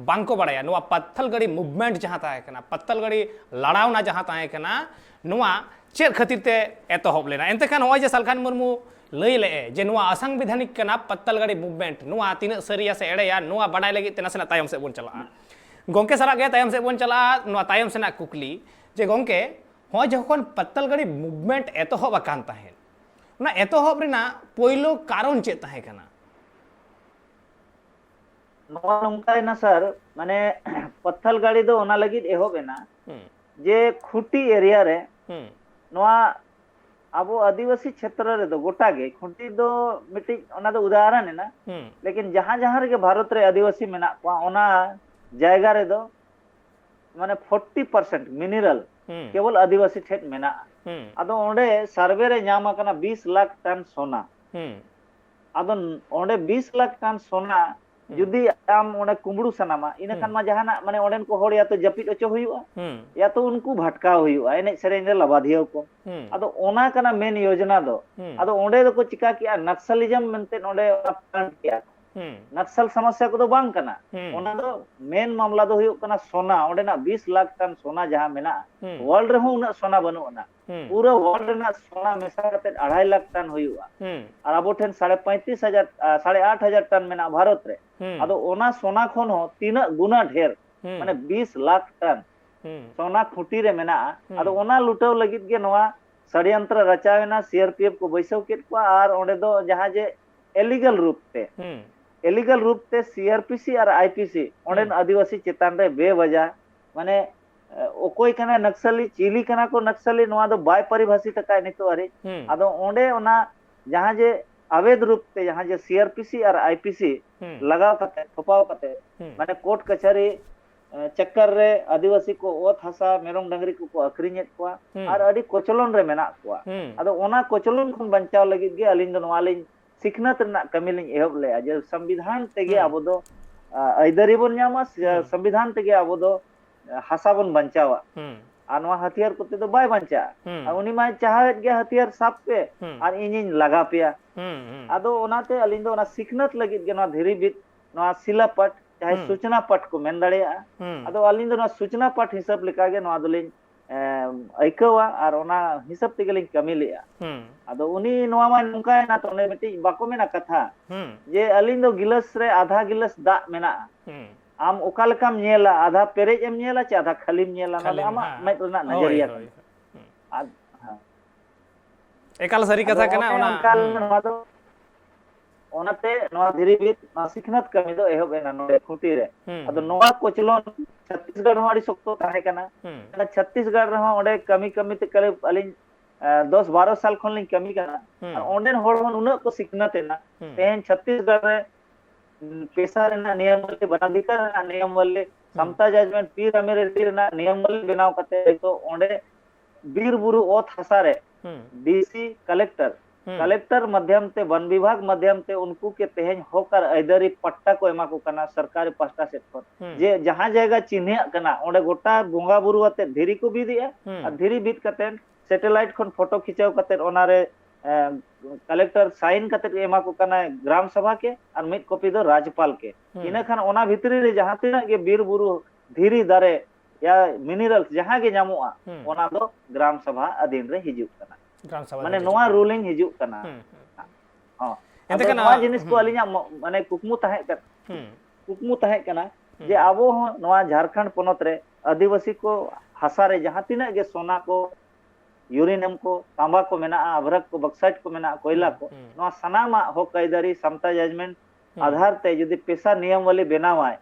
ᱵᱟᱝᱠᱚ ᱵᱟᱲᱟᱭᱟ ᱱᱚᱣᱟ ᱯᱟᱛᱛᱷᱟᱞᱜᱟᱲᱤ movement ᱡᱟᱦᱟᱸ ᱛᱟᱦᱮᱸ ᱠᱟᱱᱟ, ᱯᱟᱛᱛᱷᱟᱞᱜᱟᱲᱤ ᱞᱟᱲᱟᱣᱱᱟ ᱡᱟᱦᱟᱸ ᱛᱟᱦᱮᱸ ᱠᱟᱱᱟ, ᱱᱚᱣᱟ ᱪᱮᱫ ᱠᱷᱟᱹᱛᱤᱨ ᱛᱮ ᱮᱛᱚᱦᱚᱵ ᱞᱮᱱᱟ᱾ ᱮᱱᱛᱮ ᱠᱷᱟᱱ ᱱᱚᱜᱼᱚᱭ ᱡᱮ ᱥᱟᱞᱠᱷᱟᱱ ᱢᱩᱨᱢᱩ ᱞᱟᱹᱭ ᱞᱮᱜᱼᱮ ᱡᱮ ᱱᱚᱣᱟ ᱟᱥᱟᱝᱵᱤᱫᱷᱟᱱᱤᱠ ᱠᱟᱱᱟ ᱯᱟᱛᱛᱷᱟᱞᱜᱟᱲᱤ movement, ᱱᱚᱣᱟ ᱛᱤᱱᱟᱹᱜ ᱥᱟᱹᱨᱤᱭᱟ ᱥᱮ ᱮᱲᱮᱭᱟ, ᱱᱚᱣᱟ ᱵᱟᱰᱟᱭ ᱞᱟᱹᱜᱤᱫ ᱛᱮ ᱱᱟᱥᱮᱱᱟᱜ ᱛᱟᱭᱚᱢ ᱥᱮᱫ ᱵᱚᱱ ᱪᱟᱞᱟᱜᱼᱟ᱾ ᱜᱚᱝᱠᱮ ᱥᱟᱞᱟᱜ ᱜᱮ ᱛᱟᱭᱚᱢ ᱥᱮᱫ ᱵᱚᱱ ᱪᱟᱞᱟᱜᱼᱟ᱾ ᱱᱚᱣᱟ ᱛᱟᱭᱚᱢ ᱥᱮᱱᱟᱜ ᱠᱩᱠᱞᱤ ᱡᱮ ᱜᱚᱝᱠᱮ, ᱦᱚᱸᱜᱼᱚᱭ ᱡᱚᱠᱷᱚᱱ ᱯᱟᱛᱛᱷᱟᱞᱜᱟᱲᱤ movement ᱮᱛᱚᱦᱚᱵ ᱟᱠᱟᱱ ᱛᱟᱦᱮᱸᱫ, ᱚᱱᱟ ᱮᱛᱚᱦᱚᱵ ᱨᱮᱱᱟᱜ ᱯᱳᱭᱞᱳ ᱠᱟᱨᱚᱱ ᱪᱮᱫ ᱛᱟᱦᱮᱸ ᱠᱟᱱᱟ? ᱱᱚᱣᱟ ᱱᱚᱝᱠᱟᱭᱮᱱᱟ ᱥᱟᱨ, ᱢᱟᱱᱮ, ᱯᱟᱛᱛᱷᱟᱞᱜᱟᱲᱤ ᱫᱚ ᱚᱱᱟ ᱞᱟᱹᱜᱤᱫ ᱮᱦᱚᱵ ᱮᱱᱟ ᱦᱩᱸ᱾ ᱡᱮ ᱠᱷᱩᱴᱤ area ᱨᱮ ᱦᱩᱸ᱾ ᱱᱚᱣᱟ ᱟᱵᱚ ᱟᱹᱫᱤᱵᱟᱹᱥᱤ ᱪᱷᱮᱛᱨᱚ ᱨᱮᱫᱚ ᱜᱚᱴᱟ ᱜᱮ, ᱠᱷᱩᱸᱴᱤ ᱫᱚ ᱢᱤᱫᱴᱤᱡ ᱚᱱᱟ ᱫᱚ ᱩᱫᱟᱦᱚᱨᱚᱱ ᱮᱱᱟ, ᱦᱩᱸ ᱞᱮᱠᱤᱱ ᱡᱟᱦᱟᱸ ᱡᱟᱦᱟᱸ ᱨᱮᱜᱮ ᱵᱷᱟᱨᱚᱛ ᱨᱮ ᱟᱹᱫᱤᱵᱟᱹᱥᱤ ᱢᱮᱱᱟᱜ ᱠᱚᱣᱟ, ᱚᱱᱟ ᱡᱟᱭᱜᱟ ᱨᱮᱫᱚ ᱢᱟᱱᱮ forty percent mineral ᱦᱩᱸ ᱠᱮᱵᱚᱞ ᱟᱹᱫᱤᱵᱟᱹᱥᱤ ᱴᱷᱮᱱ ᱢᱮᱱᱟᱜᱼᱟ᱾ ᱦᱩᱸ ᱟᱫᱚ ᱚᱸᱰᱮ survey ᱨᱮ ᱧᱟᱢ ᱟᱠᱟᱱᱟ ᱵᱤᱥ ᱞᱟᱠᱷ ᱴᱟᱱ ᱥᱚᱱᱟ᱾ ᱦᱩᱸ ᱟᱫᱚ ᱚᱸᱰᱮ ᱵᱤᱥ ᱞᱟᱠᱷ ᱴᱟᱱ ᱥᱚᱱᱟ ᱦᱩᱸ ᱡᱩᱫᱤ ᱟᱢ ᱚᱸᱰᱮ ᱠᱩᱢᱵᱽᱲᱩ ᱥᱟᱱᱟᱢᱟ, ᱤᱱᱟᱹ ᱠᱷᱟᱱ ᱦᱩᱸ ᱢᱟ ᱡᱟᱦᱟᱱᱟᱜ, ᱢᱟᱱᱮ, ᱚᱸᱰᱮᱱ ᱠᱚ ᱦᱚᱲ ᱭᱟ ᱛᱚ ᱡᱟᱹᱯᱤᱫ ᱦᱚᱪᱚ ᱦᱩᱭᱩᱜᱼᱟ, ᱦᱩᱸ ᱭᱟ ᱛᱚ ᱩᱱᱠᱩ ᱵᱷᱟᱴᱠᱟᱣ ᱦᱩᱭᱩᱜᱼᱟ, ᱮᱱᱮᱡ ᱥᱮᱨᱮᱧ ᱨᱮ ᱞᱟᱵᱟᱫᱷᱤᱭᱟᱹᱣ ᱠᱚ᱾ ᱦᱩᱸ ᱟᱫᱚ ᱚᱱᱟ ᱠᱟᱱᱟ ᱢᱮᱱ ᱭᱳᱡᱽᱱᱟ ᱫᱚ᱾ ᱦᱩᱸ ᱟᱫᱚ ᱚᱸᱰᱮ ᱫᱚᱠᱚ ᱪᱤᱠᱟ ᱠᱮᱜᱼᱟ, ᱱᱟᱠᱥᱟᱞᱤᱡᱚᱢ ᱢᱮᱱᱛᱮ ᱚᱸᱰᱮ ᱚᱱᱟ plant ᱠᱮᱜᱼᱟ᱾ ᱦᱩᱸ ᱱᱟᱠᱥᱟᱞ ᱥᱚᱢᱚᱥᱥᱟ ᱠᱚᱫᱚ ᱵᱟᱝ ᱠᱟᱱᱟ᱾ ᱦᱩᱸ ᱚᱱᱟ ᱫᱚ ᱢᱮᱱ ᱢᱟᱢᱞᱟ ᱫᱚ ᱦᱩᱭᱩᱜ ᱠᱟᱱᱟ ᱥᱚᱱᱟ, ᱚᱸᱰᱮᱱᱟᱜ ᱵᱤᱥ ᱞᱟᱠᱷ ᱴᱟᱱ ᱥᱚᱱᱟ ᱡᱟᱦᱟᱸ ᱢᱮᱱᱟᱜᱼᱟ, ᱦᱩᱸ ᱣᱟᱨᱞᱰ ᱨᱮᱦᱚᱸ ᱩᱱᱟᱹᱜ ᱥᱚᱱᱟ ᱵᱟᱹᱱᱩᱜ ᱟᱱᱟ᱾ ᱦᱩᱸ ᱯᱩᱨᱟᱹ ᱣᱟᱨᱞᱰ ᱨᱮᱱᱟᱜ ᱥᱚᱱᱟ ᱢᱮᱥᱟ ᱠᱟᱛᱮ ᱟᱲᱟᱭ ᱞᱟᱠᱷ ᱴᱟᱱ ᱦᱩᱭᱩᱜᱼᱟ᱾ ᱦᱩᱸ ᱟᱨ ᱟᱵᱚ ᱴᱷᱮᱱ ᱥᱟᱲᱮ ᱯᱚᱸᱭᱛᱨᱤᱥ ᱦᱟᱡᱟᱨ, ᱟ, ᱥᱟᱲᱮ ᱟᱴ ᱦᱟᱡᱟᱨ ᱴᱟᱱ ᱢᱮᱱᱟᱜᱼᱟ ᱵᱷᱟᱨᱚᱛ ᱨᱮ᱾ ᱦᱩᱸ ᱟᱫᱚ ᱚᱱᱟ ᱥᱚᱱᱟ ᱠᱷᱚᱱ ᱦᱚᱸ ᱛᱤᱱᱟᱹᱜ ᱜᱩᱱᱟ ᱰᱷᱮᱨ, ᱦᱩᱸ ᱢᱟᱱᱮ ᱵᱤᱥ ᱞᱟᱠᱷ ᱴᱟᱱ ᱦᱩᱸ ᱥᱚᱱᱟ ᱠᱷᱩᱸᱴᱤ ᱨᱮ ᱢᱮᱱᱟᱜᱼᱟ᱾ ᱦᱩᱸ ᱟᱫᱚ ᱚᱱᱟ ᱞᱩᱴᱟᱹᱣ ᱞᱟᱹᱜᱤᱫ ᱜᱮ ᱱᱚᱣᱟ ᱥᱟᱲᱤᱭᱟᱱᱛᱨᱚ ᱨᱟᱪᱟᱣ ᱮᱱᱟ, ᱥᱤ ᱟᱨ ᱯᱤ ᱮᱯᱷ ᱠᱚ ᱵᱟᱹᱭᱥᱟᱹᱣ ᱠᱮᱫ ᱠᱚᱣᱟ, ᱟᱨ ᱚᱸᱰᱮ ᱫᱚ ᱡᱟᱦᱟᱸ ᱡᱮ ᱤᱞᱤᱜᱟᱞ ᱨᱩᱯ ᱛᱮ, ᱦᱩᱸ ᱤᱞᱤᱜᱟᱞ ᱨᱩᱯ ᱛᱮ ᱥᱤ ᱟᱨ P C R I P C ᱚᱸᱰᱮᱱ ᱦᱩᱸ ᱟᱹᱫᱤᱵᱟᱹᱥᱤ ᱪᱮᱛᱟᱱ ᱨᱮ ᱵᱮᱵᱟᱡᱟ, ᱢᱟᱱᱮ, ᱮ, ᱚᱠᱚᱭ ᱠᱟᱱᱟᱭ ᱱᱟᱠᱥᱟᱞᱤ, ᱪᱤᱞᱤ ᱠᱟᱱᱟ ᱠᱚ ᱱᱟᱠᱥᱟᱞᱤ, ᱱᱚᱣᱟ ᱫᱚ ᱵᱟᱭ ᱯᱟᱨᱤᱵᱷᱟᱥᱤᱛ ᱟᱠᱟᱫ ᱱᱤᱛᱚᱜ ᱦᱟᱹᱨᱤᱡ᱾ ᱦᱩᱸ ᱟᱫᱚ ᱚᱸᱰᱮ ᱚᱱᱟ ᱡᱟᱦᱟᱸ ᱡᱮ ᱟᱵᱮᱫ ᱨᱩᱯ ᱛᱮ ᱡᱟᱦᱟᱸ ᱡᱮ ᱥᱤ ᱟᱨ P C R I P C ᱦᱩᱸ ᱞᱟᱜᱟᱣ ᱠᱟᱛᱮ, ᱛᱷᱚᱯᱟᱣ ᱠᱟᱛᱮ, ᱦᱩᱸ ᱢᱟᱱᱮ ᱠᱳᱨᱴ ᱠᱟᱪᱷᱟᱨᱤ, ᱮ, ᱪᱟᱠᱠᱟᱨ ᱨᱮ ᱟᱹᱫᱤᱵᱟᱹᱥᱤ ᱠᱚ ᱚᱛ ᱦᱟᱥᱟ, ᱢᱮᱨᱚᱢ ᱰᱟᱝᱨᱤ ᱠᱚᱠᱚ ᱟᱹᱠᱷᱨᱤᱧᱮᱫ ᱠᱚᱣᱟ ᱦᱩᱸ ᱟᱨ ᱟᱹᱰᱤ ᱠᱚᱪᱞᱚᱱ ᱨᱮ ᱢᱮᱱᱟᱜ ᱠᱚᱣᱟ᱾ ᱦᱩᱸ ᱟᱫᱚ ᱚᱱᱟ ᱠᱚᱪᱞᱚᱱ ᱠᱷᱚᱱ ᱵᱟᱧᱪᱟᱣ ᱞᱟᱹᱜᱤᱫ ᱜᱮ ᱟᱹᱞᱤᱧ ᱫᱚ ᱱᱚᱣᱟ ᱞᱤᱧ ᱥᱤᱠᱷᱱᱟᱹᱛ ᱨᱮᱱᱟᱜ ᱠᱟᱹᱢᱤ ᱞᱤᱧ ᱮᱦᱚᱵ ᱞᱮᱫᱼᱟ, ᱡᱮ ᱥᱚᱝᱵᱤᱫᱷᱟᱱ ᱛᱮᱜᱮ ᱦᱩᱸ ᱟᱵᱚ ᱫᱚ, ᱟ, ᱟᱹᱭᱫᱟᱹᱨᱤ ᱵᱚᱱ ᱧᱟᱢᱟ, ᱥᱮ ᱦᱩᱸ ᱥᱚᱝᱵᱤᱫᱷᱟᱱ ᱛᱮᱜᱮ ᱟᱵᱚ ᱫᱚ, ᱟ, ᱦᱟᱥᱟ ᱵᱚᱱ ᱵᱟᱧᱪᱟᱣᱟ᱾ ᱦᱩᱸ ᱟᱨ ᱱᱚᱣᱟ ᱦᱟᱹᱛᱭᱟᱹᱨ ᱠᱚᱛᱮ ᱫᱚ ᱵᱟᱭ ᱵᱟᱧᱪᱟᱜᱼᱟ᱾ ᱦᱩᱸ ᱟᱨ ᱩᱱᱤ ᱢᱟᱭ ᱪᱟᱦᱟᱣᱮᱫ ᱜᱮᱭᱟ, ᱦᱟᱹᱛᱭᱟᱹᱨ ᱥᱟᱵ ᱯᱮ ᱦᱩᱸ ᱟᱨ ᱤᱧᱤᱧ ᱞᱟᱜᱟ ᱯᱮᱭᱟ᱾ ᱦᱩᱸ ᱦᱩᱸ ᱟᱫᱚ ᱚᱱᱟᱛᱮ ᱟᱹᱞᱤᱧ ᱫᱚ ᱚᱱᱟ ᱥᱤᱠᱷᱱᱟᱹᱛ ᱞᱟᱹᱜᱤᱫ ᱜᱮ ᱱᱚᱣᱟ ᱫᱷᱤᱨᱤ ᱵᱤᱫ, ᱱᱚᱣᱟ ᱥᱤᱞᱟ ᱯᱟᱴ, ᱪᱟᱦᱮ ᱦᱩᱸ ᱥᱩᱪᱱᱟ ᱯᱟᱴ ᱠᱚ ᱢᱮᱱ ᱫᱟᱲᱮᱭᱟᱜᱼᱟ᱾ ᱦᱩᱸ ᱟᱫᱚ ᱟᱹᱞᱤᱧ ᱫᱚ ᱱᱚᱣᱟ ᱥᱩᱪᱱᱟ ᱯᱟᱴ ᱦᱤᱥᱟᱹᱵ ᱞᱮᱠᱟᱜᱮ ᱱᱚᱣᱟ ᱫᱚᱞᱤᱧ, ᱮ, ᱟᱹᱭᱠᱟᱹᱣᱟ ᱟᱨ ᱚᱱᱟ ᱦᱤᱥᱟᱹᱵ ᱛᱮᱜᱮᱞᱤᱧ ᱠᱟᱹᱢᱤ ᱞᱮᱫᱼᱟ᱾ ᱦᱩᱸ ᱟᱫᱚ ᱩᱱᱤ ᱱᱚᱣᱟ ᱢᱟ ᱱᱚᱝᱠᱟᱭᱮᱱᱟ, ᱛᱚ ᱚᱱᱮ ᱢᱤᱫᱴᱤᱡ ᱵᱟᱠᱚ ᱢᱮᱱᱟ ᱠᱟᱛᱷᱟ, ᱦᱩᱸ ᱡᱮ ᱟᱹᱞᱤᱧ ᱫᱚ ᱜᱤᱞᱟᱹᱥ ᱨᱮ ᱟᱫᱷᱟ ᱜᱤᱞᱟᱹᱥ ᱫᱟᱜ ᱢᱮᱱᱟᱜᱼᱟ, ᱦᱩᱸ ᱟᱢ ᱚᱠᱟ ᱞᱮᱠᱟᱢ ᱧᱮᱞᱟ, ᱟᱫᱷᱟ ᱯᱮᱨᱮᱡ ᱮᱢ ᱧᱮᱞᱟ ᱪᱮ ᱟᱫᱷᱟ ᱠᱷᱟᱹᱞᱤᱢ ᱧᱮᱞᱟ, ᱚᱱᱟ ᱫᱚ ᱠᱷᱟᱹᱞᱤᱢ, ᱟᱢᱟᱜ ᱦᱮᱸ᱾ ᱢᱮᱫ ᱨᱮᱱᱟᱜ ᱦᱳᱭ, ᱱᱚᱡᱚᱨᱤᱭᱟ ᱦᱳᱭ, ᱠᱟᱱᱟ᱾ ᱦᱳᱭ᱾ ᱦᱩᱸ᱾ ᱟᱫ-, ᱦᱮᱸ᱾ ᱮᱠᱟᱞ ᱥᱟᱹᱨᱤ ᱟᱫᱚ ᱠᱟᱛᱷᱟ ᱠᱟᱱᱟ ᱚᱱᱮ ᱚᱱᱟ᱾ ᱚᱱᱠᱟ ᱦᱩᱸ᱾ ᱱᱚᱣᱟ ᱫᱚ, ᱚᱱᱟᱛᱮ ᱱᱚᱣᱟ ᱫᱷᱤᱨᱤ ᱵᱤᱫ, ᱱᱚᱣᱟ ᱥᱤᱠᱷᱱᱟᱹᱛ ᱠᱟᱹᱢᱤ ᱫᱚ ᱮᱦᱚᱵ ᱮᱱᱟ ᱱᱚᱰᱮ ᱠᱷᱩᱸᱴᱤ ᱨᱮ᱾ ᱦᱩᱸ, ᱟᱫᱚ ᱦᱩᱸ᱾ ᱱᱚᱣᱟ ᱠᱚᱪᱞᱚᱱ ᱪᱷᱟᱛᱤᱥᱜᱚᱲ ᱦᱚᱸ ᱟᱹᱰᱤ ᱥᱚᱠᱛᱚ ᱛᱟᱦᱮᱸ ᱠᱟᱱᱟ᱾ ᱦᱩᱸ᱾ ᱪᱷᱟᱛᱤᱥᱜᱚᱲ ᱨᱮᱦᱚᱸ ᱚᱸᱰᱮ ᱠᱟᱹᱢᱤ ᱠᱟᱹᱢᱤ ᱛᱮ ᱠᱟᱹᱨᱤᱵ ᱟᱹᱞᱤᱧ ᱫᱚᱥ ᱵᱟᱨᱚ ᱥᱟᱞ ᱠᱷᱚᱱ ᱞᱤᱧ ᱠᱟᱹᱢᱤ ᱠᱟᱱᱟ᱾ ᱟᱨ ᱚᱸᱰᱮᱱ ᱦᱚᱲ ᱦᱚᱸ ᱱᱩᱱᱟᱹᱜ ᱠᱚ ᱥᱤᱠᱷᱱᱟᱹᱛ ᱮᱱᱟ᱾ ᱛᱮᱦᱮᱧ ᱪᱷᱚᱛᱤᱥᱜᱚᱲ ᱨᱮ ᱯᱮᱥᱟ ᱨᱮᱱᱟᱜ ᱱᱤᱭᱚᱢ ᱵᱟᱹᱞᱤ, ᱵᱟᱱᱟᱫᱷᱤᱠᱟᱨ ᱨᱮᱱᱟᱜ ᱱᱤᱭᱚᱢ ᱵᱟᱹᱞᱤ, ᱥᱟᱢᱛᱟ ᱡᱟᱡᱽᱢᱮᱱᱴ ᱯᱤ ᱨᱟᱢᱤ ᱨᱮᱰᱰᱤ ᱨᱮᱱᱟᱜ ᱱᱤᱭᱚᱢ ᱵᱟᱹᱞᱤ ᱵᱮᱱᱟᱣ ᱠᱟᱛᱮ ᱱᱤᱛᱚᱜ ᱚᱸᱰᱮ ᱵᱤᱨ ᱵᱩᱨᱩ ᱚᱛ ᱦᱟᱥᱟ ᱨᱮ ᱰᱤᱥᱤ, ᱠᱟᱞᱮᱠᱴᱚᱨ, ᱠᱟᱞᱮᱠᱴᱚᱨ ᱢᱟᱫᱷᱭᱚᱢ ᱛᱮ, ᱵᱚᱱ ᱵᱤᱵᱷᱟᱜᱽ ᱢᱟᱫᱷᱭᱚᱢ ᱛᱮ ᱩᱱᱠᱩ ᱠᱮ ᱛᱮᱦᱮᱧ ᱦᱚᱠ ᱟᱨ ᱟᱹᱭᱫᱟᱹᱨᱤ ᱯᱟᱴᱴᱟ ᱠᱚ ᱮᱢᱟ ᱠᱚ ᱠᱟᱱᱟ ᱥᱚᱨᱠᱟᱨᱤ ᱯᱟᱦᱴᱟ ᱥᱮᱫ ᱠᱷᱚᱱ᱾ ᱡᱮ ᱡᱟᱦᱟᱸ ᱡᱟᱭᱜᱟ ᱪᱤᱱᱦᱟᱹᱜ ᱠᱟᱱᱟ, ᱚᱸᱰᱮ ᱜᱚᱴᱟ ᱵᱚᱸᱜᱟ ᱵᱩᱨᱩ ᱟᱛᱮ ᱫᱷᱤᱨᱤ ᱠᱚ ᱵᱤᱫ ᱮᱜᱼᱟ ᱟᱨ ᱫᱷᱤᱨᱤ ᱵᱤᱫ ᱠᱟᱛᱮ ᱥᱮᱴᱮᱞᱟᱭᱤᱴ ᱠᱷᱚᱱ ᱯᱷᱳᱴᱳ ᱠᱷᱤᱪᱟᱹᱣ ᱠᱟᱛᱮ ᱚᱱᱟᱨᱮ ᱠᱟᱞᱮᱠᱴᱚᱨ ᱥᱟᱭᱤᱱ ᱠᱟᱛᱮ ᱮᱢᱟ ᱠᱚ ᱠᱟᱱᱟᱭ ᱜᱨᱟᱢ ᱥᱚᱵᱷᱟ ᱠᱮ, ᱟᱨ ᱢᱤᱫ ᱠᱚᱯᱤ ᱫᱚ ᱨᱟᱡᱽᱯᱟᱞ ᱠᱮ᱾ ᱤᱱᱟᱹ ᱠᱷᱟᱱ ᱚᱱᱟ ᱵᱷᱤᱛᱨᱤ ᱨᱮ ᱡᱟᱦᱟᱸ ᱛᱤᱱᱟᱹᱜ ᱜᱮ ᱵᱤᱨ ᱵᱩᱨᱩ ᱫᱷᱤᱨᱤ ᱫᱟᱨᱮ ᱭᱟ ᱢᱤᱱᱟᱨᱟᱞᱥ ᱡᱟᱦᱟᱸ ᱜᱮ ᱧᱟᱢᱚᱜᱼᱟ, ᱚᱱᱟ ᱫᱚ ᱜᱨᱟᱢ ᱥᱚᱵᱷᱟ ᱟᱫᱷᱤᱱ ᱨᱮ ᱦᱤᱡᱩᱜ ᱠᱟᱱᱟ᱾ ᱜᱨᱟᱢ ᱥᱚᱵᱷᱟ ᱢᱟᱱᱮ ᱫᱷᱤᱨᱤ ᱱᱚᱣᱟ ᱦᱤᱡᱩᱜ ᱠᱟᱱᱟ᱾ ᱨᱩᱞᱤᱝ ᱦᱤᱡᱩᱜ ᱠᱟᱱᱟ᱾ ᱦᱚᱸ᱾ ᱮᱱᱛᱮ ᱟᱫᱚ ᱠᱷᱟᱱ ᱱᱚᱣᱟ ᱱᱚᱣᱟ ᱡᱤᱱᱤᱥ ᱠᱚ ᱟᱹᱞᱤᱧᱟᱜ ᱢᱚ-, ᱢᱟᱱᱮ ᱠᱩᱠᱢᱩ ᱛᱟᱦᱮᱸ ᱠᱟᱱᱟ, ᱠᱩᱠᱢᱩ ᱛᱟᱦᱮᱸ ᱠᱟᱱᱟ ᱡᱮ ᱟᱵᱚ ᱦᱚᱸ ᱱᱚᱣᱟ ᱡᱷᱟᱲᱠᱷᱚᱸᱰ ᱯᱚᱱᱚᱛ ᱨᱮ ᱟᱹᱫᱤᱵᱟᱹᱥᱤ ᱠᱚ ᱦᱟᱥᱟ ᱨᱮ ᱡᱟᱦᱟᱸ ᱛᱤᱱᱟᱹᱜ ᱜᱮ ᱥᱚᱱᱟ ᱠᱚ, ᱭᱩᱨᱮᱱᱤᱭᱟᱢ ᱠᱚ, ᱛᱟᱸᱵᱟ ᱠᱚ ᱢᱮᱱᱟᱜᱼᱟ, ᱟᱵᱷᱨᱟᱠ ᱠᱚ, ᱵᱚᱠᱥᱟᱭᱤᱴ ᱠᱚ ᱢᱮᱱᱟᱜᱼᱟ, ᱠᱚᱭᱞᱟ ᱠᱚ, ᱱᱚᱣᱟ ᱥᱟᱱᱟᱢᱟᱜ ᱦᱚᱠ ᱟᱹᱭᱫᱟᱹᱨᱤ ᱥᱟᱢᱛᱟ ᱡᱟᱡᱽᱢᱮᱱᱴ ᱟᱫᱷᱟᱨ ᱛᱮ ᱡᱩᱫᱤ ᱯᱮᱥᱟ ᱱᱤᱭᱚᱢ ᱵᱟᱹᱞᱤ ᱵᱮᱱᱟᱣᱟᱭ,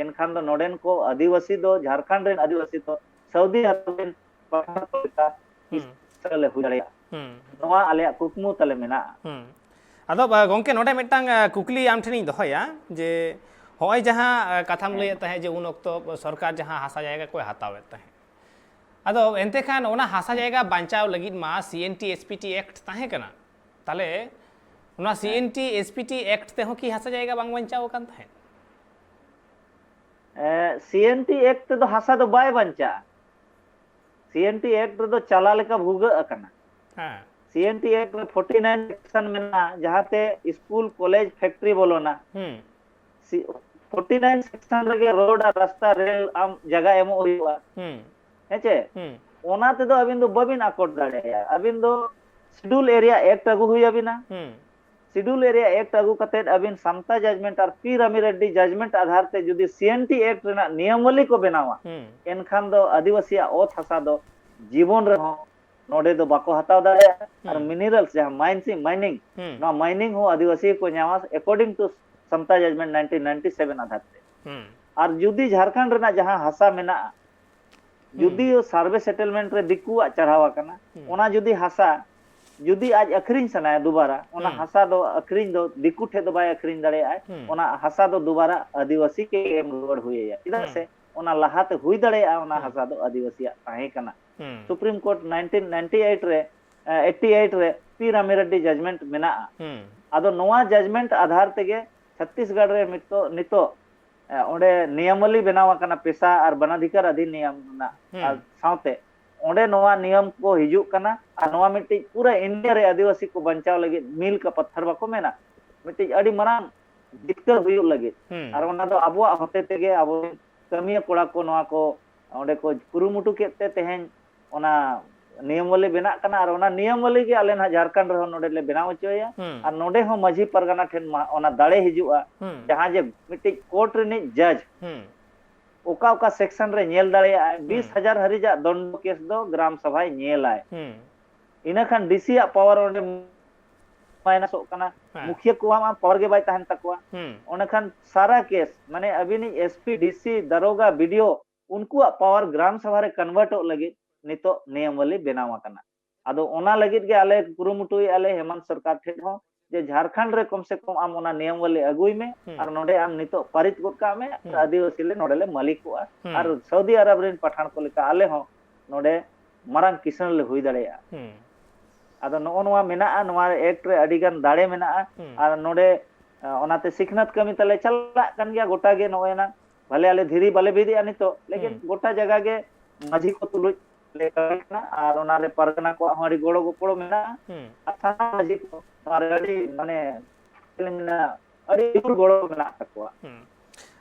ᱮᱱᱠᱷᱟᱱ ᱫᱚ ᱱᱚᱰᱮᱱ ᱠᱚ ᱟᱹᱫᱤᱵᱟᱹᱥᱤ ᱫᱚ, ᱡᱷᱟᱲᱠᱷᱚᱸᱰ ᱨᱮᱱ ᱟᱹᱫᱤᱵᱟᱹᱥᱤ ᱫᱚ ᱥᱟᱹᱣᱫᱤ ᱟᱨᱚᱵ ᱨᱮᱱ ᱯᱟᱴᱷᱟ ᱠᱚ ᱞᱮᱠᱟ ᱦᱤᱥᱟᱹ ᱞᱮ ᱦᱩᱭ ᱫᱟᱲᱮᱭᱟᱜᱼᱟ᱾ ᱱᱚᱣᱟ ᱟᱞᱮᱭᱟᱜ ᱠᱩᱠᱢᱩ ᱛᱟᱞᱮ ᱢᱮᱱᱟᱜᱼᱟ᱾ ᱟᱫᱚ ᱵᱟ-, ᱜᱚᱝᱠᱮ, ᱱᱚᱰᱮ ᱢᱤᱫᱴᱟᱝ, ᱟ, ᱠᱩᱠᱞᱤ ᱟᱢ ᱴᱷᱮᱱᱤᱧ ᱫᱚᱦᱚᱭᱟ ᱡᱮ ᱦᱚᱸᱜᱼᱚᱭ ᱡᱟᱦᱟᱸ, ᱟ, ᱠᱟᱛᱷᱟᱢ ᱞᱟᱹᱭᱮᱫ ᱛᱟᱦᱮᱸᱫ ᱡᱮ ᱩᱱ ᱚᱠᱛᱚ ᱥᱚᱨᱠᱟᱨ ᱡᱟᱦᱟᱸ ᱦᱟᱥᱟ ᱡᱟᱭᱜᱟ ᱠᱚᱭ ᱦᱟᱛᱟᱣᱮᱫ ᱛᱟᱦᱮᱸᱫ, ᱟᱫᱚ ᱮᱱᱛᱮ ᱠᱷᱟᱱ ᱚᱱᱟ ᱦᱟᱥᱟ ᱡᱟᱭᱜᱟ ᱵᱟᱧᱪᱟᱣ ᱞᱟᱹᱜᱤᱫ ᱢᱟ C N T S P T act ᱛᱟᱦᱮᱸ ᱠᱟᱱᱟ᱾ ᱛᱟᱦᱞᱮ ᱚᱱᱟ C N T S P T act ᱛᱮᱦᱚᱸ ᱠᱤ ᱦᱟᱥᱟ ᱡᱟᱭᱜᱟ ᱵᱟᱝ ᱵᱟᱧᱪᱟᱣ ᱟᱠᱟᱱ ᱛᱟᱦᱮᱸᱫ? ᱮ, ᱥᱤ ᱮᱱ ᱴᱤ ᱮᱠᱴ ᱛᱮᱫᱚ ᱦᱟᱥᱟ ᱫᱚ ᱵᱟᱭ ᱵᱟᱧᱪᱟᱜᱼᱟ᱾ ᱥᱤ ᱮᱱ ᱴᱤ ᱮᱠᱴ ᱨᱮᱫᱚ ᱪᱟᱞᱟ ᱞᱮᱠᱟ ᱵᱷᱩᱜᱟᱹᱜ ᱟᱠᱟᱱᱟ᱾ ᱦᱮᱸ᱾ ᱥᱤ ᱮᱱ ᱴᱤ ᱮᱠᱴ ᱨᱮ ᱯᱷᱳᱨᱴᱤ ᱱᱟᱭᱤᱱ ᱥᱮᱠᱥᱚᱱ ᱢᱮᱱᱟᱜᱼᱟ, ᱡᱟᱦᱟᱸᱛᱮ ᱥᱠᱩᱞ, ᱠᱚᱞᱮᱡᱽ, ᱯᱷᱮᱠᱴᱨᱤ ᱵᱚᱞᱚᱱᱟ᱾ ᱦᱩᱸ᱾ ᱥᱤ-, ᱯᱷᱳᱨᱴᱤ ᱱᱟᱭᱤᱱ ᱥᱮᱠᱥᱚᱱ ᱨᱮᱜᱮ ᱨᱳᱰ ᱟᱨ ᱨᱟᱥᱛᱟ, ᱨᱮᱞ ᱟᱢ ᱡᱟᱭᱜᱟ ᱮᱢᱚᱜ ᱦᱩᱭᱩᱜᱼᱟ᱾ ᱦᱩᱸ᱾ ᱦᱮᱸ ᱪᱮ? ᱦᱩᱸ᱾ ᱚᱱᱟ ᱛᱮᱫᱚ ᱟᱹᱵᱤᱱ ᱫᱚ ᱵᱟᱹᱵᱤᱱ ᱟᱠᱚᱴ ᱫᱟᱲᱮᱭᱟᱜᱼᱟ᱾ ᱟᱹᱵᱤᱱ ᱫᱚ ᱥᱤᱰᱩᱞ ᱮᱨᱤᱭᱟ ᱮᱠᱴ ᱟᱹᱜᱩ ᱦᱩᱭ ᱟᱹᱵᱤᱱᱟ᱾ ᱦᱩᱸ᱾ ᱥᱤᱰᱩᱞ ᱮᱨᱤᱭᱟ ᱮᱠᱴ ᱟᱹᱜᱩ ᱠᱟᱛᱮᱫ ᱟᱹᱵᱤᱱ ᱥᱟᱢᱛᱟ ᱡᱟᱡᱽᱢᱮᱱᱴ ᱟᱨ ᱯᱤ ᱨᱟᱢᱤ ᱨᱮᱰᱰᱤ ᱡᱟᱡᱽᱢᱮᱱᱴ ᱟᱫᱷᱟᱨ ᱛᱮ ᱡᱩᱫᱤ ᱥᱤ ᱮᱱ ᱴᱤ ᱮᱠᱴ ᱨᱮᱱᱟᱜ ᱱᱤᱭᱚᱢᱟᱵᱚᱞᱤ ᱠᱚ ᱵᱮᱱᱟᱣᱟ, ᱦᱩᱸ᱾ ᱮᱱᱠᱷᱟᱱ ᱫᱚ ᱟᱹᱫᱤᱵᱟᱹᱥᱤᱭᱟᱜ ᱚᱛ ᱦᱟᱥᱟ ᱫᱚ ᱡᱤᱵᱚᱱ ᱨᱮᱦᱚᱸ ᱱᱚᱰᱮ ᱫᱚ ᱵᱟᱠᱚ ᱦᱟᱛᱟᱣ ᱫᱟᱲᱮᱭᱟᱜᱼᱟ᱾ ᱟᱨ ᱦᱩᱸ᱾ ᱢᱤᱱᱟᱨᱟᱞᱥ ᱡᱟᱦᱟᱸ ᱢᱟᱭᱤᱱᱥᱤᱝ, ᱢᱟᱭᱱᱤᱝ, ᱦᱩᱸ᱾ ᱱᱚᱣᱟ ᱢᱟᱭᱱᱤᱝ ᱦᱚᱸ ᱟᱹᱫᱤᱵᱟᱹᱥᱤ ᱜᱮᱠᱚ ᱧᱟᱢᱟ, according to Samatha judgement nineteen ninety seven ᱟᱫᱷᱟᱨ ᱛᱮ᱾ ᱦᱩᱸ᱾ ᱟᱨ ᱡᱩᱫᱤ ᱡᱷᱟᱲᱠᱷᱚᱸᱰ ᱨᱮᱱᱟᱜ ᱡᱟᱦᱟᱸ ᱦᱟᱥᱟ ᱢᱮᱱᱟᱜᱼᱟ, ᱡᱩᱫᱤᱭᱳ survey settlement ᱨᱮ ᱫᱤᱠᱩᱣᱟᱜ ᱪᱟᱲᱦᱟᱣ ᱟᱠᱟᱱᱟ, ᱚᱱᱟ ᱡᱩᱫᱤ ᱦᱟᱥᱟ ᱡᱩᱫᱤ ᱟᱡ ᱟᱹᱠᱷᱨᱤᱧ ᱥᱟᱱᱟᱭᱟ ᱫᱩᱵᱟᱨᱟ, ᱚᱱᱟ ᱦᱟᱥᱟ ᱫᱚ ᱟᱹᱠᱷᱨᱤᱧ ᱫᱚ ᱫᱤᱠᱩ ᱴᱷᱮᱱ ᱫᱚ ᱵᱟᱭ ᱟᱹᱠᱷᱨᱤᱧ ᱫᱟᱲᱮᱭᱟᱜᱼᱟ᱾ ᱚᱱᱟ ᱦᱟᱥᱟ ᱫᱚ ᱫᱩᱵᱟᱨᱟ ᱟᱹᱫᱤᱵᱟᱹᱥᱤ ᱜᱮ ᱮᱢ ᱨᱩᱣᱟᱹᱲ ᱦᱩᱭ ᱟᱭᱟ, ᱪᱮᱫᱟᱜ ᱥᱮ ᱚᱱᱟ ᱞᱟᱦᱟᱛᱮ ᱦᱩᱭ ᱫᱟᱲᱮᱭᱟᱜᱼᱟ ᱚᱱᱟ ᱦᱟᱥᱟ ᱫᱚ ᱟᱹᱫᱤᱵᱟᱹᱥᱤᱭᱟᱜ ᱛᱟᱦᱮᱸ ᱠᱟᱱᱟ᱾ Supreme Court nineteen ninety eight ᱨᱮ, eighty eight ᱨᱮ ᱯᱤ ᱨᱟᱢᱤᱨᱮᱰᱰᱤ judgment ᱢᱮᱱᱟᱜᱼᱟ᱾ ᱟᱫᱚ ᱱᱚᱣᱟ judgment ᱟᱫᱷᱟᱨ ᱛᱮᱜᱮ ᱪᱷᱚᱛᱛᱤᱥᱜᱚᱲ ᱨᱮ ᱱᱤᱛᱚᱜ, ᱱᱤᱛᱚᱜ ᱚᱸᱰᱮ ᱱᱤᱭᱟᱢᱟᱵᱚᱞᱤ ᱵᱮᱱᱟᱣ ᱟᱠᱟᱱᱟ, ᱯᱮᱥᱟ ᱟᱨ ᱵᱚᱱᱟᱫᱷᱤᱠᱟᱨ ᱚᱫᱷᱤᱱᱤᱭᱚᱢ ᱨᱮᱱᱟᱜ ᱟᱨ ᱥᱟᱶᱛᱮ ᱚᱸᱰᱮ ᱱᱚᱣᱟ ᱱᱤᱭᱚᱢ ᱠᱚ ᱦᱤᱡᱩᱜ ᱠᱟᱱᱟ᱾ ᱟᱨ ᱱᱚᱣᱟ ᱢᱤᱫᱴᱤᱡ ᱯᱩᱨᱟᱹ ᱤᱱᱰᱤᱭᱟ ᱨᱮ ᱟᱹᱫᱤᱵᱟᱹᱥᱤ ᱠᱚ ᱵᱟᱧᱪᱟᱣ ᱞᱟᱹᱜᱤᱫ ᱢᱤᱞ ᱠᱟ ᱯᱟᱛᱷᱟᱨ ᱵᱟᱠᱚ ᱢᱮᱱᱟ, ᱢᱤᱫᱴᱤᱡ ᱟᱹᱰᱤ ᱢᱟᱨᱟᱝ ᱡᱤᱛᱠᱟᱹᱨ ᱦᱩᱭᱩᱜ ᱞᱟᱹᱜᱤᱫ᱾ ᱟᱨ ᱚᱱᱟ ᱫᱚ ᱟᱵᱚᱣᱟᱜ ᱦᱚᱛᱮ ᱛᱮᱜᱮ ᱟᱵᱚ ᱠᱟᱹᱢᱤᱭᱟᱹ ᱠᱚᱲᱟ ᱠᱚ ᱱᱚᱣᱟ ᱠᱚ ᱚᱸᱰᱮ ᱠᱚ ᱠᱩᱨᱩᱢᱩᱴᱩ ᱠᱮᱫ ᱛᱮ ᱛᱮᱦᱮᱧ ᱚᱱᱟ ᱱᱤᱭᱚᱢᱟᱵᱚᱞᱤ ᱵᱮᱱᱟᱜ ᱠᱟᱱᱟ᱾ ᱟᱨ ᱚᱱᱟ ᱱᱤᱭᱚᱢᱟᱵᱚᱞᱤ ᱜᱮ ᱟᱞᱮ ᱱᱟᱦᱟᱜ ᱡᱷᱟᱲᱠᱷᱚᱸᱰ ᱨᱮᱦᱚᱸ ᱱᱚᱰᱮ ᱞᱮ ᱵᱮᱱᱟᱣ ᱦᱚᱪᱚᱭᱟ᱾ ᱟᱨ ᱱᱚᱰᱮ ᱦᱚᱸ ᱢᱟᱹᱡᱷᱤ ᱯᱟᱨᱜᱟᱱᱟ ᱴᱷᱮᱱ ᱢᱟ ᱚᱱᱟ ᱫᱟᱲᱮ ᱦᱤᱡᱩᱜᱼᱟ, ᱡᱟᱦᱟᱸ ᱡᱮ ᱢᱤᱫᱴᱤᱡ ᱠᱳᱨᱴ ᱨᱤᱱᱤᱡ ᱡᱟᱡᱽ ᱚᱠᱟ ᱚᱠᱟ ᱥᱮᱠᱥᱚᱱ ᱨᱮ ᱧᱮᱞ ᱫᱟᱲᱮᱭᱟᱜᱼᱟᱭ, ᱵᱤᱥ ᱦᱟᱡᱟᱨ ᱦᱟᱹᱨᱤᱡᱟᱜ ᱫᱚᱱᱰᱚ ᱠᱮᱥ ᱫᱚ ᱜᱨᱟᱢ ᱥᱚᱵᱷᱟᱭ ᱧᱮᱞᱟᱭ᱾ ᱤᱱᱟᱹ ᱠᱷᱟᱱ ᱰᱤᱥᱤ ᱟᱜ ᱯᱟᱣᱟᱨ ᱚᱸᱰᱮ ᱢᱟᱭᱱᱟᱥᱚᱜ ᱠᱟᱱᱟ, ᱢᱩᱠᱷᱤᱭᱟᱹ ᱠᱚᱣᱟᱜ ᱢᱟ ᱯᱟᱣᱟᱨ ᱜᱮ ᱵᱟᱭ ᱛᱟᱦᱮᱱ ᱛᱟᱠᱚᱣᱟ᱾ ᱚᱱᱟ ᱠᱷᱟᱱ ᱥᱟᱨᱟ ᱠᱮᱥ, ᱢᱟᱱᱮ ᱟᱹᱵᱤᱱᱤᱡ ᱮᱥ ᱯᱤ, ᱰᱤᱥᱤ, ᱫᱟᱨᱳᱜᱟ, ᱵᱤ ᱰᱤ ᱳ, ᱩᱱᱠᱩᱣᱟᱜ ᱯᱟᱣᱟᱨ ᱜᱨᱟᱢ ᱥᱚᱵᱷᱟ ᱨᱮ ᱠᱚᱱᱵᱷᱟᱨᱴᱚᱜ ᱞᱟᱹᱜᱤᱫ ᱱᱤᱛᱚᱜ ᱱᱤᱭᱚᱢᱟᱵᱚᱞᱤ ᱵᱮᱱᱟᱣ ᱟᱠᱟᱱᱟ᱾ ᱟᱫᱚ ᱚᱱᱟ ᱞᱟᱹᱜᱤᱫ ᱜᱮ ᱟᱞᱮ ᱠᱩᱨᱩᱢᱩᱴᱩᱭᱮᱫᱼᱟ ᱞᱮ ᱦᱮᱢᱟᱱᱛ ᱥᱚᱨᱠᱟᱨ ᱴᱷᱮᱱ ᱦᱚᱸ, ᱡᱮ ᱡᱷᱟᱲᱠᱷᱚᱸᱰ ᱨᱮ ᱠᱚᱢ ᱥᱮ ᱠᱚᱢ ᱟᱢ ᱚᱱᱟ ᱱᱤᱭᱚᱢᱟᱵᱚᱞᱤ ᱟᱹᱜᱩᱭ ᱢᱮ, ᱟᱨ ᱱᱚᱰᱮ ᱟᱢ ᱱᱤᱛᱚᱜ ᱯᱟᱨᱤᱛ ᱜᱚᱫ ᱠᱟᱜ ᱢᱮ, ᱟᱨ ᱟᱹᱫᱤᱵᱟᱹᱥᱤ ᱞᱮ ᱱᱚᱰᱮ ᱞᱮ ᱢᱟᱹᱞᱤᱠᱚᱜᱼᱟ᱾ ᱟᱨ ᱥᱟᱹᱣᱫᱤ ᱟᱨᱚᱵ ᱨᱮᱱ ᱯᱟᱴᱷᱟᱱ ᱠᱚ ᱞᱮᱠᱟ ᱟᱞᱮ ᱦᱚᱸ ᱱᱚᱰᱮ ᱢᱟᱨᱟᱝ ᱠᱤᱥᱟᱹᱬ ᱞᱮ ᱦᱩᱭ ᱫᱟᱲᱮᱭᱟᱜᱼᱟ᱾ ᱟᱫᱚ ᱱᱚᱜᱼᱚ ᱱᱚᱣᱟ ᱢᱮᱱᱟᱜᱼᱟ, ᱱᱚᱣᱟ ᱮᱠᱴ ᱨᱮ ᱟᱹᱰᱤ ᱜᱟᱱ ᱫᱟᱲᱮ ᱢᱮᱱᱟᱜᱼᱟ᱾ ᱟᱨ ᱱᱚᱰᱮ, ᱟ, ᱚᱱᱟᱛᱮ ᱥᱤᱠᱷᱱᱟᱹᱛ ᱠᱟᱹᱢᱤ ᱛᱟᱞᱮ ᱪᱟᱞᱟᱜ ᱠᱟᱱ ᱜᱮᱭᱟ ᱜᱚᱴᱟ ᱜᱮ᱾ ᱱᱚᱜᱼᱚᱭ ᱱᱟ ᱵᱷᱟᱞᱮ ᱟᱞᱮ ᱫᱷᱤᱨᱤ ᱵᱟᱞᱮ ᱵᱤᱫᱮᱜᱼᱟ ᱱᱤᱛᱚᱜ, ᱞᱮᱠᱤᱱ ᱜᱚᱴᱟ ᱡᱟᱭᱜᱟ ᱜᱮ ᱢᱟᱹᱡᱷᱤ ᱠᱚ ᱛᱩᱞᱩᱡ ᱞᱮ ᱠᱟᱹᱢᱤ ᱠᱟᱱᱟ᱾ ᱟᱨ ᱚᱱᱟᱨᱮ ᱯᱟᱨᱜᱟᱱᱟ ᱠᱚᱣᱟᱜ ᱦᱚᱸ ᱟᱹᱰᱤ ᱜᱚᱲᱚ ᱜᱚᱯᱚᱲᱚ ᱢᱮᱱᱟᱜᱼᱟ᱾ ᱟᱨ ᱥᱟᱱᱟᱢ ᱢᱟᱹᱡᱷᱤ ᱠᱚ ᱱᱚᱣᱟ ᱨᱮ ᱟᱹᱰᱤ, ᱢᱟᱱᱮ, ᱪᱮᱫ ᱤᱧ ᱢᱮᱱᱟ, ᱟᱹᱰᱤ ᱡᱳᱨ ᱜᱚᱲᱚ ᱢᱮᱱᱟᱜ ᱛᱟᱠᱚᱣᱟ᱾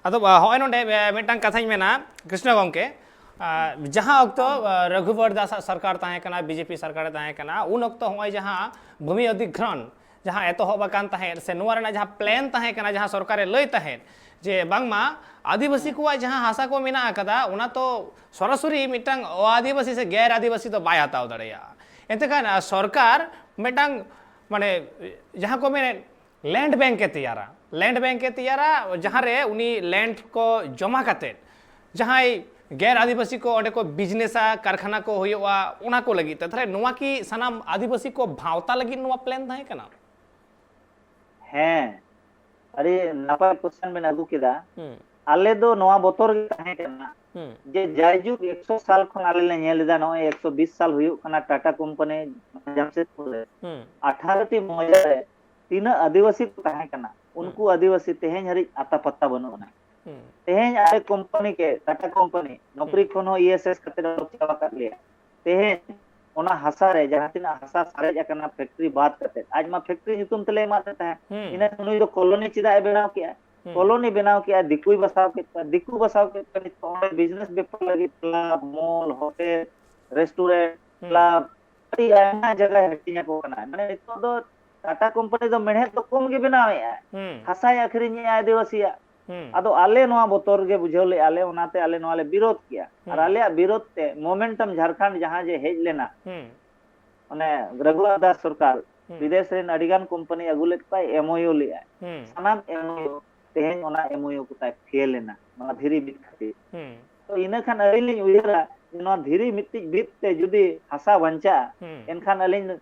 ᱟᱫᱚ, ᱟ, ᱦᱚᱸᱜᱼᱚᱭ ᱱᱚᱰᱮ, ᱮ, ᱢᱤᱫᱴᱟᱝ ᱠᱟᱛᱷᱟᱧ ᱢᱮᱱᱟ, ᱠᱨᱤᱥᱱᱚ ᱜᱚᱢᱠᱮ, ᱟ, ᱡᱟᱦᱟᱸ ᱚᱠᱛᱚ, ᱟ, ᱨᱚᱜᱷᱩᱵᱚᱨ ᱫᱟᱥ ᱟᱜ ᱥᱚᱨᱠᱟᱨ ᱛᱟᱦᱮᱸ ᱠᱟᱱᱟ, ᱵᱤ ᱡᱮ ᱯᱤ ᱥᱚᱨᱠᱟᱨᱮ ᱛᱟᱦᱮᱸ ᱠᱟᱱᱟ, ᱩᱱ ᱚᱠᱛᱚ ᱦᱚᱸᱜᱼᱚᱭ ᱡᱟᱦᱟᱸ ᱵᱷᱩᱢᱤ ᱚᱫᱷᱤᱜᱨᱚᱦᱚᱱ ᱡᱟᱦᱟᱸ ᱮᱛᱚᱦᱚᱵ ᱟᱠᱟᱱ ᱛᱟᱦᱮᱸᱫ, ᱥᱮ ᱱᱚᱣᱟ ᱨᱮᱱᱟᱜ ᱡᱟᱦᱟᱸ ᱯᱞᱮᱱ ᱛᱟᱦᱮᱸ ᱠᱟᱱᱟ, ᱡᱟᱦᱟᱸ ᱥᱚᱨᱠᱟᱨᱮ ᱞᱟᱹᱭ ᱛᱟᱦᱮᱸᱫ ᱡᱮ ᱵᱟᱝᱢᱟ ᱟᱹᱫᱤᱵᱟᱹᱥᱤ ᱠᱚᱣᱟᱜ ᱡᱟᱦᱟᱸ ᱦᱟᱥᱟ ᱠᱚ ᱢᱮᱱᱟᱜ ᱟᱠᱟᱫᱟ, ᱚᱱᱟ ᱛᱚ ᱥᱚᱨᱟᱥᱚᱨᱤ ᱢᱤᱫᱴᱟᱝ ᱚ-ᱟᱹᱫᱤᱵᱟᱹᱥᱤ ᱥᱮ ᱜᱮᱨ ᱟᱹᱫᱤᱵᱟᱹᱥᱤ ᱫᱚ ᱵᱟᱭ ᱦᱟᱛᱟᱣ ᱫᱟᱲᱮᱭᱟᱜᱼᱟ᱾ ᱮᱱᱛᱮ ᱠᱷᱟᱱ, ᱟ, ᱥᱚᱨᱠᱟᱨ ᱢᱤᱫᱴᱟᱝ, ᱢᱟᱱᱮ, ᱡᱟᱦᱟᱸ ᱠᱚ ᱢᱮᱱᱮᱫ, ᱞᱮᱱᱰ ᱵᱮᱝᱠ ᱮ ᱛᱮᱭᱟᱨᱟ, ᱞᱮᱱᱰ ᱵᱮᱝᱠ ᱮ ᱛᱮᱭᱟᱨᱟ, ᱡᱟᱦᱟᱸ ᱨᱮ ᱩᱱᱤ ᱞᱮᱱᱰ ᱠᱚ ᱡᱚᱢᱟ ᱠᱟᱛᱮᱫ ᱡᱟᱦᱟᱸᱭ ᱜᱮᱨ ᱟᱹᱫᱤᱵᱟᱹᱥᱤ ᱠᱚ ᱚᱸᱰᱮ ᱠᱚ ᱵᱤᱡᱽᱱᱮᱥᱟ, ᱠᱟᱨᱠᱷᱟᱱᱟ ᱠᱚ ᱦᱩᱭᱩᱜᱼᱟ, ᱚᱱᱟ ᱠᱚ ᱞᱟᱹᱜᱤᱫ ᱛᱮ᱾ ᱛᱟᱦᱞᱮ ᱱᱚᱣᱟ ᱠᱤ ᱥᱟᱱᱟᱢ ᱟᱹᱫᱤᱵᱟᱹᱥᱤ ᱠᱚ ᱵᱷᱟᱶᱛᱟ ᱞᱟᱹᱜᱤᱫ ᱱᱚᱣᱟ ᱯᱞᱮᱱ ᱛᱟᱦᱮᱸ ᱠᱟᱱᱟ? ᱦᱮᱸ, ᱟᱹᱰᱤ ᱱᱟᱯᱟᱭ ᱠᱚᱥᱪᱮᱱ ᱵᱮᱱ ᱟᱹᱜᱩ ᱠᱮᱫᱟ᱾ ᱦᱩᱸ, ᱟᱞᱮ ᱫᱚ ᱱᱚᱣᱟ ᱵᱚᱛᱚᱨ ᱜᱮ ᱛᱟᱦᱮᱸ ᱠᱟᱱᱟ ᱦᱩᱸ, ᱡᱮ ᱡᱟᱭᱡᱩᱜᱽ ᱮᱠᱥᱚ ᱥᱟᱞ ᱠᱷᱚᱱ ᱟᱞᱮ ᱞᱮ ᱧᱮᱞ ᱮᱫᱟ, ᱱᱚᱜᱼᱚᱭ ᱮᱠᱥᱚ ᱵᱤᱥ ᱥᱟᱞ ᱦᱩᱭᱩᱜ ᱠᱟᱱᱟ ᱴᱟᱴᱟ ᱠᱳᱢᱯᱟᱱᱤ ᱡᱟᱢᱥᱮᱫᱽᱯᱩᱨ ᱨᱮ ᱦᱩᱸ, ᱟᱴᱷᱟᱨᱚ ᱴᱤ ᱢᱚᱦᱚᱡᱟ ᱨᱮ ᱛᱤᱱᱟᱹᱜ ᱟᱹᱫᱤᱵᱟᱹᱥᱤ ᱠᱚ ᱛᱟᱦᱮᱸ ᱠᱟᱱᱟ, ᱩᱱᱠᱩ ᱟᱹᱫᱤᱵᱟᱹᱥᱤ ᱛᱮᱦᱮᱧ ᱦᱟᱹᱨᱤᱡ ᱟᱛᱟ ᱯᱟᱛᱟ ᱵᱟᱹᱱᱩᱜ ᱟᱱᱟ᱾ ᱦᱩᱸ, ᱛᱮᱦᱮᱧ ᱟᱞᱮ ᱠᱳᱢᱯᱟᱱᱤ ᱜᱮ, ᱴᱟᱴᱟ ᱠᱳᱢᱯᱟᱱᱤ ᱱᱚᱠᱨᱤ ᱦᱩᱸ, ᱠᱷᱚᱱ ᱦᱚᱸ ᱤ ᱮᱥ ᱮᱥ ᱠᱟᱛᱮ ᱚᱰᱚᱠ ᱪᱟᱵᱟ ᱠᱟᱜ ᱞᱮᱭᱟ᱾ ᱛᱮᱦᱮᱧ ᱚᱱᱟ ᱦᱟᱥᱟ ᱨᱮ ᱡᱟᱦᱟᱸ ᱛᱤᱱᱟᱹᱜ ᱦᱟᱥᱟ ᱥᱟᱨᱮᱡ ᱟᱠᱟᱱᱟ ᱯᱷᱮᱠᱴᱨᱤ ᱵᱟᱫ ᱠᱟᱛᱮ, ᱟᱡ ᱢᱟ ᱯᱷᱮᱠᱴᱨᱤ ᱧᱩᱛᱩᱢ ᱛᱮᱞᱮ ᱮᱢᱟᱫ ᱞᱮ ᱛᱟᱦᱮᱸᱫ, ᱦᱩᱸ, ᱤᱱᱟᱹ ᱱᱩᱭ ᱫᱚ ᱠᱚᱞᱚᱱᱤ ᱪᱮᱫᱟᱜ ᱮ ᱵᱮᱱᱟᱣ ᱠᱮᱜᱼᱟ? ᱦᱩᱸ, ᱠᱚᱞᱚᱱᱤ ᱵᱮᱱᱟᱣ ᱠᱮᱜᱼᱟ, ᱫᱤᱠᱩᱭ ᱵᱟᱥᱟᱣ ᱠᱮᱫ ᱠᱚᱣᱟ, ᱫᱤᱠᱩ ᱵᱟᱥᱟᱣ ᱠᱮᱫ ᱠᱚᱣᱟ, ᱱᱤᱛᱚᱜ ᱚᱸᱰᱮ ᱵᱤᱡᱽᱱᱮᱥ ᱵᱮᱯᱟᱨ ᱞᱟᱹᱜᱤᱫ ᱠᱞᱟᱵᱽ, ᱢᱚᱞ, ᱦᱳᱴᱮᱞ, ᱨᱮᱥᱴᱩᱨᱮᱱᱴ, ᱦᱩᱸ, ᱠᱞᱟᱵᱽ, ᱟᱹᱰᱤ ᱟᱭᱢᱟ ᱡᱟᱭᱜᱟᱭ ᱦᱟᱹᱴᱤᱧ ᱟᱠᱚ ᱠᱟᱱᱟ᱾ ᱢᱟᱱᱮ ᱱᱤᱛᱚᱜ ᱫᱚ ᱴᱟᱴᱟ ᱠᱳᱢᱯᱟᱱᱤ ᱫᱚ ᱢᱮᱲᱦᱮᱫ ᱫᱚ ᱠᱚᱢ ᱜᱮ ᱵᱮᱱᱟᱣᱮᱫᱼᱟ, ᱦᱩᱸ, ᱦᱟᱥᱟᱭ ᱟᱹᱠᱷᱨᱤᱧᱮᱜᱼᱟ ᱟᱹᱫᱤᱵᱟᱹᱥᱤᱭᱟᱜ᱾ ᱦᱩᱸ, ᱟᱫᱚ ᱟᱞᱮ ᱱᱚᱣᱟ ᱵᱚᱛᱚᱨ ᱜᱮ ᱵᱩᱡᱷᱟᱹᱣ ᱞᱮᱫᱼᱟ ᱞᱮ, ᱚᱱᱟᱛᱮ ᱟᱞᱮ ᱱᱚᱣᱟ ᱞᱮ ᱵᱤᱨᱳᱫᱷ ᱠᱮᱜᱼᱟ᱾ ᱟᱨ ᱦᱩᱸ, ᱟᱞᱮᱭᱟᱜ ᱵᱤᱨᱳᱫᱷ ᱛᱮ ᱢᱳᱢᱮᱱᱴᱟᱢ ᱡᱷᱟᱲᱠᱷᱚᱸᱰ ᱡᱟᱦᱟᱸ ᱡᱮ ᱦᱮᱡ ᱞᱮᱱᱟ, ᱦᱩᱸ, ᱚᱱᱮ ᱨᱟᱹᱜᱷᱩᱱᱟᱛᱷ ᱫᱟᱥ ᱥᱚᱨᱠᱟᱨ ᱦᱩᱸ, ᱵᱤᱫᱮᱥ ᱨᱮᱱ ᱟᱹᱰᱤ ᱜᱟᱱ ᱠᱳᱢᱯᱟᱱᱤ ᱟᱹᱜᱩ ᱞᱮᱫ ᱠᱚᱣᱟᱭ, ᱮᱢ ᱳ ᱭᱩ ᱞᱮᱫᱼᱟᱭ, ᱦᱩᱸ, ᱥᱟᱱᱟᱢ ᱮᱢ ᱳ ᱭᱩ, ᱛᱮᱦᱮᱧ ᱚᱱᱟ ᱮᱢ ᱳ ᱭᱩ ᱠᱚᱛᱟᱭ ᱯᱷᱮᱞ ᱮᱱᱟ ᱱᱚᱣᱟ ᱫᱷᱤᱨᱤ ᱵᱤᱫ ᱠᱷᱟᱹᱛᱤᱨ᱾ ᱦᱩᱸ, ᱛᱚ ᱤᱱᱟᱹ ᱠᱷᱟᱱ ᱟᱹᱞᱤᱧ ᱞᱤᱧ ᱩᱭᱦᱟᱹᱨᱟ ᱡᱮ ᱱᱚᱣᱟ ᱫᱷᱤᱨᱤ ᱢᱤᱫᱴᱤᱡ ᱵᱤᱫ ᱛᱮ ᱡᱩᱫᱤ ᱦᱟᱥᱟ ᱵᱟᱧᱪᱟᱜᱼᱟ, ᱦᱩᱸ, ᱮᱱᱠᱷᱟᱱ ᱟᱹᱞᱤᱧ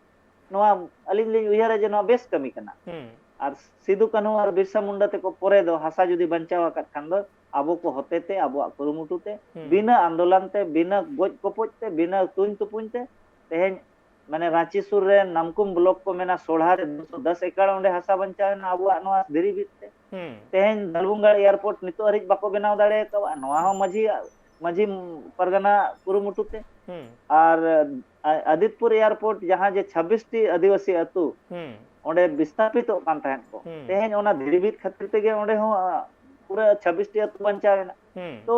ᱱᱚᱣᱟ, ᱟᱹᱞᱤᱧ ᱞᱤᱧ ᱩᱭᱦᱟᱹᱨᱟ ᱡᱮ ᱱᱚᱣᱟ ᱵᱮᱥ ᱠᱟᱹᱢᱤ ᱠᱟᱱᱟ᱾ ᱦᱩᱸ, ᱟᱨ ᱥᱤᱫᱩ ᱠᱟᱹᱱᱦᱩ ᱟᱨ ᱵᱤᱨᱥᱟ ᱢᱩᱱᱰᱟ ᱛᱮᱠᱚ ᱯᱚᱨᱮ ᱫᱚ ᱦᱟᱥᱟ ᱡᱩᱫᱤ ᱵᱟᱧᱪᱟᱣ ᱟᱠᱟᱫ ᱠᱷᱟᱱ ᱫᱚ ᱟᱵᱚ ᱠᱚ ᱦᱚᱛᱮᱛᱮ, ᱟᱵᱚᱣᱟᱜ ᱠᱩᱨᱩᱢᱩᱴᱩ ᱛᱮ, ᱦᱩᱸ, ᱵᱤᱱᱟᱹ ᱟᱱᱫᱳᱞᱚᱱ ᱛᱮ, ᱵᱤᱱᱟᱹ ᱜᱚᱡ ᱠᱚᱯᱚᱡ ᱛᱮ, ᱵᱤᱱᱟᱹ ᱛᱩᱧ ᱛᱩᱯᱩᱧ ᱛᱮ, ᱛᱮᱦᱮᱧ ᱢᱟᱱᱮ ᱨᱟᱸᱪᱤ ᱥᱩᱨ ᱨᱮ ᱱᱟᱢᱠᱩᱢ ᱵᱞᱚᱠ ᱠᱚ ᱢᱮᱱᱟ, ᱥᱳᱲᱦᱟ ᱨᱮ ᱫᱩᱥᱚ ᱫᱚᱥ ᱮᱠᱟᱲ ᱚᱸᱰᱮ ᱦᱟᱥᱟ ᱵᱟᱧᱪᱟᱣ ᱮᱱᱟ ᱟᱵᱚᱣᱟᱜ ᱱᱚᱣᱟ ᱫᱷᱤᱨᱤ ᱵᱤᱫ ᱛᱮ᱾ ᱦᱩᱸ, ᱛᱮᱦᱮᱧ ᱫᱟᱞᱵᱩᱝᱜᱟᱲ ᱮᱭᱟᱨᱯᱳᱨᱴ ᱱᱤᱛᱚᱜ ᱦᱟᱹᱨᱤᱡ ᱵᱟᱠᱚ ᱵᱮᱱᱟᱣ ᱫᱟᱲᱮ ᱟᱠᱟᱫᱼᱟ, ᱱᱚᱣᱟ ᱦᱚᱸ ᱢᱟᱹᱡᱷᱤ, ᱢᱟᱹᱡᱷᱤ ᱯᱟᱨᱜᱟᱱᱟ ᱠᱩᱨᱩᱢᱩᱴᱩ ᱛᱮ᱾ ᱦᱩᱸ, ᱟᱨ ᱟ-, ᱟᱫᱤᱛᱯᱩᱨ ᱮᱭᱟᱨᱯᱳᱨᱴ ᱡᱟᱦᱟᱸ ᱡᱮ ᱪᱷᱟᱵᱵᱤᱥ ᱴᱤ ᱟᱹᱫᱤᱵᱟᱹᱥᱤ ᱟᱹᱛᱩ ᱦᱩᱸ, ᱚᱸᱰᱮ ᱵᱤᱥᱛᱷᱟᱯᱤᱛᱚᱜ ᱠᱟᱱ ᱛᱟᱦᱮᱸᱫ ᱠᱚ, ᱦᱩᱸ, ᱛᱮᱦᱮᱧ ᱚᱱᱟ ᱫᱷᱤᱨᱤ ᱵᱤᱫ ᱠᱷᱟᱹᱛᱤᱨ ᱛᱮᱜᱮ ᱚᱸᱰᱮ ᱦᱚᱸ, ᱟ, ᱯᱩᱨᱟᱹ ᱪᱷᱟᱵᱵᱤᱥ ᱴᱤ ᱟᱹᱛᱩ ᱵᱟᱧᱪᱟᱣ ᱮᱱᱟ᱾ ᱦᱩᱸ, ᱛᱚ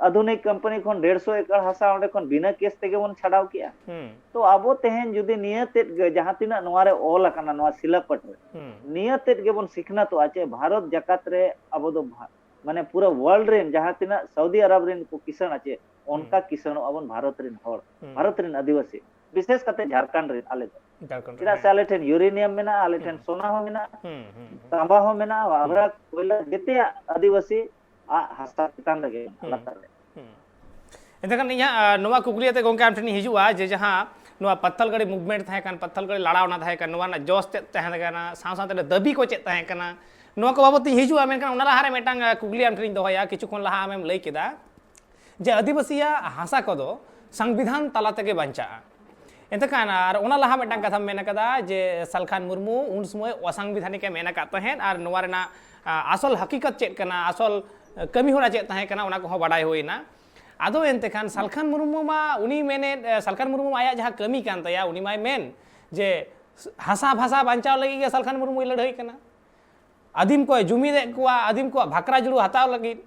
ᱟᱫᱷᱩᱱᱤᱠ ᱠᱳᱢᱯᱟᱱᱤ ᱠᱷᱚᱱ ᱰᱮᱲᱥᱚ ᱮᱠᱟᱲ ᱦᱟᱥᱟ ᱚᱸᱰᱮ ᱠᱷᱚᱱ ᱵᱤᱱᱟᱹ ᱠᱮᱥ ᱛᱮᱜᱮ ᱵᱚᱱ ᱪᱷᱟᱰᱟᱣ ᱠᱮᱜᱼᱟ᱾ ᱦᱩᱸ, ᱛᱚ ᱟᱵᱚ ᱛᱮᱦᱮᱧ ᱡᱩᱫᱤ ᱱᱤᱭᱟᱹ ᱛᱮᱫ ᱜᱮ ᱡᱟᱦᱟᱸ ᱛᱤᱱᱟᱹᱜ ᱱᱚᱣᱟ ᱨᱮ ᱚᱞ ᱟᱠᱟᱱᱟ ᱱᱚᱣᱟ ᱥᱤᱞᱟᱯᱟᱹᱴ ᱨᱮ, ᱦᱩᱸ, ᱱᱤᱭᱟᱹ ᱛᱮᱫ ᱜᱮᱵᱚᱱ ᱥᱤᱠᱷᱱᱟᱹᱛᱚᱜᱼᱟ ᱪᱮ ᱵᱷᱟᱨᱚᱛ ᱡᱟᱠᱟᱛ ᱨᱮ ᱟᱵᱚ ᱫᱚ ᱵᱷᱟ-, ᱢᱟᱱᱮ ᱯᱩᱨᱟᱹ ᱣᱟᱨᱞᱰ ᱨᱮᱱ ᱡᱟᱦᱟᱸ ᱛᱤᱱᱟᱹᱜ ᱥᱟᱣᱫᱤ ᱟᱨᱟᱵ ᱨᱮᱱ ᱠᱚ ᱠᱤᱥᱟᱹᱬᱟ ᱪᱮ, ᱦᱩᱸ, ᱚᱱᱠᱟ ᱠᱤᱥᱟᱹᱬᱚᱜ ᱟᱵᱚᱱ ᱵᱷᱟᱨᱚᱛ ᱨᱮᱱ ᱦᱚᱲ, ᱦᱩᱸ, ᱵᱷᱟᱨᱚᱛ ᱨᱮᱱ ᱟᱹᱫᱤᱵᱟᱹᱥᱤ, ᱵᱤᱥᱮᱥ ᱠᱟᱛᱮ ᱡᱷᱟᱲᱠᱷᱚᱸᱰ ᱨᱮᱱ ᱟᱞᱮ ᱫᱚ᱾ ᱡᱷᱟᱲᱠᱷᱚᱸᱰ ᱨᱮ, ᱪᱮᱫᱟᱜ ᱥᱮ ᱦᱮᱸ, ᱟᱞᱮ ᱴᱷᱮᱱ ᱭᱩᱨᱮᱱᱤᱭᱟᱢ ᱢᱮᱱᱟᱜᱼᱟ, ᱟᱞᱮ ᱴᱷᱮᱱ ᱦᱩᱸ, ᱥᱳᱱᱟ ᱦᱚᱸ ᱢᱮᱱᱟᱜᱼᱟ, ᱦᱩᱸ, ᱛᱟᱸᱵᱟ ᱦᱚᱸ ᱢᱮᱱᱟᱜᱼᱟ, ᱟᱵᱷᱨᱟ ᱠᱚᱭᱞᱟ ᱡᱮᱛᱮᱭᱟᱜ ᱟᱹᱫᱤᱵᱟᱹᱥᱤ ᱟᱜ ᱦᱟᱥᱟ ᱪᱮᱛᱟᱱ ᱨᱮᱜᱮ ᱢᱮᱱᱟᱜᱼᱟ, ᱦᱩᱸ, ᱞᱟᱛᱟᱨ ᱨᱮ᱾ ᱦᱩᱸ, ᱮᱱᱛᱮᱠᱷᱟᱱ ᱤᱧᱟᱹᱜ ᱱᱚᱣᱟ ᱠᱩᱠᱞᱤ ᱟᱛᱮ ᱜᱚᱢᱠᱮ ᱟᱢ ᱴᱷᱮᱱᱤᱧ ᱦᱤᱡᱩᱜᱼᱟ, ᱡᱮ ᱡᱟᱦᱟᱸ ᱱᱚᱣᱟ ᱯᱟᱛᱷᱟᱞᱜᱟᱲᱤ movement ᱛᱟᱦᱮᱸ ᱠᱟᱱ, ᱯᱟᱛᱷᱟᱞᱜᱟᱲᱤ ᱞᱟᱲᱟᱣᱱᱟ ᱛᱟᱦᱮᱸ ᱠᱟᱱ, ᱱᱚᱣᱟ ᱨᱮᱱᱟᱜ ᱡᱚᱥ ᱪᱮᱫ ᱛᱟᱦᱮᱸ ᱠᱟᱱᱟ, ᱥᱟᱶ ᱥᱟᱶᱛᱮ ᱫᱟᱹᱵᱤ ᱠᱚ ᱪᱮᱫ ᱛᱟᱦᱮᱸ ᱠᱟᱱᱟ, ᱱᱚᱣᱟ ᱠᱚ ᱵᱟᱵᱚᱫ ᱛᱤᱧ ᱦᱤᱡᱩᱜᱼᱟ᱾ ᱢᱮᱱᱠᱷᱟᱱ ᱚᱱᱟ ᱞᱟᱦᱟᱨᱮ ᱢᱤᱫᱴᱟᱝ ᱠᱩᱠᱞᱤ ᱟᱢ ᱴᱷᱮᱱᱤᱧ ᱫᱚᱦᱚᱭᱟ᱾ ᱠᱤᱪᱷᱩ ᱠᱷᱚᱱ ᱞᱟᱦᱟ ᱟᱢᱮᱢ ᱞᱟᱹᱭ ᱠᱮᱫᱟ ᱡᱮ ᱟᱹᱫᱤᱵᱟᱹᱥᱤᱭᱟᱜ ᱦᱟᱥᱟ ᱠᱚᱫᱚ ᱥᱚᱝᱵᱤᱫᱷᱟᱱ ᱛᱟᱞᱟ ᱛᱮᱜᱮ ᱵᱟᱧᱪᱟᱜᱼᱟ᱾ ᱮᱱᱛᱮᱠᱷᱟᱱ ᱟᱨ ᱚᱱᱟ ᱞᱟᱦᱟ ᱢᱤᱫᱴᱟᱝ ᱠᱟᱛᱷᱟᱢ ᱢᱮᱱ ᱟᱠᱟᱫᱟ ᱡᱮ ᱥᱟᱞᱠᱷᱟᱱ ᱢᱩᱨᱢᱩ ᱩᱱ ᱥᱚᱢᱚᱭ ᱚᱥᱟᱝᱵᱤᱫᱷᱟᱱᱤᱠ ᱮ ᱢᱮᱱ ᱟᱠᱟᱫ ᱛᱟᱦᱮᱸᱫ, ᱟᱨ ᱱᱚᱣᱟ ᱨᱮᱱᱟᱜ ᱟᱥᱚᱞ ᱦᱟᱹᱠᱤᱠᱚᱛ ᱪᱮᱫ ᱠᱟᱱᱟ, ᱟᱥᱚᱞ ᱠᱟᱹᱢᱤ ᱦᱚᱨᱟ ᱪᱮᱫ ᱛᱟᱦᱮᱸ ᱠᱟᱱᱟ, ᱚᱱᱟ ᱠᱚᱦᱚᱸ ᱵᱟᱰᱟᱭ ᱦᱩᱭᱱᱟ᱾ ᱟᱫᱚ ᱮᱱᱛᱮᱠᱷᱟᱱ ᱥᱟᱞᱠᱷᱟᱱ ᱢᱩᱨᱢᱩ ᱢᱟ ᱩᱱᱤ ᱢᱮᱱᱮᱫ, ᱥᱟᱞᱠᱷᱟᱱ ᱢᱩᱨᱢᱩ ᱢᱟ ᱟᱭᱟᱜ ᱡᱟᱦᱟᱸ ᱠᱟᱹᱢᱤ ᱠᱟᱱ ᱛᱟᱭᱟ, ᱩᱱᱤ ᱢᱟᱭ ᱢᱮᱱ ᱡᱮ ᱦᱟᱥᱟ ᱵᱷᱟᱥᱟ ᱵᱟᱧᱪᱟᱣ ᱞᱟᱹᱜᱤᱫ ᱜᱮ ᱥᱟᱞᱠᱷᱟᱱ ᱢᱩᱨᱢᱩᱭ ᱞᱟᱹᱲᱦᱟᱹᱭ ᱠᱟᱱᱟ᱾ ᱟᱹᱫᱤᱢ ᱠᱚᱭ ᱡᱩᱢᱤᱫᱮᱫ ᱠᱚᱣᱟ, ᱟᱹᱫᱤᱢ ᱠᱚᱣᱟᱜ ᱵᱷᱟᱠᱨᱟ ᱡᱩᱲᱩ ᱦᱟᱛᱟᱣ ᱞᱟᱹᱜᱤᱫ᱾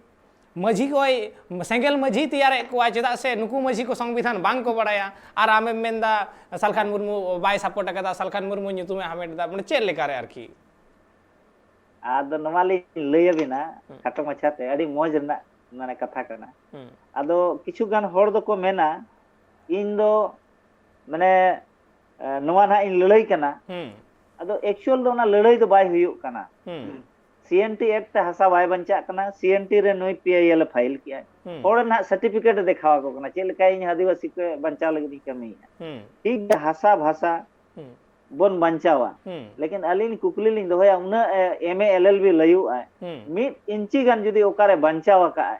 ᱢᱟᱹᱡᱷᱤ ᱠᱚᱭ ᱥᱮᱸᱜᱮᱞ ᱢᱟᱹᱡᱷᱤ ᱛᱮᱭᱟᱨᱮᱫ ᱠᱚᱣᱟ, ᱪᱮᱫᱟᱜ ᱥᱮ ᱱᱩᱠᱩ ᱢᱟᱹᱡᱷᱤ ᱠᱚ ᱥᱚᱝᱵᱤᱫᱷᱟᱱ ᱵᱟᱝ ᱠᱚ ᱵᱟᱲᱟᱭᱟ᱾ ᱟᱨ ᱟᱢᱮᱢ ᱢᱮᱱᱫᱟ ᱥᱟᱞᱠᱷᱟᱱ ᱢᱩᱨᱢᱩ ᱵᱟᱭ support ᱟᱠᱟᱫᱟ, ᱥᱟᱞᱠᱷᱟᱱ ᱢᱩᱨᱢᱩ ᱧᱩᱛᱩᱢᱮ ᱦᱟᱢᱮᱴ ᱮᱫᱟ, ᱢᱟᱱᱮ ᱪᱮᱫ ᱞᱮᱠᱟᱨᱮ ᱟᱨᱠᱤ? ᱟᱫᱚ ᱱᱚᱣᱟ ᱞᱤᱧ ᱞᱟᱹᱭ ᱟᱵᱤᱱᱟ ᱠᱷᱟᱴᱚ ᱢᱟᱪᱷᱟᱛᱮ, ᱟᱹᱰᱤ ᱢᱚᱡᱽ ᱨᱮᱱᱟᱜ ᱢᱟᱱᱮ ᱠᱟᱛᱷᱟ ᱠᱟᱱᱟ᱾ ᱟᱫᱚ ᱠᱤᱪᱷᱩ ᱜᱟᱱ ᱦᱚᱲ ᱫᱚᱠᱚ ᱢᱮᱱᱟ ᱤᱧ ᱫᱚ ᱢᱟᱱᱮ ᱱᱚᱣᱟ ᱱᱟᱦᱟᱜ ᱤᱧ ᱞᱟᱹᱲᱦᱟᱹᱭ ᱠᱟᱱᱟ᱾ ᱟᱫᱚ actual ᱫᱚ ᱚᱱᱟ ᱞᱟᱹᱲᱦᱟᱹᱭ ᱫᱚ ᱵᱟᱭ ᱦᱩᱭᱩᱜ ᱠᱟᱱᱟ᱾ CNT Act ᱛᱮ ᱦᱟᱥᱟ ᱵᱟᱭ ᱵᱟᱧᱪᱟᱜ ᱠᱟᱱᱟ᱾ CNT ᱨᱮ ᱱᱩᱭ PIL ᱮ file ᱠᱮᱜᱼᱟᱭ᱾ ᱦᱚᱲ ᱨᱮᱱᱟᱜ certificate ᱮ ᱫᱮᱠᱷᱟᱣ ᱟᱠᱚ ᱠᱟᱱᱟ, ᱪᱮᱫ ᱞᱮᱠᱟ ᱤᱧ ᱟᱹᱫᱤᱵᱟᱹᱥᱤ ᱠᱚ ᱵᱟᱧᱪᱟᱣ ᱞᱟᱹᱜᱤᱫ ᱤᱧ ᱠᱟᱹᱢᱤᱭᱮᱫᱼᱟ᱾ ᱴᱷᱤᱠ ᱜᱮᱭᱟ, ᱦᱟᱥᱟ ᱵᱷᱟᱥᱟ ᱵᱚᱱ ᱵᱟᱧᱪᱟᱣᱟ᱾ ᱞᱮᱠᱤᱱ ᱟᱹᱞᱤᱧ ᱠᱩᱠᱞᱤ ᱞᱤᱧ ᱫᱚᱦᱚᱭᱟ, ᱩᱱᱟᱹᱜ MA LLB ᱞᱟᱹᱭᱩᱜ ᱟᱭ, ᱢᱤᱫ ᱤᱧᱪᱤ ᱜᱟᱱ ᱡᱩᱫᱤ ᱚᱠᱟᱨᱮ ᱵᱟᱧᱪᱟᱣ ᱟᱠᱟᱫ ᱟᱭ,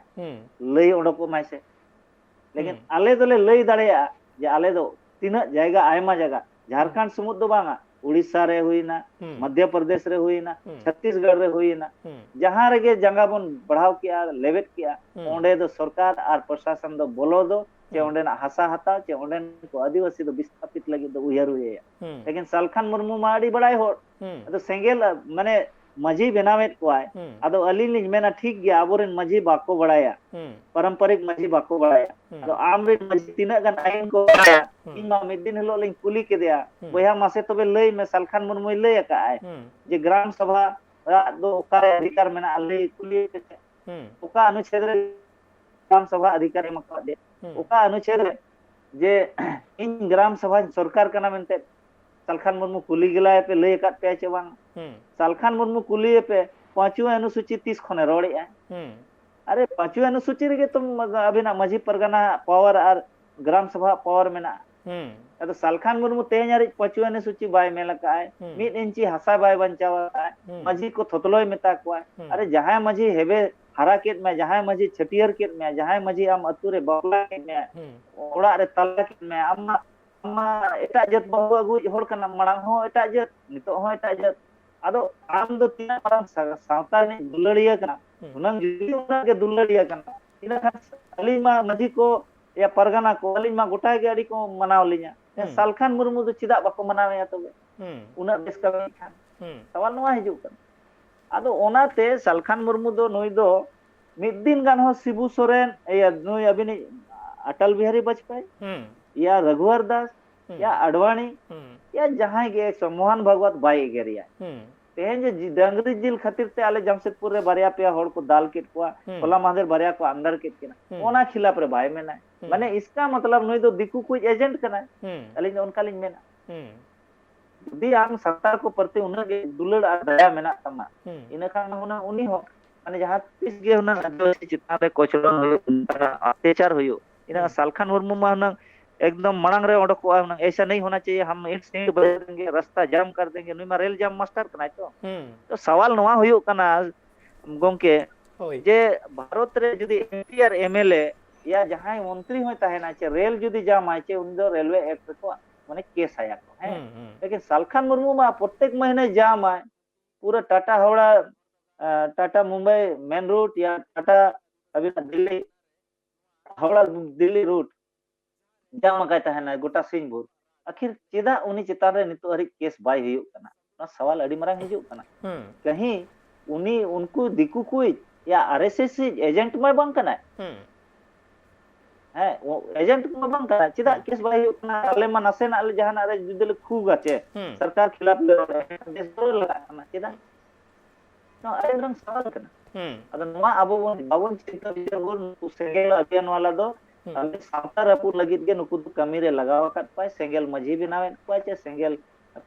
ᱞᱟᱹᱭ ᱚᱰᱚᱠᱚᱜ ᱢᱟᱭ ᱥᱮ᱾ ᱞᱮᱠᱤᱱ ᱟᱞᱮ ᱫᱚᱞᱮ ᱞᱟᱹᱭ ᱫᱟᱲᱮᱭᱟᱜᱼᱟ ᱡᱮ ᱟᱞᱮ ᱫᱚ ᱛᱤᱱᱟᱹᱜ ᱡᱟᱭᱜᱟ, ᱟᱭᱢᱟ ᱡᱟᱭᱜᱟ, ᱡᱷᱟᱲᱠᱷᱚᱸᱰ ᱥᱩᱢᱩᱫ ᱫᱚ ᱵᱟᱝᱟ, ᱩᱲᱤᱥᱥᱟ ᱨᱮ ᱦᱩᱭᱱᱟ, ᱢᱚᱫᱽᱫᱷᱚ ᱯᱨᱚᱫᱮᱥ ᱨᱮ ᱦᱩᱭᱱᱟ, ᱪᱷᱚᱛᱤᱥᱜᱚᱲ ᱨᱮ ᱦᱩᱭᱱᱟ, ᱡᱟᱦᱟᱸ ᱨᱮᱜᱮ ᱡᱟᱸᱜᱟ ᱵᱚᱱ ᱵᱟᱲᱦᱟᱣ ᱠᱮᱜᱼᱟ, ᱞᱮᱵᱮᱫ ᱠᱮᱜᱼᱟ, ᱚᱸᱰᱮ ᱫᱚ ᱥᱚᱨᱠᱟᱨ ᱟᱨ ᱯᱨᱚᱥᱟᱥᱚᱱ ᱫᱚ ᱵᱚᱞᱚ ᱫᱚ ᱪᱮ ᱚᱸᱰᱮᱱᱟᱜ ᱦᱟᱥᱟ ᱦᱟᱛᱟᱣ ᱪᱮ ᱚᱸᱰᱮᱱ ᱠᱚ ᱟᱹᱫᱤᱵᱟᱹᱥᱤ ᱫᱚ ᱵᱤᱥᱛᱷᱟᱯᱤᱛ ᱞᱟᱹᱜᱤᱫ ᱫᱚ ᱩᱭᱦᱟᱹᱨ ᱦᱩᱭ ᱟᱭᱟ᱾ ᱞᱮᱠᱤᱱ ᱥᱟᱞᱠᱷᱟᱱ ᱢᱩᱨᱢᱩ ᱢᱟ ᱟᱹᱰᱤ ᱵᱟᱲᱟᱭ ᱦᱚᱲ, ᱟᱫᱚ ᱥᱮᱸᱜᱮᱞ ᱢᱟᱱᱮ ᱢᱟᱹᱡᱷᱤ ᱵᱮᱱᱟᱣᱮᱫ ᱠᱚᱣᱟᱭ᱾ ᱟᱫᱚ ᱟᱹᱞᱤᱧ ᱞᱤᱧ ᱢᱮᱱᱟ ᱴᱷᱤᱠ ᱜᱮᱭᱟ, ᱟᱵᱚᱨᱮᱱ ᱢᱟᱹᱡᱷᱤ ᱵᱟᱠᱚ ᱵᱟᱲᱟᱭᱟ, ᱯᱟᱨᱚᱢᱯᱚᱨᱤᱠ ᱢᱟᱹᱡᱷᱤ ᱵᱟᱠᱚ ᱵᱟᱲᱟᱭᱟ᱾ ᱟᱫᱚ ᱟᱢᱨᱮᱱ ᱢᱟᱹᱡᱷᱤ ᱛᱤᱱᱟᱹᱜ ᱜᱟᱱ ᱟᱭᱤᱱ ᱠᱚ ᱵᱟᱲᱟᱭᱟ? ᱤᱧ ᱢᱟ ᱢᱤᱫ ᱫᱤᱱ ᱦᱤᱞᱳᱜ ᱞᱤᱧ ᱠᱩᱞᱤ ᱠᱮᱫᱮᱭᱟ, ᱵᱚᱭᱦᱟ ᱢᱟᱥᱮ ᱛᱚᱵᱮ ᱞᱟᱹᱭ ᱢᱮ, ᱥᱟᱞᱠᱷᱟᱱ ᱢᱩᱨᱢᱩᱭ ᱞᱟᱹᱭ ᱟᱠᱟᱫ ᱟᱭ ᱡᱮ ᱜᱨᱟᱢ ᱥᱚᱵᱷᱟ ᱨᱟᱜ ᱫᱚ ᱚᱠᱟᱨᱮ ᱚᱫᱷᱤᱠᱟᱨ ᱢᱮᱱᱟᱜᱼᱟ, ᱞᱟᱹᱭ ᱠᱩᱞᱤ ᱯᱮᱥᱮ᱾ ᱚᱠᱟ ᱚᱱᱩᱪᱷᱮᱫ ᱨᱮ ᱜᱨᱟᱢ ᱥᱚᱵᱷᱟ ᱚᱫᱷᱤᱠᱟᱨ ᱮᱢ ᱟᱠᱟᱫᱮᱭᱟ? ᱚᱠᱟ ᱚᱱᱩᱪᱷᱮᱫ ᱨᱮ ᱡᱮ ᱤᱧ ᱜᱨᱟᱢ ᱥᱚᱵᱷᱟᱧ ᱥᱚᱨᱠᱟᱨ ᱠᱟᱱᱟ ᱢᱮᱱᱛᱮ ᱥᱟᱞᱠᱷᱟᱱ ᱢᱩᱨᱢᱩ ᱠᱩᱞᱤ ᱜᱮᱞᱟᱭ ᱯᱮ, ᱞᱟᱹᱭ ᱟᱠᱟᱫ ᱯᱮᱭᱟ ᱪᱮ ᱵᱟᱝ? ᱥᱟᱞᱠᱷᱟᱱ ᱢᱩᱨᱢᱩ ᱠᱩᱞᱤᱭᱮ ᱯᱮ, ᱯᱟᱸᱪᱣᱟ ᱚᱱᱩᱥᱩᱪᱤ ᱛᱤᱥ ᱠᱷᱚᱱᱮ ᱨᱚᱲᱮᱜᱼᱟ? ᱟᱨᱮ, ᱯᱟᱸᱪᱣᱤ ᱚᱱᱩᱥᱩᱪᱤ ᱨᱮᱜᱮ ᱛᱚ ᱟᱵᱤᱱᱟᱜ ᱢᱟᱹᱡᱷᱤ ᱯᱟᱨᱜᱟᱱᱟ ᱯᱟᱣᱟᱨ ᱟᱨ ᱜᱨᱟᱢ ᱥᱚᱵᱷᱟ ᱯᱟᱣᱟᱨ ᱢᱮᱱᱟᱜᱼᱟ᱾ ᱦᱩᱸ᱾ ᱟᱫᱚ ᱥᱟᱞᱠᱷᱟᱱ ᱢᱩᱨᱢᱩ ᱛᱮᱦᱮᱧ ᱦᱟᱹᱨᱤᱡ ᱯᱟᱸᱪᱣᱤ ᱚᱱᱩᱥᱩᱪᱤ ᱵᱟᱭ ᱢᱮᱱ ᱟᱠᱟᱫᱼᱟᱭ᱾ ᱦᱩᱸ᱾ ᱢᱤᱫ ᱤᱧᱪᱤ ᱦᱟᱥᱟ ᱵᱟᱭ ᱵᱟᱧᱪᱟᱣ ᱟᱠᱟᱫᱼᱟᱭ᱾ ᱦᱩᱸ᱾ ᱢᱟᱹᱡᱷᱤ ᱠᱚ ᱛᱷᱚᱛᱞᱚᱭ ᱢᱮᱛᱟ ᱠᱚᱣᱟᱭ᱾ ᱦᱩᱸ᱾ ᱟᱨᱮ, ᱡᱟᱦᱟᱸᱭ ᱢᱟᱹᱡᱷᱤ ᱦᱮᱵᱮ ᱦᱟᱨᱟ ᱠᱮᱫ ᱢᱮᱭᱟ, ᱡᱟᱦᱟᱸᱭ ᱢᱟᱹᱡᱷᱤ ᱪᱷᱟᱹᱴᱭᱟᱹᱨ ᱠᱮᱫ ᱢᱮᱭᱟ, ᱡᱟᱦᱟᱸᱭ ᱢᱟᱹᱡᱷᱤ ᱟᱢ ᱟᱹᱛᱩ ᱨᱮ ᱵᱟᱯᱞᱟ ᱠᱮᱫ ᱢᱮᱭᱟ, ᱦᱩᱸ᱾ ᱚᱲᱟᱜ ᱨᱮ ᱛᱟᱞᱟ ᱠᱮᱫ ᱢᱮᱭᱟ, ᱟᱢ ᱢᱟ, ᱟᱢ ᱢᱟ ᱮᱴᱟᱜ ᱡᱟᱹᱛ ᱵᱟᱹᱦᱩ ᱟᱹᱜᱩᱭᱤᱡ ᱦᱚᱲ ᱠᱟᱱᱟᱢ, ᱢᱟᱲᱟᱝ ᱦᱚᱸ ᱮᱴᱟᱜ ᱡᱟᱹᱛ, ᱱᱤᱛᱚᱜ ᱦᱚᱸ ᱮᱴᱟᱜ ᱡᱟᱹᱛ᱾ ᱟᱫᱚ ᱟᱢ ᱫᱚ ᱛᱤᱱᱟᱹᱜ ᱢᱟᱨᱟᱝ ᱥᱟ-, ᱥᱟᱶᱛᱟ ᱨᱤᱱᱤᱡ ᱫᱩᱞᱟᱹᱲᱤᱭᱟᱹ ᱠᱟᱱᱟᱢ, ᱦᱩᱸ᱾ ᱦᱩᱱᱟᱹᱝ ᱡᱩᱫᱤ ᱩᱱᱟᱹᱜ ᱜᱮ ᱫᱩᱞᱟᱹᱲᱤᱭᱟᱹ ᱠᱟᱱᱟ, ᱤᱱᱟᱹ ᱠᱷᱟᱱ ᱟᱹᱞᱤᱧ ᱢᱟ ᱢᱟᱹᱡᱷᱤ ᱠᱚ, ᱭᱟ ᱯᱟᱨᱜᱟᱱᱟ ᱠᱚ, ᱟᱹᱞᱤᱧ ᱢᱟ ᱜᱚᱴᱟ ᱜᱮ ᱟᱹᱰᱤ ᱠᱚ ᱢᱟᱱᱟᱣ ᱞᱤᱧᱟ᱾ ᱦᱩᱸ᱾ ᱥᱟᱞᱠᱷᱟᱱ ᱢᱩᱨᱢᱩ ᱫᱚ ᱪᱮᱫᱟᱜ ᱵᱟᱠᱚ ᱢᱟᱱᱟᱣᱮᱭᱟ ᱛᱚᱵᱮ? ᱦᱩᱸ᱾ ᱩᱱᱟᱹᱜ ᱵᱮᱥ ᱠᱟᱹᱢᱤ ᱠᱷᱟᱱ᱾ ᱦᱩᱸ᱾ ᱥᱟᱣᱟᱞ ᱱᱚᱣᱟ ᱦᱤᱡᱩᱜ ᱠᱟᱱᱟ᱾ ᱟᱫᱚ ᱚᱱᱟᱛᱮ ᱥᱟᱞᱠᱷᱟᱱ ᱢᱩᱨᱢᱩ ᱫᱚ ᱱᱩᱭ ᱫᱚ ᱢᱤᱫ ᱫᱤᱱ ᱜᱟᱱ ᱦᱚᱸ ᱥᱤᱵᱩ ᱥᱚᱨᱮᱱ, ᱤᱭᱟᱹ, ᱱᱩᱭ ᱟᱹᱵᱤᱱᱤᱡ ᱟᱴᱚᱞ ᱵᱤᱦᱟᱨᱤ ᱵᱟᱡᱽᱯᱮᱭᱤ, ᱦᱩᱸ᱾ ᱭᱟ ᱨᱟᱜᱷᱩᱣᱟᱨ ᱫᱟᱥ, ᱦᱩᱸ᱾ ᱭᱟ ᱟᱰᱣᱟᱱᱤ, ᱦᱩᱸ᱾ ᱭᱟ ᱡᱟᱦᱟᱸᱭ ᱜᱮ ᱮᱠᱥᱚ ᱢᱳᱦᱚᱱ ᱵᱷᱟᱜᱽᱣᱟᱛ ᱵᱟᱭ ᱮᱜᱮᱨᱮᱭᱟ᱾ ᱦᱩᱸ᱾ ᱛᱮᱦᱮᱧ ᱡᱮ ᱡᱤ-, ᱰᱟᱝᱨᱤ ᱡᱤᱞ ᱠᱷᱟᱹᱛᱤᱨ ᱛᱮ ᱟᱞᱮ ᱡᱟᱢᱥᱮᱫᱽᱯᱩᱨ ᱨᱮ ᱵᱟᱨᱭᱟ ᱯᱮᱭᱟ ᱦᱚᱲ ᱠᱚ ᱫᱟᱞ ᱠᱮᱫ ᱠᱚᱣᱟ, ᱦᱩᱸ᱾ ᱦᱚᱞᱟ ᱢᱟᱦᱫᱮᱨ ᱵᱟᱨᱭᱟ ᱠᱚ ᱟᱱᱰᱟᱨ ᱠᱮᱫ ᱠᱤᱱᱟ, ᱦᱩᱸ᱾ ᱚᱱᱟ ᱠᱷᱤᱞᱟᱯ ᱨᱮ ᱵᱟᱭ ᱢᱮᱱᱟ᱾ ᱦᱩᱸ᱾ ᱢᱟᱱᱮ ᱤᱥᱠᱟ ᱢᱚᱛᱞᱚᱵ ᱱᱩᱭ ᱫᱚ ᱫᱤᱠᱩ ᱠᱚᱭᱤᱡ ᱮᱡᱮᱱᱴ ᱠᱟᱱᱟᱭ᱾ ᱦᱩᱸ᱾ ᱟᱹᱞᱤᱧ ᱫᱚ ᱚᱱᱠᱟ ᱞᱤᱧ ᱢᱮᱱᱟ᱾ ᱦᱩᱸ᱾ ᱡᱩᱫᱤ ᱟᱢ ᱥᱟᱱᱛᱟᱲ ᱠᱚ ᱯᱨᱚᱛᱤ ᱩᱱᱟᱹᱜ ᱜᱮ ᱫᱩᱞᱟᱹᱲ ᱟᱨ ᱫᱟᱭᱟ ᱢᱮᱱᱟᱜ ᱛᱟᱢᱟ, ᱦᱩᱸ᱾ ᱤᱱᱟᱹ ᱠᱷᱟᱱ ᱦᱩᱱᱟᱹᱝ ᱩᱱᱤ ᱦᱚᱸ, ᱢᱟᱱᱮ ᱡᱟᱦᱟᱸ ᱛᱤᱥ ᱜᱮ ᱦᱩᱱᱟᱹᱝ ᱟᱹᱫᱤᱵᱟᱹᱥᱤ ᱪᱮᱛᱟᱱ ᱨᱮ ᱠᱚᱪᱞᱚᱱ ᱦᱩᱭᱩᱜ, ᱚᱛᱛᱟᱪᱟᱨ ᱦᱩᱭᱩᱜ, ᱤᱱᱟᱹ ᱦᱩᱸ᱾ ᱥᱟᱞᱠᱷᱟᱱ ᱢᱩᱨᱢᱩ ᱢᱟ ᱦᱩᱱᱟᱹᱝ ᱮᱠᱫᱚᱢ ᱢᱟᱲᱟᱝ ᱨᱮ ᱚᱰᱚᱠᱚᱜᱼᱟ ᱦᱩᱱᱟᱹᱝ, "ᱮᱭᱥᱟ ᱱᱟᱦᱤ ᱦᱚᱱᱟ ᱪᱟᱦᱤᱭᱮ, ᱦᱟᱢ ᱤᱸᱴ ᱥᱮ ᱤᱸᱴ ᱵᱟᱡᱟᱣ ᱫᱮᱝᱜᱮ, ᱨᱟᱥᱛᱟ ᱡᱟᱢ ᱠᱟᱨ ᱫᱮᱝᱜᱮ", ᱱᱩᱭ ᱢᱟ ᱨᱮᱞ ᱡᱟᱢ ᱢᱟᱥᱴᱟᱨ ᱠᱟᱱᱟᱭ ᱛᱚ᱾ ᱦᱩᱸ᱾ ᱛᱚ ᱥᱟᱣᱟᱞ ᱱᱚᱣᱟ ᱦᱩᱭᱩᱜ ᱠᱟᱱᱟ ᱜᱚᱝᱠᱮ, ᱦᱳᱭ᱾ ᱡᱮ ᱵᱷᱟᱨᱚᱛ ᱨᱮ ᱡᱩᱫᱤ M P R M L A ᱭᱟ ᱡᱟᱦᱟᱸᱭ ᱢᱚᱱᱛᱨᱤ ᱦᱚᱸᱭ ᱛᱟᱦᱮᱱᱟ, ᱪᱮ ᱨᱮᱞ ᱡᱩᱫᱤ ᱡᱟᱢᱟᱭ, ᱪᱮ ᱩᱱᱤ ᱫᱚ ᱨᱮᱞᱣᱮ ᱮᱠᱴ ᱨᱮᱠᱚ ᱢᱟᱱᱮ ᱠᱮᱥ ᱟᱭᱟ ᱠᱚ, ᱦᱮᱸ᱾ ᱦᱩᱸ, ᱦᱩᱸ᱾ ᱞᱮᱠᱤᱱ ᱥᱟᱞᱠᱷᱟᱱ ᱢᱩᱨᱢᱩ ᱢᱟ ᱯᱨᱚᱛᱮᱠ ᱢᱟᱹᱦᱱᱟᱹᱭ ᱡᱟᱢᱟᱭ, ᱯᱩᱨᱟᱹ ᱴᱟᱴᱟ ᱦᱟᱣᱲᱟ, ᱟ, ᱴᱟᱴᱟ ᱢᱩᱢᱵᱟᱭ ᱢᱮᱱ ᱨᱩᱴ ᱭᱟ ᱴᱟᱴᱟ ᱟᱹᱵᱤᱱᱟᱜ ᱫᱤᱞᱞᱤ, ᱦᱟᱣᱲᱟ ᱫᱤᱞᱞᱤ ᱨᱩᱴ ᱡᱟᱢ ᱟᱠᱟᱭ ᱛᱟᱦᱮᱱᱟᱭ ᱜᱚᱴᱟ ᱥᱤᱧ ᱵᱷᱳᱨ᱾ ᱟᱹᱠᱷᱤᱨ ᱪᱮᱫᱟᱜ ᱩᱱᱤ ᱪᱮᱛᱟᱱ ᱨᱮ ᱱᱤᱛᱚᱜ ᱦᱟᱹᱨᱤᱡ ᱠᱮᱥ ᱵᱟᱭ ᱦᱩᱭᱩᱜ ᱠᱟᱱᱟ? ᱱᱚᱣᱟ ᱥᱟᱣᱟᱞ ᱟᱹᱰᱤ ᱢᱟᱨᱟᱝ ᱦᱤᱡᱩᱜ ᱠᱟᱱᱟ᱾ ᱦᱩᱸ᱾ ᱠᱟᱹᱦᱤ ᱩᱱᱤ ᱩᱱᱠᱩ ᱫᱤᱠᱩ ᱠᱚᱭᱤᱡ ᱭᱟ ᱟᱨ ᱮᱥ ᱮᱥ ᱤᱡ ᱮᱡᱮᱱᱴ ᱢᱟ ᱵᱟᱝ ᱠᱟᱱᱟᱭ᱾ ᱦᱩᱸ᱾ ᱦᱮᱸ, ᱮᱡᱮᱱᱴ ᱢᱟ ᱵᱟᱝ ᱠᱟᱱᱟᱭ᱾ ᱪᱮᱫᱟᱜ ᱦᱩᱸ᱾ ᱠᱮᱥ ᱵᱟᱭ ᱦᱩᱭᱩᱜ ᱠᱟᱱᱟ? ᱟᱞᱮ ᱢᱟ ᱱᱟᱥᱮᱱᱟᱜ ᱞᱮ ᱡᱟᱦᱟᱱᱟᱜ ᱨᱮ ᱡᱩᱫᱤ ᱞᱮ ᱠᱷᱩᱜᱟ ᱪᱮ, ᱦᱩᱸ᱾ ᱥᱚᱨᱠᱟᱨ ᱠᱷᱤᱞᱟᱯ ᱞᱮ ᱨᱚᱲᱟ, ᱮᱱᱠᱷᱟᱱ ᱫᱮᱥ ᱫᱚ ᱞᱟᱜᱟᱜ ᱠᱟᱱᱟ᱾ ᱪᱮᱫᱟᱜ? ᱱᱚᱣᱟ ᱟᱹᱰᱤ ᱢᱟᱨᱟᱝ ᱥᱟᱣᱟᱞ ᱠᱟᱱᱟ᱾ ᱦᱩᱸ᱾ ᱟᱫᱚ ᱱᱚᱣᱟ ᱟᱵᱚ ᱵᱚᱱ, ᱵᱟᱵᱚᱱ ᱪᱤᱱᱛᱟᱹ ᱵᱤᱪᱟᱹᱨ ᱵᱚᱱ, ᱱᱩᱠᱩ ᱥᱮᱸᱜᱮᱞ ᱟᱵᱷᱤᱭᱟᱱ ᱣᱟᱞᱟ ᱫᱚ ᱦᱩᱸ᱾ ᱟᱞᱮ ᱥᱟᱶᱛᱟ ᱨᱟᱹᱯᱩᱫ ᱞᱟᱹᱜᱤᱫ ᱜᱮ ᱱᱩᱠᱩ ᱫᱚ ᱠᱟᱹᱢᱤ ᱨᱮ ᱞᱟᱜᱟᱣ ᱟᱠᱟᱫ ᱠᱚᱣᱟᱭ, ᱥᱮᱸᱜᱮᱞ ᱢᱟᱹᱡᱷᱤ ᱵᱮᱱᱟᱣᱮᱫ ᱠᱚᱣᱟᱭ ᱪᱮ ᱥᱮᱸᱜᱮᱞ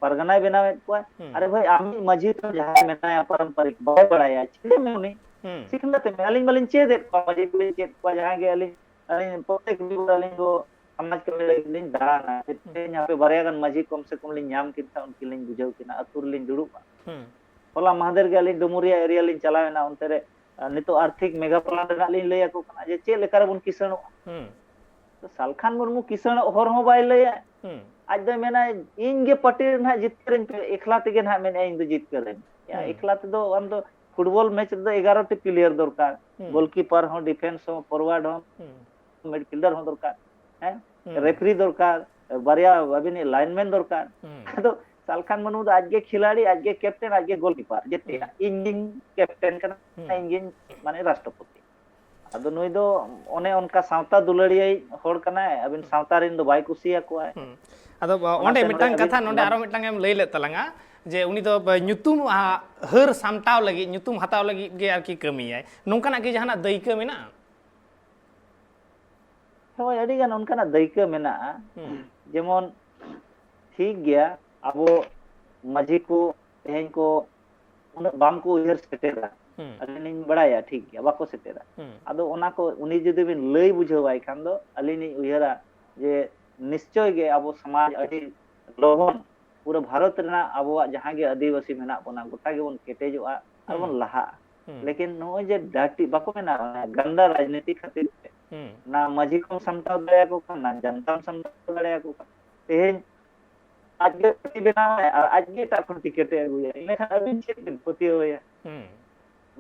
ᱯᱟᱨᱜᱟᱱᱟᱭ ᱵᱮᱱᱟᱣᱮᱫ ᱠᱚᱣᱟᱭ᱾ ᱦᱩᱸ᱾ ᱟᱨᱮ ᱵᱷᱟᱹᱭ, ᱟᱢᱤᱡ ᱢᱟᱹᱡᱷᱤ ᱫᱚ ᱡᱟᱦᱟᱸᱭ ᱢᱮᱱᱟᱭᱟ ᱯᱟᱨᱚᱢᱯᱚᱨᱤᱠ, ᱵᱟᱭ ᱵᱟᱲᱟᱭᱟ, ᱪᱤᱠᱟᱹᱭᱟᱢ ᱩᱱᱤ? ᱦᱩᱸ᱾ ᱥᱤᱠᱷᱱᱟᱹᱛ ᱮᱢ, ᱟᱹᱞᱤᱧ ᱢᱟᱞᱤᱧ ᱪᱮᱫ ᱮᱫ ᱠᱚᱣᱟ, ᱢᱟᱹᱡᱷᱤ ᱠᱚᱞᱤᱧ ᱪᱮᱫ ᱠᱚᱣᱟ, ᱡᱟᱦᱟᱸᱭ ᱜᱮ ᱟᱹᱞᱤᱧ, ᱟᱹᱞᱤᱧ ᱯᱨᱚᱛᱮᱠ ᱨᱚᱵᱤᱵᱟᱨ ᱟᱹᱞᱤᱧ ᱫᱚ ᱥᱚᱢᱟᱡᱽ ᱠᱟᱹᱢᱤ ᱞᱟᱹᱜᱤᱫ ᱞᱤᱧ ᱫᱟᱬᱟᱱᱟ᱾ ᱦᱩᱸ᱾ ᱛᱮᱦᱮᱧ ᱦᱟᱯᱮ ᱵᱟᱨᱭᱟ ᱜᱟᱱ ᱢᱟᱹᱡᱷᱤ ᱠᱚᱢ ᱥᱮ ᱠᱚᱢ ᱞᱤᱧ ᱧᱟᱢ ᱠᱤᱱ ᱠᱷᱟᱱ ᱩᱱᱠᱤᱱ ᱞᱤᱧ ᱵᱩᱡᱷᱟᱹᱣ ᱠᱤᱱᱟ, ᱟᱹᱛᱩ ᱨᱮᱞᱤᱧ ᱫᱩᱲᱩᱵᱼᱟ᱾ ᱦᱩᱸ᱾ ᱦᱚᱞᱟ ᱢᱟᱦᱫᱮᱨ ᱜᱮ ᱟᱹᱞᱤᱧ ᱰᱩᱢᱩᱨᱤᱭᱟ area ᱞᱤᱧ ᱪᱟᱞᱟᱣ ᱮᱱᱟ, ᱚᱱᱛᱮ ᱨᱮ, ᱟᱨ ᱱᱤᱛᱚᱜ ᱟᱨᱛᱷᱤᱠ mega plan ᱨᱮᱱᱟᱜ ᱞᱤᱧ ᱞᱟᱹᱭ ᱟᱠᱚ ᱠᱟᱱᱟ ᱡᱮ ᱪᱮᱫ ᱞᱮᱠᱟ ᱨᱮᱵᱚᱱ ᱠᱤᱥᱟᱹᱬᱚᱜᱼᱟ᱾ ᱦᱩᱸ᱾ ᱛᱚ ᱥᱟᱞᱠᱷᱟᱱ ᱢᱩᱨᱢᱩ ᱠᱤᱥᱟᱹᱬᱚᱜ ᱦᱚᱨ ᱦᱚᱸ ᱵᱟᱭ ᱞᱟᱹᱭᱟ᱾ ᱦᱩᱸ᱾ ᱟᱡ ᱫᱚᱭ ᱢᱮᱱᱟ, "ᱤᱧ ᱜᱮ party ᱨᱮ ᱱᱟᱦᱟᱜ ᱡᱤᱛᱠᱟᱹᱨᱟᱹᱧ ᱯᱮ, ᱮᱠᱞᱟ ᱛᱮᱜᱮ ᱱᱟᱦᱟᱜ ᱢᱮᱱᱮᱫᱼᱟ ᱤᱧ ᱫᱚ ᱡᱤᱛᱠᱟᱹᱨᱟᱹᱧ᱾ ᱭᱟ, ᱦᱩᱸ᱾ ᱮᱠᱞᱟ ᱛᱮᱫᱚ ᱟᱢ ᱫᱚ football match ᱨᱮᱫᱚ ᱮᱜᱟᱨᱚ ᱴᱤ player ᱫᱚᱨᱠᱟᱨ, ᱦᱩᱸ᱾ Goalkeeper ᱦᱚᱸ, defence ᱦᱚᱸ, forward ᱦᱚᱸ, ᱦᱩᱸ᱾ Midfielder ᱦᱚᱸ ᱫᱚᱨᱠᱟᱨ, ᱦᱮᱸ, ᱦᱩᱸ᱾ Referee ᱫᱚᱨᱠᱟᱨ, ᱵᱟᱨᱭᱟ ᱟᱹᱵᱤᱱᱤᱡ lineman ᱫᱚᱨᱠᱟᱨ᱾" ᱦᱩᱸ᱾ ᱟᱫᱚ ᱥᱟᱞᱠᱷᱟᱱ ᱢᱩᱨᱢᱩ ᱫᱚ ᱟᱡ ᱜᱮ ᱠᱷᱤᱞᱟᱲᱤ, ᱟᱡ ᱜᱮ captain, ᱟᱡ ᱜᱮ goalkeeper, ᱡᱮᱛᱮᱭᱟᱜ᱾ ᱦᱩᱸ᱾ ᱤᱧ ᱜᱤᱧ captain ᱠᱟᱱᱟ, ᱦᱩᱸ᱾ ᱤᱧ ᱜᱤᱧ ᱢᱟᱱᱮ ᱨᱟᱥᱴᱨᱚᱯᱚᱛᱤ᱾ ᱟᱫᱚ ᱱᱩᱭ ᱫᱚ ᱚᱱᱮ ᱚᱱᱠᱟ ᱥᱟᱶᱛᱟ ᱫᱩᱞᱟᱹᱲᱤᱭᱟᱹ ᱦᱚᱲ ᱠᱟᱱᱟᱭ, ᱟᱹᱵᱤᱱ ᱦᱩᱸ᱾ ᱥᱟᱶᱛᱟ ᱨᱮᱱ ᱫᱚ ᱵᱟᱭ ᱠᱩᱥᱤᱭᱟᱠᱚᱣᱟᱭ᱾ ᱦᱩᱸ᱾ ᱟᱫᱚ, ᱚᱱᱟᱛᱮ ᱚᱸᱰᱮ ᱱᱚᱰᱮ ᱢᱤᱫᱴᱟᱝ ᱠᱟᱛᱷᱟ, ᱟᱹᱵᱤᱱᱟᱜ ᱱᱚᱰᱮ ᱱᱚᱣᱟ ᱟᱨᱚ ᱢᱤᱫᱴᱟᱝ ᱮᱢ ᱞᱟᱹᱭ ᱞᱮᱫ ᱛᱟᱞᱟᱝᱟ, ᱡᱮ ᱩᱱᱤ ᱫᱚ ᱵ-, ᱧᱩᱛᱩᱢ, ᱟ, ᱦᱟᱹᱨ ᱥᱟᱢᱴᱟᱣ ᱞᱟᱹᱜᱤᱫ, ᱧᱩᱛᱩᱢ ᱦᱟᱛᱟᱣ ᱞᱟᱹᱜᱤᱫ ᱜᱮ ᱟᱨᱠᱤ ᱠᱟᱹᱢᱤᱭᱟᱭ᱾ ᱱᱚᱝᱠᱟᱱᱟᱜ ᱠᱤ ᱡᱟᱦᱟᱱᱟᱜ ᱫᱟᱹᱭᱠᱟᱹ ᱢᱮᱱᱟᱜᱼᱟ? ᱦᱳᱭ, ᱟᱹᱰᱤ ᱜᱟᱱ ᱚᱱᱠᱟᱱᱟᱜ ᱫᱟᱹᱭᱠᱟᱹ ᱢᱮᱱᱟᱜᱼᱟ᱾ ᱦᱩᱸ᱾ ᱡᱮᱢᱚᱱ, ᱴᱷᱤᱠ ᱜᱮᱭᱟ, ᱟᱵᱚ ᱢᱟᱹᱡᱷᱤ ᱠᱚ ᱛᱮᱦᱮᱧ ᱠᱚ ᱩᱱᱟᱹᱜ ᱵᱟᱝ ᱠᱚ ᱩᱭᱦᱟᱹᱨ ᱥᱮᱴᱮᱨᱟ᱾ ᱦᱩᱸ᱾ ᱟᱹᱞᱤᱧ ᱞᱤᱧ ᱵᱟᱲᱟᱭᱟ, ᱴᱷᱤᱠ ᱜᱮᱭᱟ, ᱵᱟᱠᱚ ᱥᱮᱴᱮᱨᱟ᱾ ᱦᱩᱸ᱾ ᱟᱫᱚ ᱚᱱᱟ ᱠᱚ ᱩᱱᱤ ᱡᱩᱫᱤ ᱵᱤᱱ ᱞᱟᱹᱭ ᱵᱩᱡᱷᱟᱹᱣᱟᱭ ᱠᱷᱟᱱ ᱫᱚ, ᱟᱹᱞᱤᱧ ᱞᱤᱧ ᱩᱭᱦᱟᱹᱨᱟ ᱡᱮ ᱱᱤᱥᱪᱚᱭ ᱜᱮ ᱟᱵᱚ ᱥᱚᱢᱟᱡᱽ ᱟᱹᱰᱤ ᱞᱚᱜᱚᱱ ᱯᱩᱨᱟᱹ ᱵᱷᱟᱨᱚᱛ ᱨᱮᱱᱟᱜ ᱟᱵᱚᱣᱟᱜ ᱡᱟᱦᱟᱸ ᱜᱮ ᱟᱹᱫᱤᱵᱟᱹᱥᱤ ᱢᱮᱱᱟᱜ ᱵᱚᱱᱟ, ᱜᱚᱴᱟ ᱜᱮᱵᱚᱱ ᱠᱮᱴᱮᱡᱚᱜᱼᱟ ᱟᱨ ᱦᱩᱸ᱾ ᱵᱚᱱ ᱞᱟᱦᱟᱜᱼᱟ᱾ ᱦᱩᱸ᱾ ᱞᱮᱠᱤᱱ ᱱᱚᱜᱼᱚᱭ ᱡᱮ dirty, ᱵᱟᱠᱚ ᱢᱮᱱᱟ, ᱜᱟᱱᱫᱟ ᱨᱟᱡᱽᱱᱤᱛᱤ ᱠᱷᱟᱹᱛᱤᱨ ᱛᱮ ᱦᱩᱸ᱾ ᱱᱟ ᱢᱟᱹᱡᱷᱤ ᱠᱚᱢ ᱥᱟᱢᱴᱟᱣ ᱫᱟᱲᱮᱭᱟᱠᱚ ᱠᱟᱱᱟ, ᱱᱟ ᱡᱟᱱᱛᱟᱢ ᱥᱟᱢᱴᱟᱣ ᱫᱟᱲᱮᱭᱟᱠᱚ ᱠᱟᱱᱟ᱾ ᱛᱮᱦᱮᱧ ᱟᱡ ᱜᱮ party ᱵᱮᱱᱟᱣᱟᱭ ᱟᱨ ᱟᱡ ᱜᱮ ᱮᱴᱟᱜ ᱠᱷᱚᱱ ᱴᱤᱠᱤᱴ ᱮ ᱟᱹᱜᱩᱭᱟ, ᱤᱱᱟᱹᱠᱷᱟᱱ ᱟᱹᱵᱤᱱ ᱪᱮᱫ ᱵᱤᱱ ᱯᱟᱹᱛᱭᱟᱹᱣ ᱟᱭᱟ? ᱦᱩᱸ᱾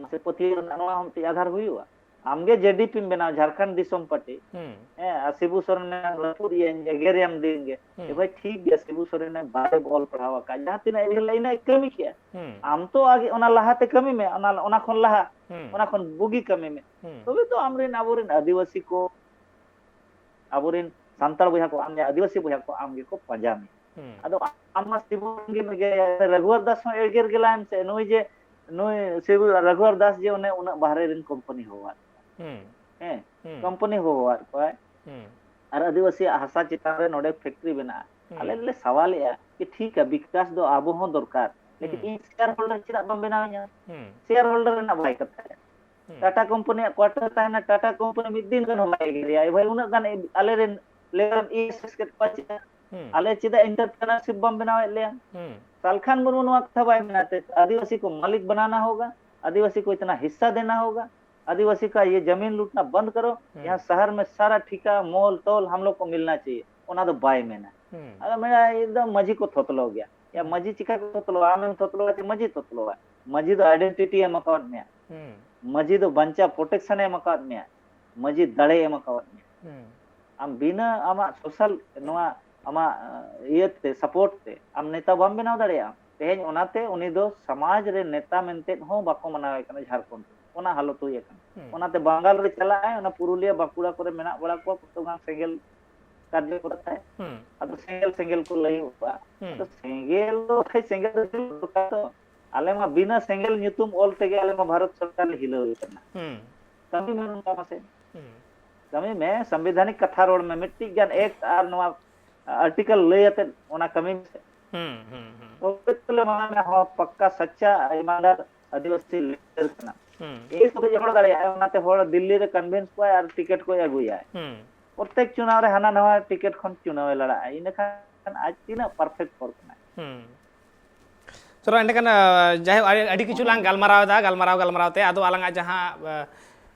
ᱢᱟᱥᱮ, ᱯᱟᱹᱛᱭᱟᱹᱣ ᱨᱮᱱᱟᱜ ᱱᱚᱣᱟ ᱦᱚᱸ ᱢᱤᱫᱴᱤᱡ ᱟᱫᱷᱟᱨ ᱦᱩᱭᱩᱜᱼᱟ? ᱟᱢ ᱜᱮ JDP ᱮᱢ ᱵᱮᱱᱟᱣ, ᱡᱷᱟᱲᱠᱷᱚᱸᱰ ᱫᱤᱥᱚᱢ ᱯᱟᱨᱴᱤ, ᱦᱩᱸ᱾ ᱦᱮᱸ, ᱟᱨ ᱥᱤᱵᱩ ᱥᱚᱨᱮᱱ ᱮ ᱨᱟᱹᱯᱩᱫ ᱮᱭᱟᱧ, ᱮᱜᱮᱨᱮᱭᱟᱢ ᱫᱤᱱ ᱜᱮ᱾ ᱦᱩᱸ᱾ ᱮ ᱵᱷᱟᱭ, ᱴᱷᱤᱠ ᱜᱮᱭᱟ, ᱥᱤᱵᱩ ᱥᱚᱨᱮᱱ ᱮ ᱵᱟᱭ ᱚᱞ ᱯᱟᱲᱦᱟᱣ ᱟᱠᱟᱫ, ᱡᱟᱦᱟᱸ ᱛᱤᱱᱟᱹᱜ ᱮ ᱩᱭᱦᱟᱹᱨ ᱞᱮᱫ, ᱤᱱᱟᱹᱜ ᱮ ᱠᱟᱹᱢᱤ ᱠᱮᱜᱼᱟ᱾ ᱦᱩᱸ᱾ ᱟᱢ ᱛᱚ ᱟᱜᱮ ᱚᱱᱟ ᱞᱟᱦᱟᱛᱮ ᱠᱟᱹᱢᱤ ᱢᱮ, ᱚᱱᱟ, ᱚᱱᱟ ᱠᱷᱚᱱ ᱞᱟᱦᱟ, ᱦᱩᱸ᱾ ᱚᱱᱟ ᱠᱷᱚᱱ ᱵᱩᱜᱤ ᱠᱟᱹᱢᱤ ᱢᱮ᱾ ᱦᱩᱸ᱾ ᱛᱚᱵᱮ ᱛᱚ ᱟᱢᱨᱮᱱ, ᱟᱵᱚᱨᱮᱱ ᱟᱹᱫᱤᱵᱟᱹᱥᱤ ᱠᱚ, ᱟᱵᱚᱨᱮᱱ ᱥᱟᱱᱛᱟᱲ ᱵᱚᱭᱦᱟ ᱠᱚ, ᱟᱢ ᱟᱹᱫᱤᱵᱟᱹᱥᱤ ᱵᱚᱭᱦᱟ ᱠᱚ ᱟᱢ ᱜᱮᱠᱚ ᱯᱟᱸᱡᱟ ᱢᱮᱭᱟ᱾ ᱦᱩᱸ᱾ ᱟᱫᱚ ᱟᱢ ᱢᱟ ᱥᱤᱵᱩ ᱜᱮᱢ ᱮᱜᱮᱨᱮᱭᱟ, ᱨᱟᱹᱜᱷᱩᱣᱟᱨ ᱫᱟᱥ ᱦᱚᱸ ᱮᱜᱮᱨ ᱜᱮ ᱞᱟᱭᱮᱢ ᱥᱮ, ᱱᱩᱭ ᱡᱮ, ᱱᱩᱭ ᱥᱤᱵᱩ, ᱨᱟᱹᱜᱷᱩᱣᱟᱨ ᱫᱟᱥ ᱡᱮ ᱚᱱᱮ ᱩᱱᱟᱹᱜ ᱵᱟᱦᱨᱮ ᱨᱮᱱ ᱠᱳᱢᱯᱟᱱᱤ ᱦᱚᱦᱚᱣᱟᱫ ᱠᱚᱣᱟ᱾ ᱦᱩᱸ᱾ ᱦᱮᱸ, ᱦᱩᱸ᱾ ᱠᱳᱢᱯᱟᱱᱤ ᱦᱚᱦᱚᱣᱟᱫ ᱠᱚᱣᱟᱭ᱾ ᱦᱩᱸ᱾ ᱟᱨ ᱟᱹᱫᱤᱵᱟᱹᱥᱤᱭᱟᱜ ᱦᱟᱥᱟ ᱪᱮᱛᱟᱱ ᱨᱮ ᱱᱚᱰᱮ factory ᱵᱮᱱᱟᱜᱼᱟ᱾ ᱦᱩᱸ᱾ ᱟᱞᱮ ᱞᱮ ᱥᱟᱣᱟᱞᱮᱜᱼᱟ ᱡᱮ ᱴᱷᱤᱠᱟ, ᱵᱤᱠᱟᱥ ᱫᱚ ᱟᱵᱚ ᱦᱚᱸ ᱫᱚᱨᱠᱟᱨ, ᱞᱮᱠᱤᱱ ᱦᱩᱸ᱾ ᱤᱧ share holder ᱪᱮᱫᱟᱜ ᱵᱟᱢ ᱵᱮᱱᱟᱣᱤᱧᱟ? ᱦᱩᱸ᱾ Share holder ᱨᱮᱱᱟᱜ ᱵᱟᱭ ᱠᱟᱛᱷᱟᱭᱟ᱾ ᱴᱟᱴᱟ ᱠᱳᱢᱯᱟᱱᱤᱭᱟᱜ ᱠᱳᱣᱟᱴᱟᱨ ᱛᱟᱦᱮᱱᱟ, ᱴᱟᱴᱟ ᱠᱳᱢᱯᱟᱱᱤ ᱢᱤᱫ ᱫᱤᱱ ᱜᱟᱱ ᱦᱚᱸ ᱵᱟᱭ ᱮᱜᱮᱨᱮᱭᱟ, "ᱮ ᱵᱷᱟᱭ, ᱩᱱᱟᱹᱜ ᱜᱟᱱ ᱟᱞᱮᱨᱮᱱ labour M E S S ᱠᱮᱫ ᱠᱚᱣᱟ ᱪᱮᱫᱟᱜ? ᱟᱞᱮ ᱪᱮᱫᱟᱜ ᱮᱱᱴᱟᱨᱯᱨᱮᱱᱟᱨᱥᱤᱯ ᱵᱟᱢ ᱵᱮᱱᱟᱣᱮᱫ ᱞᱮᱭᱟ?" ᱥᱟᱞᱠᱷᱟᱱ ᱢᱩᱨᱢᱩ ᱱᱚᱣᱟ ᱠᱟᱛᱷᱟ ᱵᱟᱭ ᱢᱮᱱᱟ ᱛᱮ, "ᱟᱹᱫᱤᱵᱟᱹᱥᱤ ᱠᱚ ᱢᱟᱹᱞᱤᱠ ᱵᱟᱱᱟᱱᱟ ᱦᱳᱜᱟ, ᱟᱹᱫᱤᱵᱟᱹᱥᱤ ᱠᱚ ᱤᱛᱱᱟ ᱦᱤᱥᱥᱟ ᱫᱮᱱᱟ ᱦᱳᱜᱟ, ᱟᱹᱫᱤᱵᱟᱹᱥᱤ ᱠᱟ ᱭᱮ ᱡᱟᱢᱤᱱ ᱞᱩᱴᱱᱟ ᱵᱚᱱᱫ ᱠᱟᱨᱳ, ᱭᱟᱦᱟᱸ ᱥᱟᱦᱟᱨ ᱢᱮ ᱥᱟᱨᱟ ᱴᱷᱤᱠᱟ, ᱢᱚᱞ, ᱛᱚᱞ ᱦᱟᱢ ᱞᱳᱜ ᱠᱚ ᱢᱤᱞᱱᱟ ᱪᱟᱦᱤᱭᱮ", ᱚᱱᱟ ᱫᱚ ᱵᱟᱭ ᱢᱮᱱᱟ᱾ ᱟᱫᱚ ᱢᱮᱱᱟ, "ᱮᱠᱫᱚᱢ ᱢᱟᱹᱡᱷᱤ ᱠᱚ ᱛᱷᱚᱛᱞᱚ ᱜᱮᱭᱟ᱾ ᱭᱟ, ᱢᱟᱹᱡᱷᱤ ᱪᱤᱠᱟ ᱠᱚ ᱛᱷᱚᱛᱞᱚᱜᱼᱟ? ᱟᱢᱮᱢ ᱛᱷᱚᱛᱞᱚᱜᱼᱟ ᱪᱮ ᱢᱟᱹᱡᱷᱤ ᱛᱷᱚᱛᱞᱚᱜᱼᱟ? ᱢᱟᱹᱡᱷᱤ ᱫᱚ ᱟᱭᱰᱮᱱᱴᱤᱴᱤ ᱮᱢ ᱟᱠᱟᱣᱟᱫ ᱢᱮᱭᱟ, ᱢᱟᱹᱡᱷᱤ ᱫᱚ ᱵᱟᱧᱪᱟᱣ ᱯᱨᱚᱴᱮᱠᱥᱚᱱ ᱮ ᱮᱢ ᱟᱠᱟᱣᱟᱫ ᱢᱮᱭᱟ, ᱢᱟᱹᱡᱷᱤ ᱫᱟᱲᱮ ᱮᱢ ᱟᱠᱟᱣᱟᱫ ᱢᱮᱭᱟ᱾ ᱟᱢ ᱵᱤᱱᱟᱹ ᱟᱢᱟᱜ ᱥᱳᱥᱟᱞ, ᱱᱚᱣᱟ ᱟᱢᱟᱜ ᱤᱭᱟᱹᱛᱮ, ᱥᱟᱯᱳᱨᱴ ᱛᱮ ᱟᱢ ᱱᱮᱛᱟ ᱵᱟᱢ ᱵᱮᱱᱟᱣ ᱫᱟᱲᱮᱭᱟᱜᱼᱟ᱾" ᱛᱮᱦᱮᱧ ᱚᱱᱟᱛᱮ ᱩᱱᱤ ᱫᱚ ᱥᱚᱢᱟᱡᱽ ᱨᱮ ᱱᱮᱛᱟ ᱢᱮᱱᱛᱮ ᱦᱚᱸ ᱵᱟᱠᱚ ᱢᱟᱱᱟᱣᱮ ᱠᱟᱱᱟ ᱡᱷᱟᱲᱠᱷᱚᱸᱰ ᱨᱮ, ᱚᱱᱟ ᱦᱟᱞᱚᱛ ᱦᱩᱭ ᱟᱠᱟᱱᱟ᱾ ᱚᱱᱟᱛᱮ ᱵᱟᱝᱜᱟᱞ ᱨᱮ ᱪᱟᱞᱟᱜᱼᱟᱭ, ᱚᱱᱟ ᱯᱩᱨᱩᱞᱤᱭᱟᱹ, ᱵᱟᱸᱠᱩᱲᱟ ᱠᱚᱨᱮ ᱢᱮᱱᱟᱜ ᱵᱟᱲᱟ ᱠᱚᱣᱟ, ᱠᱚᱛᱚ ᱜᱟᱱ ᱥᱮᱸᱜᱮᱞ ᱠᱟᱨᱡᱚᱠᱚᱨᱛᱟᱭ᱾ ᱟᱫᱚ ᱥᱮᱸᱜᱮᱞ ᱥᱮᱸᱜᱮᱞ ᱠᱚ ᱞᱟᱹᱭᱚᱜᱼᱟ᱾ ᱟᱫᱚ ᱥᱮᱸᱜᱮᱞ ᱫᱚ ᱵᱷᱟᱭ, ᱥᱮᱸᱜᱮᱞ ᱫᱚ ᱪᱮᱫ ᱫᱚᱨᱠᱟᱨ ᱫᱚ? ᱟᱞᱮ ᱢᱟ ᱵᱤᱱᱟᱹ ᱥᱮᱸᱜᱮᱞ ᱧᱩᱛᱩᱢ ᱚᱞ ᱛᱮᱜᱮ ᱟᱞᱮ ᱢᱟ ᱵᱷᱟᱨᱚᱛ ᱥᱚᱨᱠᱟᱨ ᱞᱮ ᱦᱤᱞᱟᱹᱣ ᱟᱠᱟᱱᱟ᱾ ᱠᱟᱹᱢᱤ ᱢᱮ ᱱᱚᱝᱠᱟ ᱢᱟᱥᱮ᱾ ᱠᱟᱹᱢᱤ ᱢᱮ, ᱥᱟᱝᱵᱤᱫᱷᱟᱱᱤᱠ ᱠᱟᱛᱷᱟ ᱨᱚᱲ ᱢᱮ, ᱢᱤᱫᱴᱤᱡ ᱜᱟᱱ ᱮᱠᱴ ᱟᱨ ᱱᱚᱣᱟ ᱟᱨᱴᱤᱠᱮᱞ ᱞᱟᱹᱭ ᱟᱛᱮᱫ ᱚᱱᱟ ᱠᱟᱹᱢᱤ ᱢᱮᱥᱮ᱾ ᱛᱚᱵᱮ ᱛᱚᱞᱮ ᱢᱟᱱᱟᱣ ᱢᱮ, ᱦᱚᱸ, ᱯᱟᱠᱠᱟ ᱥᱟᱪᱪᱟ ᱤᱢᱟᱱᱫᱟᱨ ᱟᱹᱫᱤᱵᱟᱹᱥᱤ ᱞᱤᱰᱟᱨ ᱠᱟᱱᱟ᱾ ᱮᱭ ᱛᱚᱵᱮ ᱡᱮ ᱦᱚᱲ ᱫᱟᱲᱮᱭᱟᱜᱼᱟᱭ, ᱚᱱᱟᱛᱮ ᱦᱚᱲ ᱫᱤᱞᱞᱤ ᱨᱮ ᱠᱚᱱᱵᱷᱤᱱᱥ ᱠᱚᱣᱟᱭ ᱟᱨ ᱴᱤᱠᱤᱴ ᱠᱚᱭ ᱟᱹᱜᱩᱭᱟᱭ᱾ ᱯᱨᱚᱛᱮᱠ ᱪᱩᱱᱟᱣ ᱨᱮ ᱦᱟᱱᱟ ᱱᱟᱣᱟ ᱴᱤᱠᱤᱴ ᱠᱷᱚᱱ ᱪᱩᱱᱟᱣ ᱮ ᱞᱟᱲᱟᱜᱼᱟ᱾ ᱤᱱᱟᱹᱠᱷᱟᱱ ᱟᱡ ᱛᱤᱱᱟᱹᱜ ᱯᱟᱨᱯᱷᱮᱠᱴ ᱦᱚᱲ ᱠᱟᱱᱟᱭ᱾ ᱪᱚᱞᱚ, ᱮᱸᱰᱮᱠᱷᱟᱱ, ᱟᱸ, ᱡᱟᱭᱦᱳᱠ, ᱟᱹᱰᱤ, ᱟᱹᱰᱤ ᱠᱤᱪᱷᱩ ᱞᱟᱝ ᱜᱟᱞᱢᱟᱨᱟᱣ ᱮᱫᱟ, ᱜᱟᱞᱢᱟᱨᱟᱣ ᱜᱟᱞᱢᱟᱨᱟᱣ ᱛᱮ ᱟᱫᱚ ᱟᱞᱟᱝᱟᱜ ᱡᱟᱦᱟᱸ, ᱟᱸ,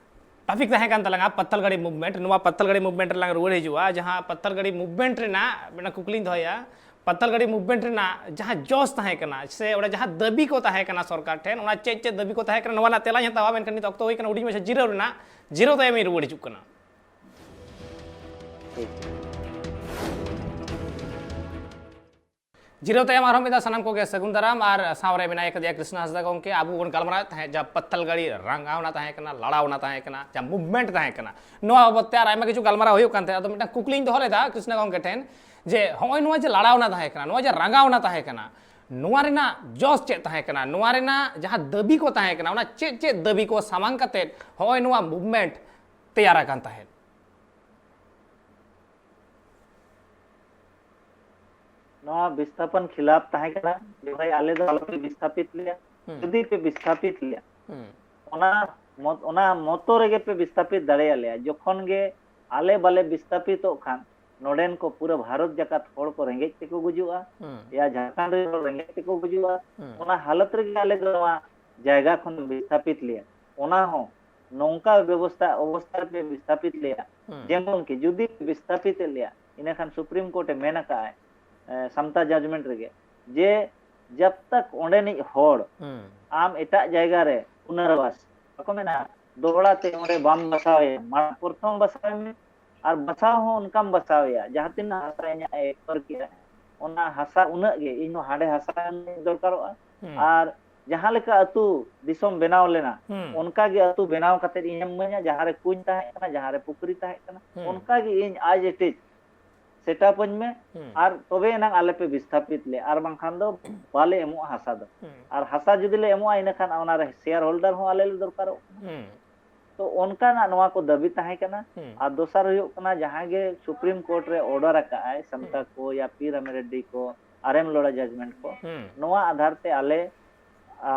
ᱴᱚᱯᱤᱠ ᱛᱟᱦᱮᱸ ᱠᱟᱱ ᱛᱟᱞᱟᱝᱟ ᱯᱟᱛᱷᱟᱞᱜᱟᱲᱤ ᱢᱩᱵᱷᱢᱮᱱᱴ, ᱱᱚᱣᱟ ᱯᱟᱛᱷᱟᱞᱜᱟᱲᱤ ᱢᱩᱵᱷᱢᱮᱱᱴ ᱨᱮᱞᱟᱝ ᱨᱩᱣᱟᱹᱲ ᱦᱤᱡᱩᱜᱼᱟ᱾ ᱡᱟᱦᱟᱸ ᱯᱟᱛᱷᱟᱞᱜᱟᱲᱤ ᱢᱩᱵᱷᱢᱮᱱᱴ ᱨᱮᱱᱟᱜ ᱢᱤᱫᱴᱟᱝ ᱠᱩᱠᱞᱤᱧ ᱫᱚᱦᱚᱭᱟ, ᱯᱟᱛᱷᱟᱞᱜᱟᱲᱤ ᱢᱩᱵᱷᱢᱮᱱᱴ ᱨᱮᱱᱟᱜ ᱡᱟᱦᱟᱸ ᱡᱚᱥ ᱛᱟᱦᱮᱸ ᱠᱟᱱᱟ ᱥᱮ ᱚᱸᱰᱮ ᱡᱟᱦᱟᱸ ᱫᱟᱹᱵᱤ ᱠᱚ ᱛᱟᱦᱮᱸ ᱠᱟᱱᱟ ᱥᱚᱨᱠᱟᱨ ᱴᱷᱮᱱ, ᱚᱱᱟ ᱪᱮᱫ ᱪᱮᱫ ᱫᱟᱹᱵᱤ ᱠᱚ ᱛᱟᱦᱮᱸ ᱠᱟᱱᱟ, ᱱᱚᱣᱟ ᱨᱮᱱᱟᱜ ᱛᱮᱞᱟᱧ ᱦᱟᱛᱟᱣᱟ᱾ ᱢᱮᱱᱠᱷᱟᱱ ᱱᱤᱛ ᱚᱠᱛᱚ ᱦᱩᱭ ᱠᱟᱱᱟ ᱦᱩᱰᱤᱧ ᱢᱟᱪᱷᱟ ᱡᱤᱨᱟᱹᱣ ᱨᱮᱱᱟᱜ, ᱡᱤᱨᱟᱹᱣ ᱛᱟᱭᱚᱢᱤᱧ ᱨᱩᱣᱟᱹᱲ ᱦᱤᱡᱩᱜ ᱠᱟᱱᱟ᱾ ᱡᱤᱨᱟᱹᱣ ᱛᱟᱭᱚᱢ ᱟᱨᱦᱚᱸ ᱢᱤᱫ ᱫᱷᱟᱣ ᱥᱟᱱᱟᱢ ᱠᱚᱜᱮ ᱥᱟᱹᱜᱩᱱ ᱫᱟᱨᱟᱢ ᱟᱨ ᱥᱟᱶᱨᱮ ᱢᱮᱱᱟᱭ ᱟᱠᱟᱫᱮᱭᱟ ᱠᱨᱤᱥᱱᱟ ᱦᱟᱸᱥᱫᱟ ᱜᱚᱢᱠᱮ᱾ ᱟᱵᱚ ᱵᱚᱱ ᱜᱟᱞᱢᱟᱨᱟᱣᱮᱫ ᱛᱟᱦᱮᱸᱫ ᱡᱟᱦᱟᱸ ᱯᱟᱛᱷᱟᱞᱜᱟᱲᱤ ᱨᱟᱸᱜᱟᱣᱱᱟ ᱛᱟᱦᱮᱸ ᱠᱟᱱᱟ, ᱞᱟᱲᱟᱣᱱᱟ ᱛᱟᱦᱮᱸ ᱠᱟᱱᱟ, ᱡᱟᱦᱟᱸ ᱢᱩᱵᱷᱢᱮᱱᱴ ᱛᱟᱦᱮᱸ ᱠᱟᱱᱟ, ᱱᱚᱣᱟ ᱵᱟᱵᱚᱫ ᱛᱮ ᱟᱨ ᱟᱭᱢᱟ ᱠᱤᱪᱷᱩ ᱜᱟᱞᱢᱟᱨᱟᱣ ᱦᱩᱭᱩᱜ ᱠᱟᱱ ᱛᱟᱦᱮᱸᱫ᱾ ᱟᱫᱚ ᱢᱤᱫᱴᱟᱝ ᱠᱩᱠᱞᱤᱧ ᱫᱚᱦᱚ ᱞᱮᱫᱟ ᱠᱨᱤᱥᱱᱟ ᱜᱚᱢᱠᱮ ᱴᱷᱮᱱ ᱡᱮ ᱦᱚᱸᱜᱼᱚᱭ ᱱᱚᱣᱟ ᱡᱮ ᱞᱟᱲᱟᱣᱱᱟ ᱛᱟᱦᱮᱸ ᱠᱟᱱᱟ, ᱱᱚᱣᱟ ᱡᱮ ᱨᱟᱸᱜᱟᱣᱱᱟ ᱛᱟᱦᱮᱸ ᱠᱟᱱᱟ, ᱱᱚᱣᱟ ᱨᱮᱱᱟᱜ ᱡᱚᱥ ᱪᱮᱫ ᱛᱟᱦᱮᱸ ᱠᱟᱱᱟ, ᱱᱚᱣᱟ ᱨᱮᱱᱟᱜ ᱡᱟᱦᱟᱸ ᱫᱟᱹᱵᱤ ᱠᱚ ᱛᱟᱦᱮᱸ ᱠᱟᱱᱟ, ᱚᱱᱟ ᱪᱮᱫ ᱪᱮᱫ ᱫᱟᱹᱵᱤ ᱠᱚ ᱥᱟᱢᱟᱝ ᱠᱟᱛᱮᱫ ᱦᱚᱸᱜᱼᱚᱭ ᱱᱚᱣᱟ ᱢᱩᱵᱷᱢᱮᱱᱴ ᱛᱮᱭᱟᱨ ᱟᱠᱟᱱ ᱛᱟᱦᱮᱸᱫ? ᱱᱚᱣᱟ ᱵᱤᱥᱛᱷᱟᱯᱚᱱ ᱠᱷᱤᱞᱟᱯ ᱛᱟᱦᱮᱸ ᱠᱟᱱᱟ ᱡᱮ ᱵᱷᱟᱭ ᱟᱞᱮ ᱫᱚ ᱟᱞᱚᱯᱮ ᱵᱤᱥᱛᱷᱟᱯᱤᱛ ᱞᱮᱭᱟ᱾ ᱡᱩᱫᱤ ᱯᱮ ᱵᱤᱥᱛᱷᱟᱯᱤᱛ ᱞᱮᱭᱟ, ᱚᱱᱟ ᱢᱚᱛ-, ᱚᱱᱟ ᱢᱚᱛᱚ ᱨᱮᱜᱮ ᱯᱮ ᱵᱤᱥᱛᱷᱟᱯᱤᱛ ᱫᱟᱲᱮᱭᱟᱞᱮᱭᱟ᱾ ᱡᱚᱠᱷᱚᱱ ᱜᱮ ᱟᱞᱮ ᱵᱟᱞᱮ ᱵᱤᱥᱛᱷᱟᱯᱤᱛᱚᱜ ᱠᱷᱟᱱ, ᱱᱚᱰᱮᱱ ᱠᱚ ᱯᱩᱨᱟᱹ ᱵᱷᱟᱨᱚᱛ ᱡᱟᱠᱟᱛ ᱦᱚᱲ ᱠᱚ ᱨᱮᱸᱜᱮᱡ ᱛᱮᱠᱚ ᱜᱩᱡᱩᱜᱼᱟ, ᱦᱩᱸ᱾ ᱭᱟ ᱡᱷᱟᱲᱠᱷᱚᱸᱰ ᱨᱮᱱ ᱦᱚᱲ ᱨᱮᱸᱜᱮᱡ ᱛᱮᱠᱚ ᱜᱩᱡᱩᱜᱼᱟ᱾ ᱦᱩᱸ᱾ ᱚᱱᱟ ᱦᱟᱞᱚᱛ ᱨᱮᱜᱮ ᱟᱞᱮ ᱫᱚ ᱱᱚᱣᱟ ᱡᱟᱭᱜᱟ ᱠᱷᱚᱱ ᱵᱤᱥᱛᱷᱟᱯᱤᱛ ᱞᱮᱭᱟ᱾ ᱚᱱᱟ ᱦᱚᱸ ᱱᱚᱝᱠᱟ ᱵᱮᱵᱚᱥᱛᱷᱟ, ᱚᱵᱚᱥᱛᱷᱟ ᱨᱮᱯᱮ ᱵᱤᱥᱛᱷᱟᱯᱤᱛ ᱞᱮᱭᱟ, ᱦᱩᱸ᱾ ᱡᱮᱢᱚᱱ ᱠᱤ ᱡᱩᱫᱤ ᱯᱮ ᱵᱤᱥᱛᱷᱟᱯᱤᱛ ᱮᱫ ᱞᱮᱭᱟ, ᱤᱱᱟᱹᱠᱷᱟᱱ ᱥᱩᱯᱨᱤᱢ ᱠᱳᱨᱴ ᱮ ᱢᱮᱱ ᱟᱠᱟᱫᱼᱟᱭ, ᱮ, ᱥᱟᱢᱛᱟ ᱡᱟᱡᱽᱢᱮᱱᱴ ᱨᱮᱜᱮ, ᱡᱮ ᱡᱟᱵ ᱛᱟᱠ ᱚᱸᱰᱮᱱᱤᱡ ᱦᱚᱲ ᱦᱩᱸ᱾ ᱟᱢ ᱮᱴᱟᱜ ᱡᱟᱭᱜᱟ ᱨᱮ ᱯᱩᱱᱚᱨᱵᱟᱥ, ᱵᱟᱠᱚ ᱢᱮᱱᱟ, ᱫᱚᱦᱲᱟ ᱛᱮ ᱚᱸᱰᱮ ᱵᱟᱢ ᱵᱟᱥᱟᱣᱮᱭᱟ, ᱢᱟᱲᱟᱝ ᱯᱨᱚᱛᱷᱚᱢ ᱵᱟᱥᱟᱣ ᱢᱮ, ᱟᱨ ᱵᱟᱥᱟᱣ ᱦᱚᱸ ᱚᱱᱠᱟᱢ ᱵᱟᱥᱟᱣᱮᱭᱟ, ᱡᱟᱦᱟᱸ ᱛᱤᱱᱟᱹᱜ ᱦᱟᱥᱟ ᱤᱧᱟᱹᱜ ᱮ ᱮᱠᱚᱨ ᱠᱮᱫᱟ, ᱚᱱᱟ ᱦᱟᱥᱟ ᱩᱱᱟᱹᱜ ᱜᱮ ᱤᱧ ᱦᱚᱸ ᱦᱟᱸᱰᱮ ᱦᱟᱥᱟ ᱫᱚᱨᱠᱟᱨᱚᱜᱼᱟ᱾ ᱦᱩᱸ᱾ ᱟᱨ ᱡᱟᱦᱟᱸ ᱞᱮᱠᱟ ᱟᱹᱛᱩ ᱫᱤᱥᱚᱢ ᱵᱮᱱᱟᱣ ᱞᱮᱱᱟ, ᱦᱩᱸ᱾ ᱚᱱᱠᱟ ᱜᱮ ᱟᱹᱛᱩ ᱵᱮᱱᱟᱣ ᱠᱟᱛᱮ ᱤᱧᱮᱢ ᱤᱢᱟᱹᱧᱟ, ᱡᱟᱦᱟᱸ ᱨᱮ ᱠᱩᱧ ᱛᱟᱦᱮᱸ ᱠᱟᱱᱟ, ᱡᱟᱦᱟᱸ ᱨᱮ ᱯᱩᱠᱷᱨᱤ ᱛᱟᱦᱮᱸ ᱠᱟᱱᱟ, ᱦᱩᱸ᱾ ᱚᱱᱠᱟ ᱜᱮ ᱤᱧ as it is ᱥᱮᱴᱟᱯ ᱟᱹᱧ ᱢᱮ᱾ ᱦᱩᱸ᱾ ᱟᱨ ᱛᱚᱵᱮ ᱮᱱᱟᱝ ᱟᱞᱮ ᱯᱮ ᱵᱤᱥᱛᱷᱟᱯᱤᱛ ᱞᱮ, ᱟᱨ ᱵᱟᱝᱠᱷᱟᱱ ᱫᱚ ᱵᱟᱞᱮ ᱮᱢᱚᱜᱼᱟ ᱦᱟᱥᱟ ᱫᱚ᱾ ᱦᱩᱸ᱾ ᱟᱨ ᱦᱟᱥᱟ ᱡᱩᱫᱤ ᱞᱮ ᱮᱢᱚᱜᱼᱟ, ᱤᱱᱟᱹᱠᱷᱟᱱ ᱚᱱᱟ ᱨᱮ ᱥᱮᱭᱟᱨ ᱦᱳᱞᱰᱟᱨ ᱦᱚᱸ ᱟᱞᱮ ᱞᱮ ᱫᱚᱨᱠᱟᱨᱚᱜ ᱠᱟᱱᱟ᱾ ᱦᱩᱸ᱾ ᱛᱚ ᱚᱱᱠᱟᱱᱟᱜ ᱱᱚᱣᱟ ᱠᱚ ᱫᱟᱹᱵᱤ ᱛᱟᱦᱮᱸ ᱠᱟᱱᱟ᱾ ᱦᱩᱸ᱾ ᱟᱨ ᱫᱚᱥᱟᱨ ᱦᱩᱭᱩᱜ ᱠᱟᱱᱟ, ᱡᱟᱦᱟᱸ ᱜᱮ ᱥᱩᱯᱨᱤᱢ ᱠᱳᱨᱴ ᱨᱮ ᱚᱨᱰᱟᱨ ᱟᱠᱟᱫ ᱟᱭ, ᱥᱟᱢᱛᱟ ᱦᱩᱸ᱾ ᱠᱚ ᱭᱟ ᱯᱤ ᱨᱟᱢᱤ ᱨᱮᱰᱰᱤ ᱠᱚ, ᱟᱨ ᱮᱢ ᱞᱚᱲᱟ ᱡᱟᱡᱽᱢᱮᱱᱴ ᱠᱚ, ᱦᱩᱸ᱾ ᱱᱚᱣᱟ ᱟᱫᱷᱟᱨ ᱛᱮ ᱟᱞᱮ, ᱟ,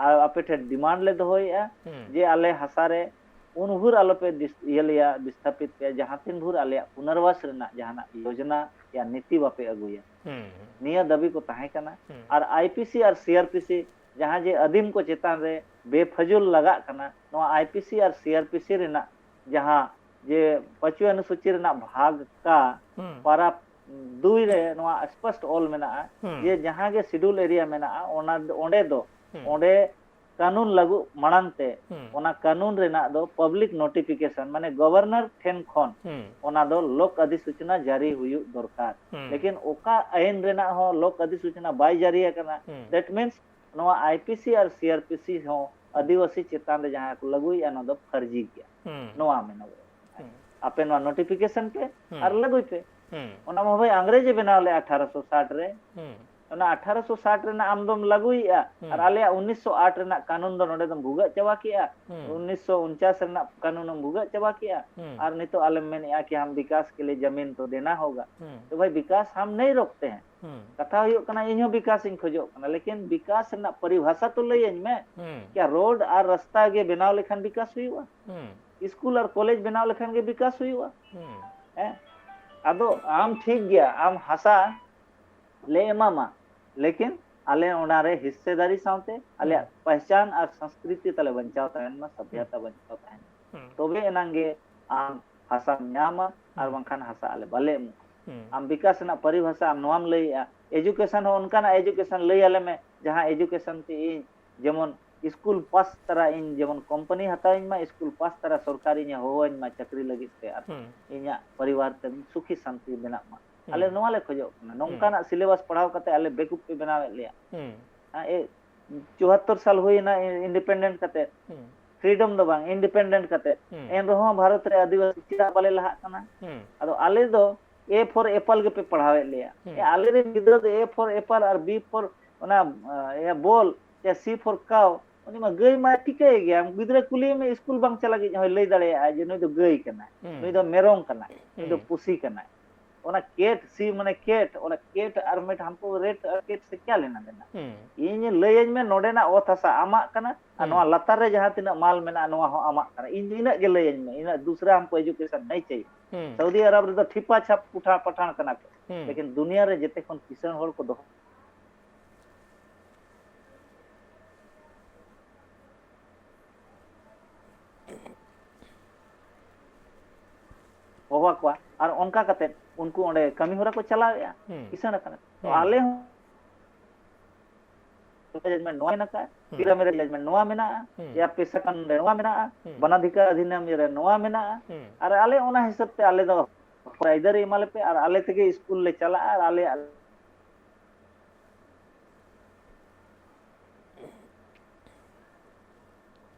ᱟ, ᱟᱯᱮ ᱴᱷᱮᱱ ᱰᱤᱢᱟᱱᱰ ᱞᱮ ᱫᱚᱦᱚᱭᱮᱫᱼᱟ ᱦᱩᱸ᱾ ᱡᱮ ᱟᱞᱮ ᱦᱟᱥᱟ ᱨᱮ ᱩᱱ ᱵᱷᱳᱨ ᱟᱞᱚᱯᱮ ᱫᱤᱥ-, ᱤᱭᱟᱹ ᱞᱮᱭᱟ, ᱵᱤᱥᱛᱷᱟᱯᱤᱛ ᱯᱮ, ᱡᱟᱦᱟᱸ ᱛᱤᱱ ᱵᱷᱳᱨ ᱟᱞᱮᱭᱟᱜ ᱯᱩᱱᱚᱨᱵᱟᱥ ᱨᱮᱱᱟᱜ ᱡᱟᱦᱟᱱᱟᱜ ᱭᱳᱡᱽᱱᱟ ᱭᱟ ᱱᱤᱛᱤ ᱵᱟᱯᱮ ᱟᱹᱜᱩᱭᱟ᱾ ᱦᱩᱸ᱾ ᱱᱤᱭᱟᱹ ᱫᱟᱹᱵᱤ ᱠᱚ ᱛᱟᱦᱮᱸ ᱠᱟᱱᱟ᱾ ᱦᱩᱸ᱾ ᱟᱨ I P C R C R P C ᱡᱟᱦᱟᱸ ᱡᱮ ᱟᱹᱫᱤᱢ ᱠᱚ ᱪᱮᱛᱟᱱ ᱨᱮ ᱵᱮᱯᱷᱟᱡᱩᱞ ᱞᱟᱜᱟᱜ ᱠᱟᱱᱟ, ᱱᱚᱣᱟ I P C R C R P C ᱨᱮᱱᱟᱜ ᱡᱟᱦᱟᱸ ᱡᱮ ᱯᱟᱸᱪᱣᱤ ᱚᱱᱩᱥᱩᱪᱤ ᱨᱮᱱᱟᱜ ᱵᱷᱟᱜᱽ ᱠᱟ ᱦᱩᱸ᱾ ᱯᱟᱨᱟ ᱫᱩᱭ ᱨᱮ ᱱᱚᱣᱟ ᱥᱯᱚᱥᱴ ᱚᱞ ᱢᱮᱱᱟᱜᱼᱟ ᱦᱩᱸ᱾ ᱡᱮ ᱡᱟᱦᱟᱸ ᱜᱮ ᱥᱤᱰᱩᱞ ᱮᱨᱤᱭᱟ ᱢᱮᱱᱟᱜᱼᱟ, ᱚᱱᱟ, ᱚᱸᱰᱮ ᱫᱚ, ᱦᱩᱸ᱾ ᱚᱸᱰᱮ ᱠᱟᱹᱱᱩᱱ ᱞᱟᱹᱜᱩ ᱢᱟᱲᱟᱝ ᱛᱮ ᱦᱩᱸ᱾ ᱚᱱᱟ ᱠᱟᱹᱱᱩᱱ ᱨᱮᱱᱟᱜ ᱫᱚ ᱯᱟᱵᱽᱞᱤᱠ ᱱᱳᱴᱤᱯᱷᱤᱠᱮᱥᱚᱱ, ᱢᱟᱱᱮ ᱜᱚᱵᱷᱚᱨᱱᱚᱨ ᱴᱷᱮᱱ ᱠᱷᱚᱱ ᱦᱩᱸ᱾ ᱚᱱᱟ ᱫᱚ ᱞᱳᱠ ᱚᱫᱷᱤᱥᱩᱪᱚᱱᱟ ᱡᱟᱹᱨᱤ ᱦᱩᱭᱩᱜ ᱫᱚᱨᱠᱟᱨ᱾ ᱦᱩᱸ᱾ ᱞᱮᱠᱤᱱ ᱚᱠᱟ ᱟᱹᱭᱤᱱ ᱨᱮᱱᱟᱜ ᱦᱚᱸ ᱞᱳᱠ ᱚᱫᱷᱤᱥᱩᱪᱚᱱᱟ ᱵᱟᱭ ᱡᱟᱹᱨᱤ ᱟᱠᱟᱱᱟ, ᱦᱩᱸ᱾ that means ᱱᱚᱣᱟ I P C R C R P C ᱦᱚᱸ ᱟᱹᱫᱤᱵᱟᱹᱥᱤ ᱪᱮᱛᱟᱱ ᱨᱮ ᱡᱟᱦᱟᱸ ᱠᱚ ᱞᱟᱹᱜᱩᱭᱮᱫᱼᱟ, ᱱᱚᱣᱟ ᱫᱚ ᱯᱷᱟᱹᱨᱡᱤ ᱜᱮᱭᱟ᱾ ᱦᱩᱸ᱾ ᱱᱚᱣᱟ ᱢᱮᱱᱚᱜᱚᱜ ᱠᱟᱱᱟ᱾ ᱦᱩᱸ᱾ ᱟᱯᱮ ᱱᱚᱣᱟ ᱱᱳᱴᱤᱯᱷᱤᱠᱮᱥᱚᱱ ᱯᱮ ᱦᱩᱸ᱾ ᱟᱨ ᱞᱟᱹᱜᱩᱭ ᱯᱮ᱾ ᱦᱩᱸ᱾ ᱚᱱᱟ ᱢᱟ ᱵᱷᱟᱹᱭ ᱟᱝᱨᱮᱡᱽ ᱮ ᱵᱮᱱᱟᱣ ᱞᱮᱫᱼᱟ ᱟᱴᱷᱟᱨᱚᱥᱚ ᱥᱟᱴ ᱨᱮ᱾ ᱦᱩᱸ᱾ ᱚᱱᱟ ᱟᱴᱷᱟᱨᱚᱥᱚ ᱥᱟᱴ ᱨᱮᱱᱟᱜ ᱟᱢ ᱫᱚᱢ ᱞᱟᱹᱜᱩᱭᱮᱫᱼᱟ, ᱦᱩᱸ᱾ ᱟᱨ ᱟᱞᱮᱭᱟᱜ ᱩᱱᱤᱥᱥᱚ ᱟᱴ ᱨᱮᱱᱟᱜ ᱠᱟᱹᱱᱩᱱ ᱫᱚ ᱱᱚᱰᱮ ᱫᱚᱢ ᱵᱷᱩᱜᱟᱹᱜ ᱪᱟᱵᱟ ᱠᱮᱜᱼᱟ, ᱦᱩᱸ᱾ ᱩᱱᱤᱥᱥᱚ ᱩᱱᱪᱟᱥ ᱨᱮᱱᱟᱜ ᱠᱟᱹᱱᱩᱱ ᱮᱢ ᱵᱷᱩᱜᱟᱹᱜ ᱪᱟᱵᱟ ᱠᱮᱜᱼᱟ, ᱦᱩᱸ᱾ ᱟᱨ ᱱᱤᱛᱚᱜ ᱟᱞᱮᱢ ᱢᱮᱱᱮᱫᱼᱟ ᱠᱤ ᱦᱟᱢ ᱵᱤᱠᱟᱥ ᱠᱮ ᱞᱤᱭᱮ ᱡᱟᱢᱤᱱ ᱛᱚ ᱫᱮᱱᱟ ᱦᱳᱜᱟ᱾ ᱦᱩᱸ᱾ ᱛᱚ ᱵᱷᱟᱹᱭ, ᱵᱤᱠᱟᱥ ᱦᱟᱢ ᱱᱟᱦᱤᱸ ᱨᱳᱠᱛᱮ ᱦᱮᱸ, ᱦᱩᱸ᱾ ᱠᱟᱛᱷᱟ ᱦᱩᱭᱩᱜ ᱠᱟᱱᱟ, ᱤᱧ ᱦᱚᱸ ᱵᱤᱠᱟᱥ ᱤᱧ ᱠᱷᱚᱡᱚᱜ ᱠᱟᱱᱟ, ᱞᱮᱠᱤᱱ ᱵᱤᱠᱟᱥ ᱨᱮᱱᱟᱜ ᱯᱚᱨᱤᱵᱷᱟᱥᱟ ᱛᱚ ᱞᱟᱹᱭᱟᱹᱧ ᱢᱮ᱾ ᱦᱩᱸ᱾ ᱠᱤᱭᱟ ᱨᱳᱰ ᱟᱨ ᱨᱟᱥᱛᱟ ᱜᱮ ᱵᱮᱱᱟᱣ ᱞᱮᱠᱷᱟᱱ ᱵᱤᱠᱟᱥ ᱦᱩᱭᱩᱜᱼᱟ? ᱦᱩᱸ᱾ ᱥᱠᱩᱞ ᱟᱨ ᱠᱚᱞᱮᱡᱽ ᱵᱮᱱᱟᱣ ᱞᱮᱠᱷᱟᱱ ᱜᱮ ᱵᱤᱠᱟᱥ ᱦᱩᱭᱩᱜᱼᱟ᱾ ᱦᱩᱸ᱾ ᱦᱮᱸ? ᱟᱫᱚ ᱟᱢ ᱴᱷᱤᱠ ᱜᱮᱭᱟ, ᱟᱢ ᱦᱟᱥᱟ ᱞᱮ ᱮᱢᱟᱢᱟ, ᱞᱮᱠᱤᱱ ᱟᱞᱮ ᱚᱱᱟ ᱨᱮ ᱦᱤᱥᱥᱮᱫᱟᱨᱤ ᱥᱟᱶᱛᱮ ᱟᱞᱮᱭᱟᱜ ᱦᱩᱸ᱾ ᱯᱮᱦᱪᱟᱱ ᱟᱨ ᱥᱚᱝᱥᱠᱨᱤᱛᱤ ᱛᱟᱞᱮ ᱵᱟᱧᱪᱟᱣ ᱛᱟᱦᱮᱱ ᱢᱟ, ᱦᱩᱸ᱾ ᱥᱟᱵᱷᱭᱟᱛᱟ ᱵᱟᱧᱪᱟᱣ ᱛᱟᱦᱮᱱ ᱢᱟ᱾ ᱦᱩᱸ᱾ ᱛᱚᱵᱮ ᱮᱱᱟᱝ ᱜᱮ ᱟᱢ ᱦᱟᱥᱟᱢ ᱧᱟᱢᱟ, ᱟᱨ ᱦᱩᱸ᱾ ᱵᱟᱝᱠᱷᱟᱱ ᱦᱟᱥᱟ ᱟᱞᱮ ᱵᱟᱞᱮ ᱮᱢᱚᱜᱼᱟ᱾ ᱦᱩᱸ᱾ ᱟᱢ ᱵᱤᱠᱟᱥ ᱨᱮᱱᱟᱜ ᱯᱚᱨᱤᱵᱷᱟᱥᱟ ᱟᱢ ᱱᱚᱣᱟᱢ ᱞᱟᱹᱭᱮᱜᱼᱟ, education ᱦᱚᱸ ᱚᱱᱠᱟᱱᱟᱜ education ᱞᱟᱹᱭ ᱟᱞᱮ ᱢᱮ, ᱡᱟᱦᱟᱸ education ᱛᱮ ᱤᱧ ᱡᱮᱢᱚᱱ ᱥᱠᱩᱞ ᱯᱟᱥ ᱛᱟᱨᱟ ᱤᱧ ᱡᱮᱢᱚᱱ ᱠᱳᱢᱯᱟᱱᱤ ᱦᱟᱛᱟᱣᱤᱧ ᱢᱟ, ᱥᱠᱩᱞ ᱯᱟᱥ ᱛᱟᱨᱟ ᱥᱚᱨᱠᱟᱨ ᱤᱧᱮ ᱦᱚᱦᱚᱣᱟᱹᱧ ᱢᱟ ᱪᱟᱹᱠᱨᱤ ᱞᱟᱹᱜᱤᱫ ᱛᱮ, ᱟᱨ ᱦᱩᱸ᱾ ᱤᱧᱟᱹᱜ ᱯᱚᱨᱤᱵᱟᱨ ᱛᱮ ᱥᱩᱠᱷᱤ ᱥᱟᱱᱛᱤ ᱢᱮᱱᱟᱜ ᱢᱟ᱾ ᱦᱩᱸ᱾ ᱟᱞᱮ ᱱᱚᱣᱟ ᱞᱮ ᱠᱷᱚᱡᱚᱜ ᱠᱟᱱᱟ᱾ ᱦᱩᱸ᱾ ᱱᱚᱝᱠᱟᱱᱟᱜ syllabus ᱯᱟᱲᱦᱟᱣ ᱠᱟᱛᱮ ᱟᱞᱮ ᱵᱮᱠᱩᱯ ᱯᱮ ᱵᱮᱱᱟᱣᱮᱫ ᱞᱮᱭᱟ᱾ ᱦᱩᱸ᱾ ᱦᱮᱸ, ᱮ, ᱪᱩᱣᱟᱛᱛᱚᱨ ᱥᱟᱞ ᱦᱩᱭᱮᱱᱟ ᱤ-, independent ᱠᱟᱛᱮ᱾ ᱦᱩᱸ᱾ Freedom ᱫᱚ ᱵᱟᱝ, independent ᱠᱟᱛᱮ᱾ ᱦᱩᱸ᱾ ᱮᱱ ᱨᱮᱦᱚᱸ ᱵᱷᱟᱨᱚᱛ ᱨᱮ ᱟᱹᱫᱤᱵᱟᱹᱥᱤ ᱪᱮᱫᱟᱜ ᱵᱟᱞᱮ ᱞᱟᱦᱟᱜ ᱠᱟᱱᱟ? ᱦᱩᱸ᱾ ᱟᱫᱚ ᱟᱞᱮ ᱫᱚ A for apple ᱜᱮᱯᱮ ᱯᱟᱲᱦᱟᱣᱮᱫ ᱞᱮᱭᱟ᱾ ᱦᱩᱸ᱾ ᱮ, ᱟᱞᱮᱨᱮᱱ ᱜᱤᱫᱽᱨᱟᱹ ᱫᱚ A for apple R B for ᱚᱱᱟ, ᱟ, ᱤᱭᱟᱹ, ball, ᱥᱮ C for cow, ᱩᱱᱤ ᱢᱟ ᱜᱟᱹᱭ ᱢᱟᱭ ᱴᱷᱤᱠᱟᱹᱭ ᱜᱮᱭᱟ᱾ ᱜᱤᱫᱽᱨᱟᱹ ᱠᱩᱞᱤᱭᱮ ᱢᱮ, ᱥᱠᱩᱞ ᱵᱟᱝ ᱪᱟᱞᱟᱜ ᱞᱟᱹᱜᱤᱫ ᱦᱚᱸᱭ ᱞᱟᱹᱭ ᱫᱟᱲᱮᱭᱟᱜᱼᱟ ᱡᱮ ᱱᱩᱭ ᱫᱚ ᱜᱟᱹᱭ ᱠᱟᱱᱟᱭ, ᱦᱩᱸ᱾ ᱱᱩᱭ ᱫᱚ ᱢᱮᱨᱚᱢ ᱠᱟᱱᱟᱭ, ᱱᱩᱭ ᱫᱚ ᱦᱩᱸ᱾ ᱯᱩᱥᱤ ᱠᱟᱱᱟᱭ᱾ ᱚᱱᱟ cat, C ᱢᱟᱱᱮ cat, ᱚᱱᱟ cat ᱟᱨ ᱢᱮᱴ, ᱦᱟᱢᱠᱳ rat ᱟᱨ cat ᱥᱮ ᱠᱭᱟ ᱞᱮᱱᱟ ᱫᱮᱱᱟ? ᱦᱩᱸ᱾ ᱤᱧ ᱞᱟᱹᱭᱟᱹᱧ ᱢᱮ, ᱱᱚᱰᱮᱱᱟᱜ ᱚᱛ ᱦᱟᱥᱟ ᱟᱢᱟᱜ ᱠᱟᱱᱟ, ᱟᱨ ᱦᱩᱸ᱾ ᱱᱚᱣᱟ ᱞᱟᱛᱟᱨ ᱨᱮ ᱡᱟᱦᱟᱸ ᱛᱤᱱᱟᱹᱜ ᱢᱟᱞ ᱢᱮᱱᱟᱜᱼᱟ, ᱱᱚᱣᱟ ᱦᱚᱸ ᱟᱢᱟᱜ ᱠᱟᱱᱟ᱾ ᱤᱧ ᱫᱚ ᱤᱱᱟᱹᱜ ᱜᱮ ᱞᱟᱹᱭᱟᱹᱧ ᱢᱮ, ᱤᱱᱟᱹᱜ ᱫᱩᱥᱨᱟ ᱦᱟᱢᱠᱳ education ᱱᱟᱦᱤ ᱪᱟᱦᱤᱭᱮ᱾ ᱦᱩᱸ᱾ ᱥᱟᱣᱫᱤ ᱟᱨᱚᱵ ᱨᱮᱫᱚ ᱴᱷᱤᱯᱟ ᱪᱷᱟᱯ ᱯᱩᱴᱷᱟ ᱯᱟᱴᱷᱟᱬ ᱠᱟᱱᱟ ᱠᱚ, ᱦᱩᱸ᱾ ᱞᱮᱠᱤᱱ ᱫᱩᱱᱤᱭᱟ ᱨᱮ ᱡᱮᱛᱮ ᱠᱷᱚᱱ ᱠᱤᱥᱟᱹᱬ ᱦᱚᱲ ᱠᱚ ᱫᱚᱦᱚ ᱦᱚᱦᱚ ᱟᱠᱚᱣᱟ, ᱟᱨ ᱚᱱᱠᱟ ᱠᱟᱛᱮ ᱩᱱᱠᱩ ᱚᱸᱰᱮ ᱠᱟᱹᱢᱤ ᱦᱚᱨᱟ ᱠᱚ ᱪᱟᱞᱟᱣᱮᱫᱼᱟ, ᱦᱩᱸ᱾ ᱠᱤᱥᱟᱹᱬ ᱟᱠᱟᱱᱟ ᱠᱚ᱾ ᱛᱚ ᱦᱩᱸ᱾ ᱟᱞᱮ ᱦᱚᱸ ᱡᱟᱡᱽᱢᱮᱱᱴ ᱱᱚᱣᱟ ᱢᱮᱱᱟᱜ ᱟᱠᱟᱫᱼᱟ, ᱦᱩᱸ᱾ ᱯᱤᱨᱟᱢᱤᱰ ᱡᱟᱡᱽᱢᱮᱱᱴ ᱱᱚᱣᱟ ᱢᱮᱱᱟᱜᱼᱟ, ᱦᱩᱸ᱾ ᱭᱟ ᱯᱮᱥᱟ ᱠᱟᱱᱩᱱ ᱨᱮ ᱱᱚᱣᱟ ᱢᱮᱱᱟᱜᱼᱟ, ᱦᱩᱸ᱾ ᱵᱟᱱᱟᱫᱷᱤᱠᱟᱨ ᱚᱫᱷᱤᱱᱤᱭᱚᱢ ᱨᱮ ᱱᱚᱣᱟ ᱢᱮᱱᱟᱜᱼᱟ, ᱦᱩᱸ᱾ ᱟᱨ ᱟᱞᱮ ᱚᱱᱟ ᱦᱤᱥᱟᱹᱵ ᱛᱮ ᱟᱞᱮ ᱫᱚ ᱟᱹᱭᱫᱟᱹᱨᱤ ᱮᱢᱟ ᱞᱮᱯᱮ, ᱟᱨ ᱟᱞᱮ ᱛᱮᱜᱮ ᱥᱠᱩᱞ ᱞᱮ ᱪᱟᱞᱟᱜᱼᱟ, ᱟᱨ ᱟᱞᱮᱭᱟᱜ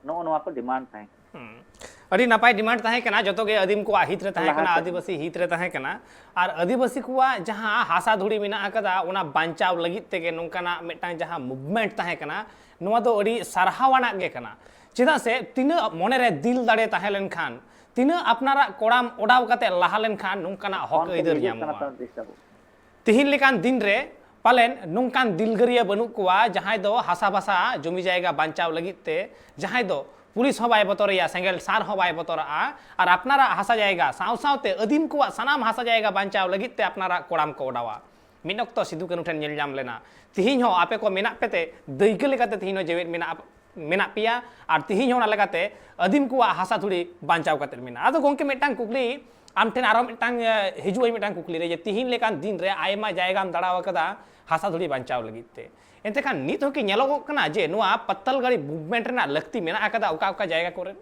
ᱱᱚᱜᱼᱚ ᱱᱚᱣᱟ ᱠᱚ ᱰᱤᱢᱟᱱᱰ ᱛᱟᱦᱮᱸ ᱠᱟᱱᱟ᱾ ᱦᱩᱸ᱾ ᱟᱹᱰᱤ ᱱᱟᱯᱟᱭ ᱰᱤᱢᱟᱱᱰ ᱛᱟᱦᱮᱸ ᱠᱟᱱᱟ, ᱡᱚᱛᱚ ᱜᱮ ᱟᱹᱫᱤᱢ ᱠᱚᱣᱟᱜ ᱦᱤᱛ ᱨᱮ ᱛᱟᱦᱮᱸ ᱞᱟᱦᱟ ᱠᱟᱱᱟ, ᱥᱮᱫ᱾ ᱟᱹᱫᱤᱵᱟᱹᱥᱤ ᱦᱤᱛ ᱨᱮ ᱛᱟᱦᱮᱸ ᱠᱟᱱᱟ᱾ ᱟᱨ ᱟᱹᱫᱤᱵᱟᱹᱥᱤ ᱠᱚᱣᱟᱜ ᱡᱟᱦᱟᱸ ᱦᱟᱥᱟ ᱫᱷᱩᱲᱤ ᱢᱮᱱᱟᱜ ᱟᱠᱟᱫᱟ, ᱚᱱᱟ ᱵᱟᱧᱪᱟᱣ ᱞᱟᱹᱜᱤᱫ ᱛᱮᱜᱮ ᱱᱚᱝᱠᱟᱱᱟᱜ ᱢᱤᱫᱴᱟᱝ ᱡᱟᱦᱟᱸ ᱢᱩᱵᱷᱢᱮᱱᱴ ᱛᱟᱦᱮᱸ ᱠᱟᱱᱟ, ᱱᱚᱣᱟ ᱫᱚ ᱟᱹᱰᱤ ᱥᱟᱨᱦᱟᱣ ᱟᱱᱟᱜ ᱜᱮ ᱠᱟᱱᱟ᱾ ᱪᱮᱫᱟᱜ ᱥᱮ ᱛᱤᱱᱟᱹᱜ ᱢᱚᱱᱮᱨᱮ ᱫᱤᱞ ᱫᱟᱲᱮ ᱛᱟᱦᱮᱸ ᱞᱮᱱᱠᱷᱟᱱ, ᱛᱤᱱᱟᱹᱜ ᱟᱯᱱᱟᱨᱟᱜ ᱠᱚᱲᱟᱢ ᱚᱰᱟᱣ ᱠᱟᱛᱮ ᱞᱟᱦᱟ ᱞᱮᱱᱠᱷᱟᱱ ᱱᱚᱝᱠᱟᱱᱟᱜ ᱦᱚᱠ ᱯᱷᱳᱱ ᱠᱚ ᱟᱹᱭᱫᱟᱹᱨ ᱦᱤᱡᱩᱜ ᱠᱟᱱᱟ ᱧᱟᱢᱚᱜᱼᱟ᱾ ᱛᱚ, ᱰᱤᱥᱴᱟᱵᱚᱜ ᱠᱟᱱᱟ᱾ ᱛᱤᱦᱤᱧ ᱞᱮᱠᱟᱱ ᱫᱤᱱ ᱨᱮ ᱯᱟᱞᱮᱱ ᱱᱚᱝᱠᱟᱱ ᱫᱤᱞᱜᱟᱹᱨᱤᱭᱟᱹ ᱵᱟᱹᱱᱩᱜ ᱠᱚᱣᱟ, ᱡᱟᱦᱟᱸᱭ ᱫᱚ ᱦᱟᱥᱟ ᱵᱷᱟᱥᱟ ᱡᱚᱢᱤ ᱡᱟᱭᱜᱟ ᱵᱟᱧᱪᱟᱣ ᱞᱟᱹᱜᱤᱫ ᱛᱮ, ᱡᱟᱦᱟᱸᱭ ᱫᱚ ᱯᱩᱞᱤᱥ ᱦᱚᱸ ᱵᱟᱭ ᱵᱚᱛᱚᱨᱮᱭᱟ, ᱥᱮᱸᱜᱮᱞ ᱥᱟᱨ ᱦᱚᱸ ᱵᱟᱭ ᱵᱚᱛᱚᱨᱟᱜᱼᱟ, ᱟᱨ ᱟᱯᱱᱟᱨᱟᱜ ᱦᱟᱥᱟ ᱡᱟᱭᱜᱟ ᱥᱟᱶ ᱥᱟᱶᱛᱮ ᱟᱹᱫᱤᱢ ᱠᱚᱣᱟᱜ ᱥᱟᱱᱟᱢ ᱦᱟᱥᱟ ᱡᱟᱭᱜᱟ ᱵᱟᱧᱪᱟᱣ ᱞᱟᱹᱜᱤᱫ ᱛᱮ ᱟᱯᱱᱟᱨᱟᱜ ᱠᱚᱲᱟᱢ ᱠᱚ ᱚᱰᱟᱣᱟ᱾ ᱢᱤᱫ ᱚᱠᱛᱚ ᱥᱤᱫᱩ ᱠᱟᱹᱱᱦᱩ ᱴᱷᱮᱱ ᱧᱮᱞ ᱧᱟᱢ ᱞᱮᱱᱟ, ᱛᱤᱦᱤᱧ ᱦᱚᱸ ᱟᱯᱮ ᱠᱚ ᱢᱮᱱᱟᱜ ᱯᱮᱛᱮ ᱫᱟᱹᱭᱠᱟᱹ ᱞᱮᱠᱟᱛᱮ ᱛᱤᱦᱤᱧ ᱦᱚᱸ ᱡᱮᱣᱮᱫ ᱢᱮᱱᱟᱜ ᱢᱮᱱᱟᱜ ᱯᱮᱭᱟ, ᱟᱨ ᱛᱤᱦᱤᱧ ᱦᱚᱸ ᱚᱱᱟ ᱞᱮᱠᱟᱛᱮ ᱟᱹᱫᱤᱢ ᱠᱚᱣᱟᱜ ᱦᱟᱥᱟ ᱫᱷᱩᱲᱤ ᱵᱟᱧᱪᱟᱣ ᱠᱟᱛᱮ ᱢᱮᱱᱟᱜᱼᱟ᱾ ᱟᱫᱚ ᱜᱚᱢᱠᱮ, ᱢᱤᱫᱴᱟᱝ ᱠᱩᱠᱞᱤ ᱟᱢ ᱴᱷᱮᱱ ᱟᱨᱚ ᱢᱤᱫᱴᱟᱝ, ᱮ, ᱦᱤᱡᱩᱜ ᱟᱹᱧ ᱢᱤᱫᱴᱟᱝ ᱠᱩᱠᱞᱤ ᱨᱮ, ᱡᱮ ᱛᱤᱦᱤᱧ ᱞᱮᱠᱟᱱ ᱫᱤᱱ ᱨᱮ ᱟᱭᱢᱟ ᱡᱟᱭᱜᱟᱢ ᱫᱟᱬᱟ ᱟᱠᱟᱫᱟ ᱦᱟᱥᱟ ᱫᱷᱩᱲᱤ ᱵᱟᱧᱪᱟᱣ ᱞᱟᱹᱜᱤᱫ ᱛᱮ, ᱮᱱᱛᱮ ᱠᱷᱟᱱ ᱱᱤᱛ ᱦᱚᱸ ᱠᱤ ᱧᱮᱞᱚᱜᱚᱜ ᱠᱟᱱᱟ ᱡᱮ ᱱᱚᱣᱟ ᱯᱟᱛᱛᱟᱞ ᱜᱟᱲᱤ movement ᱨᱮᱱᱟᱜ ᱞᱟᱹᱠᱛᱤ ᱢᱮᱱᱟᱜ ᱟᱠᱟᱫᱟ ᱚᱠᱟ ᱚᱠᱟ ᱡᱟᱭᱜᱟ ᱠᱚᱨᱮ?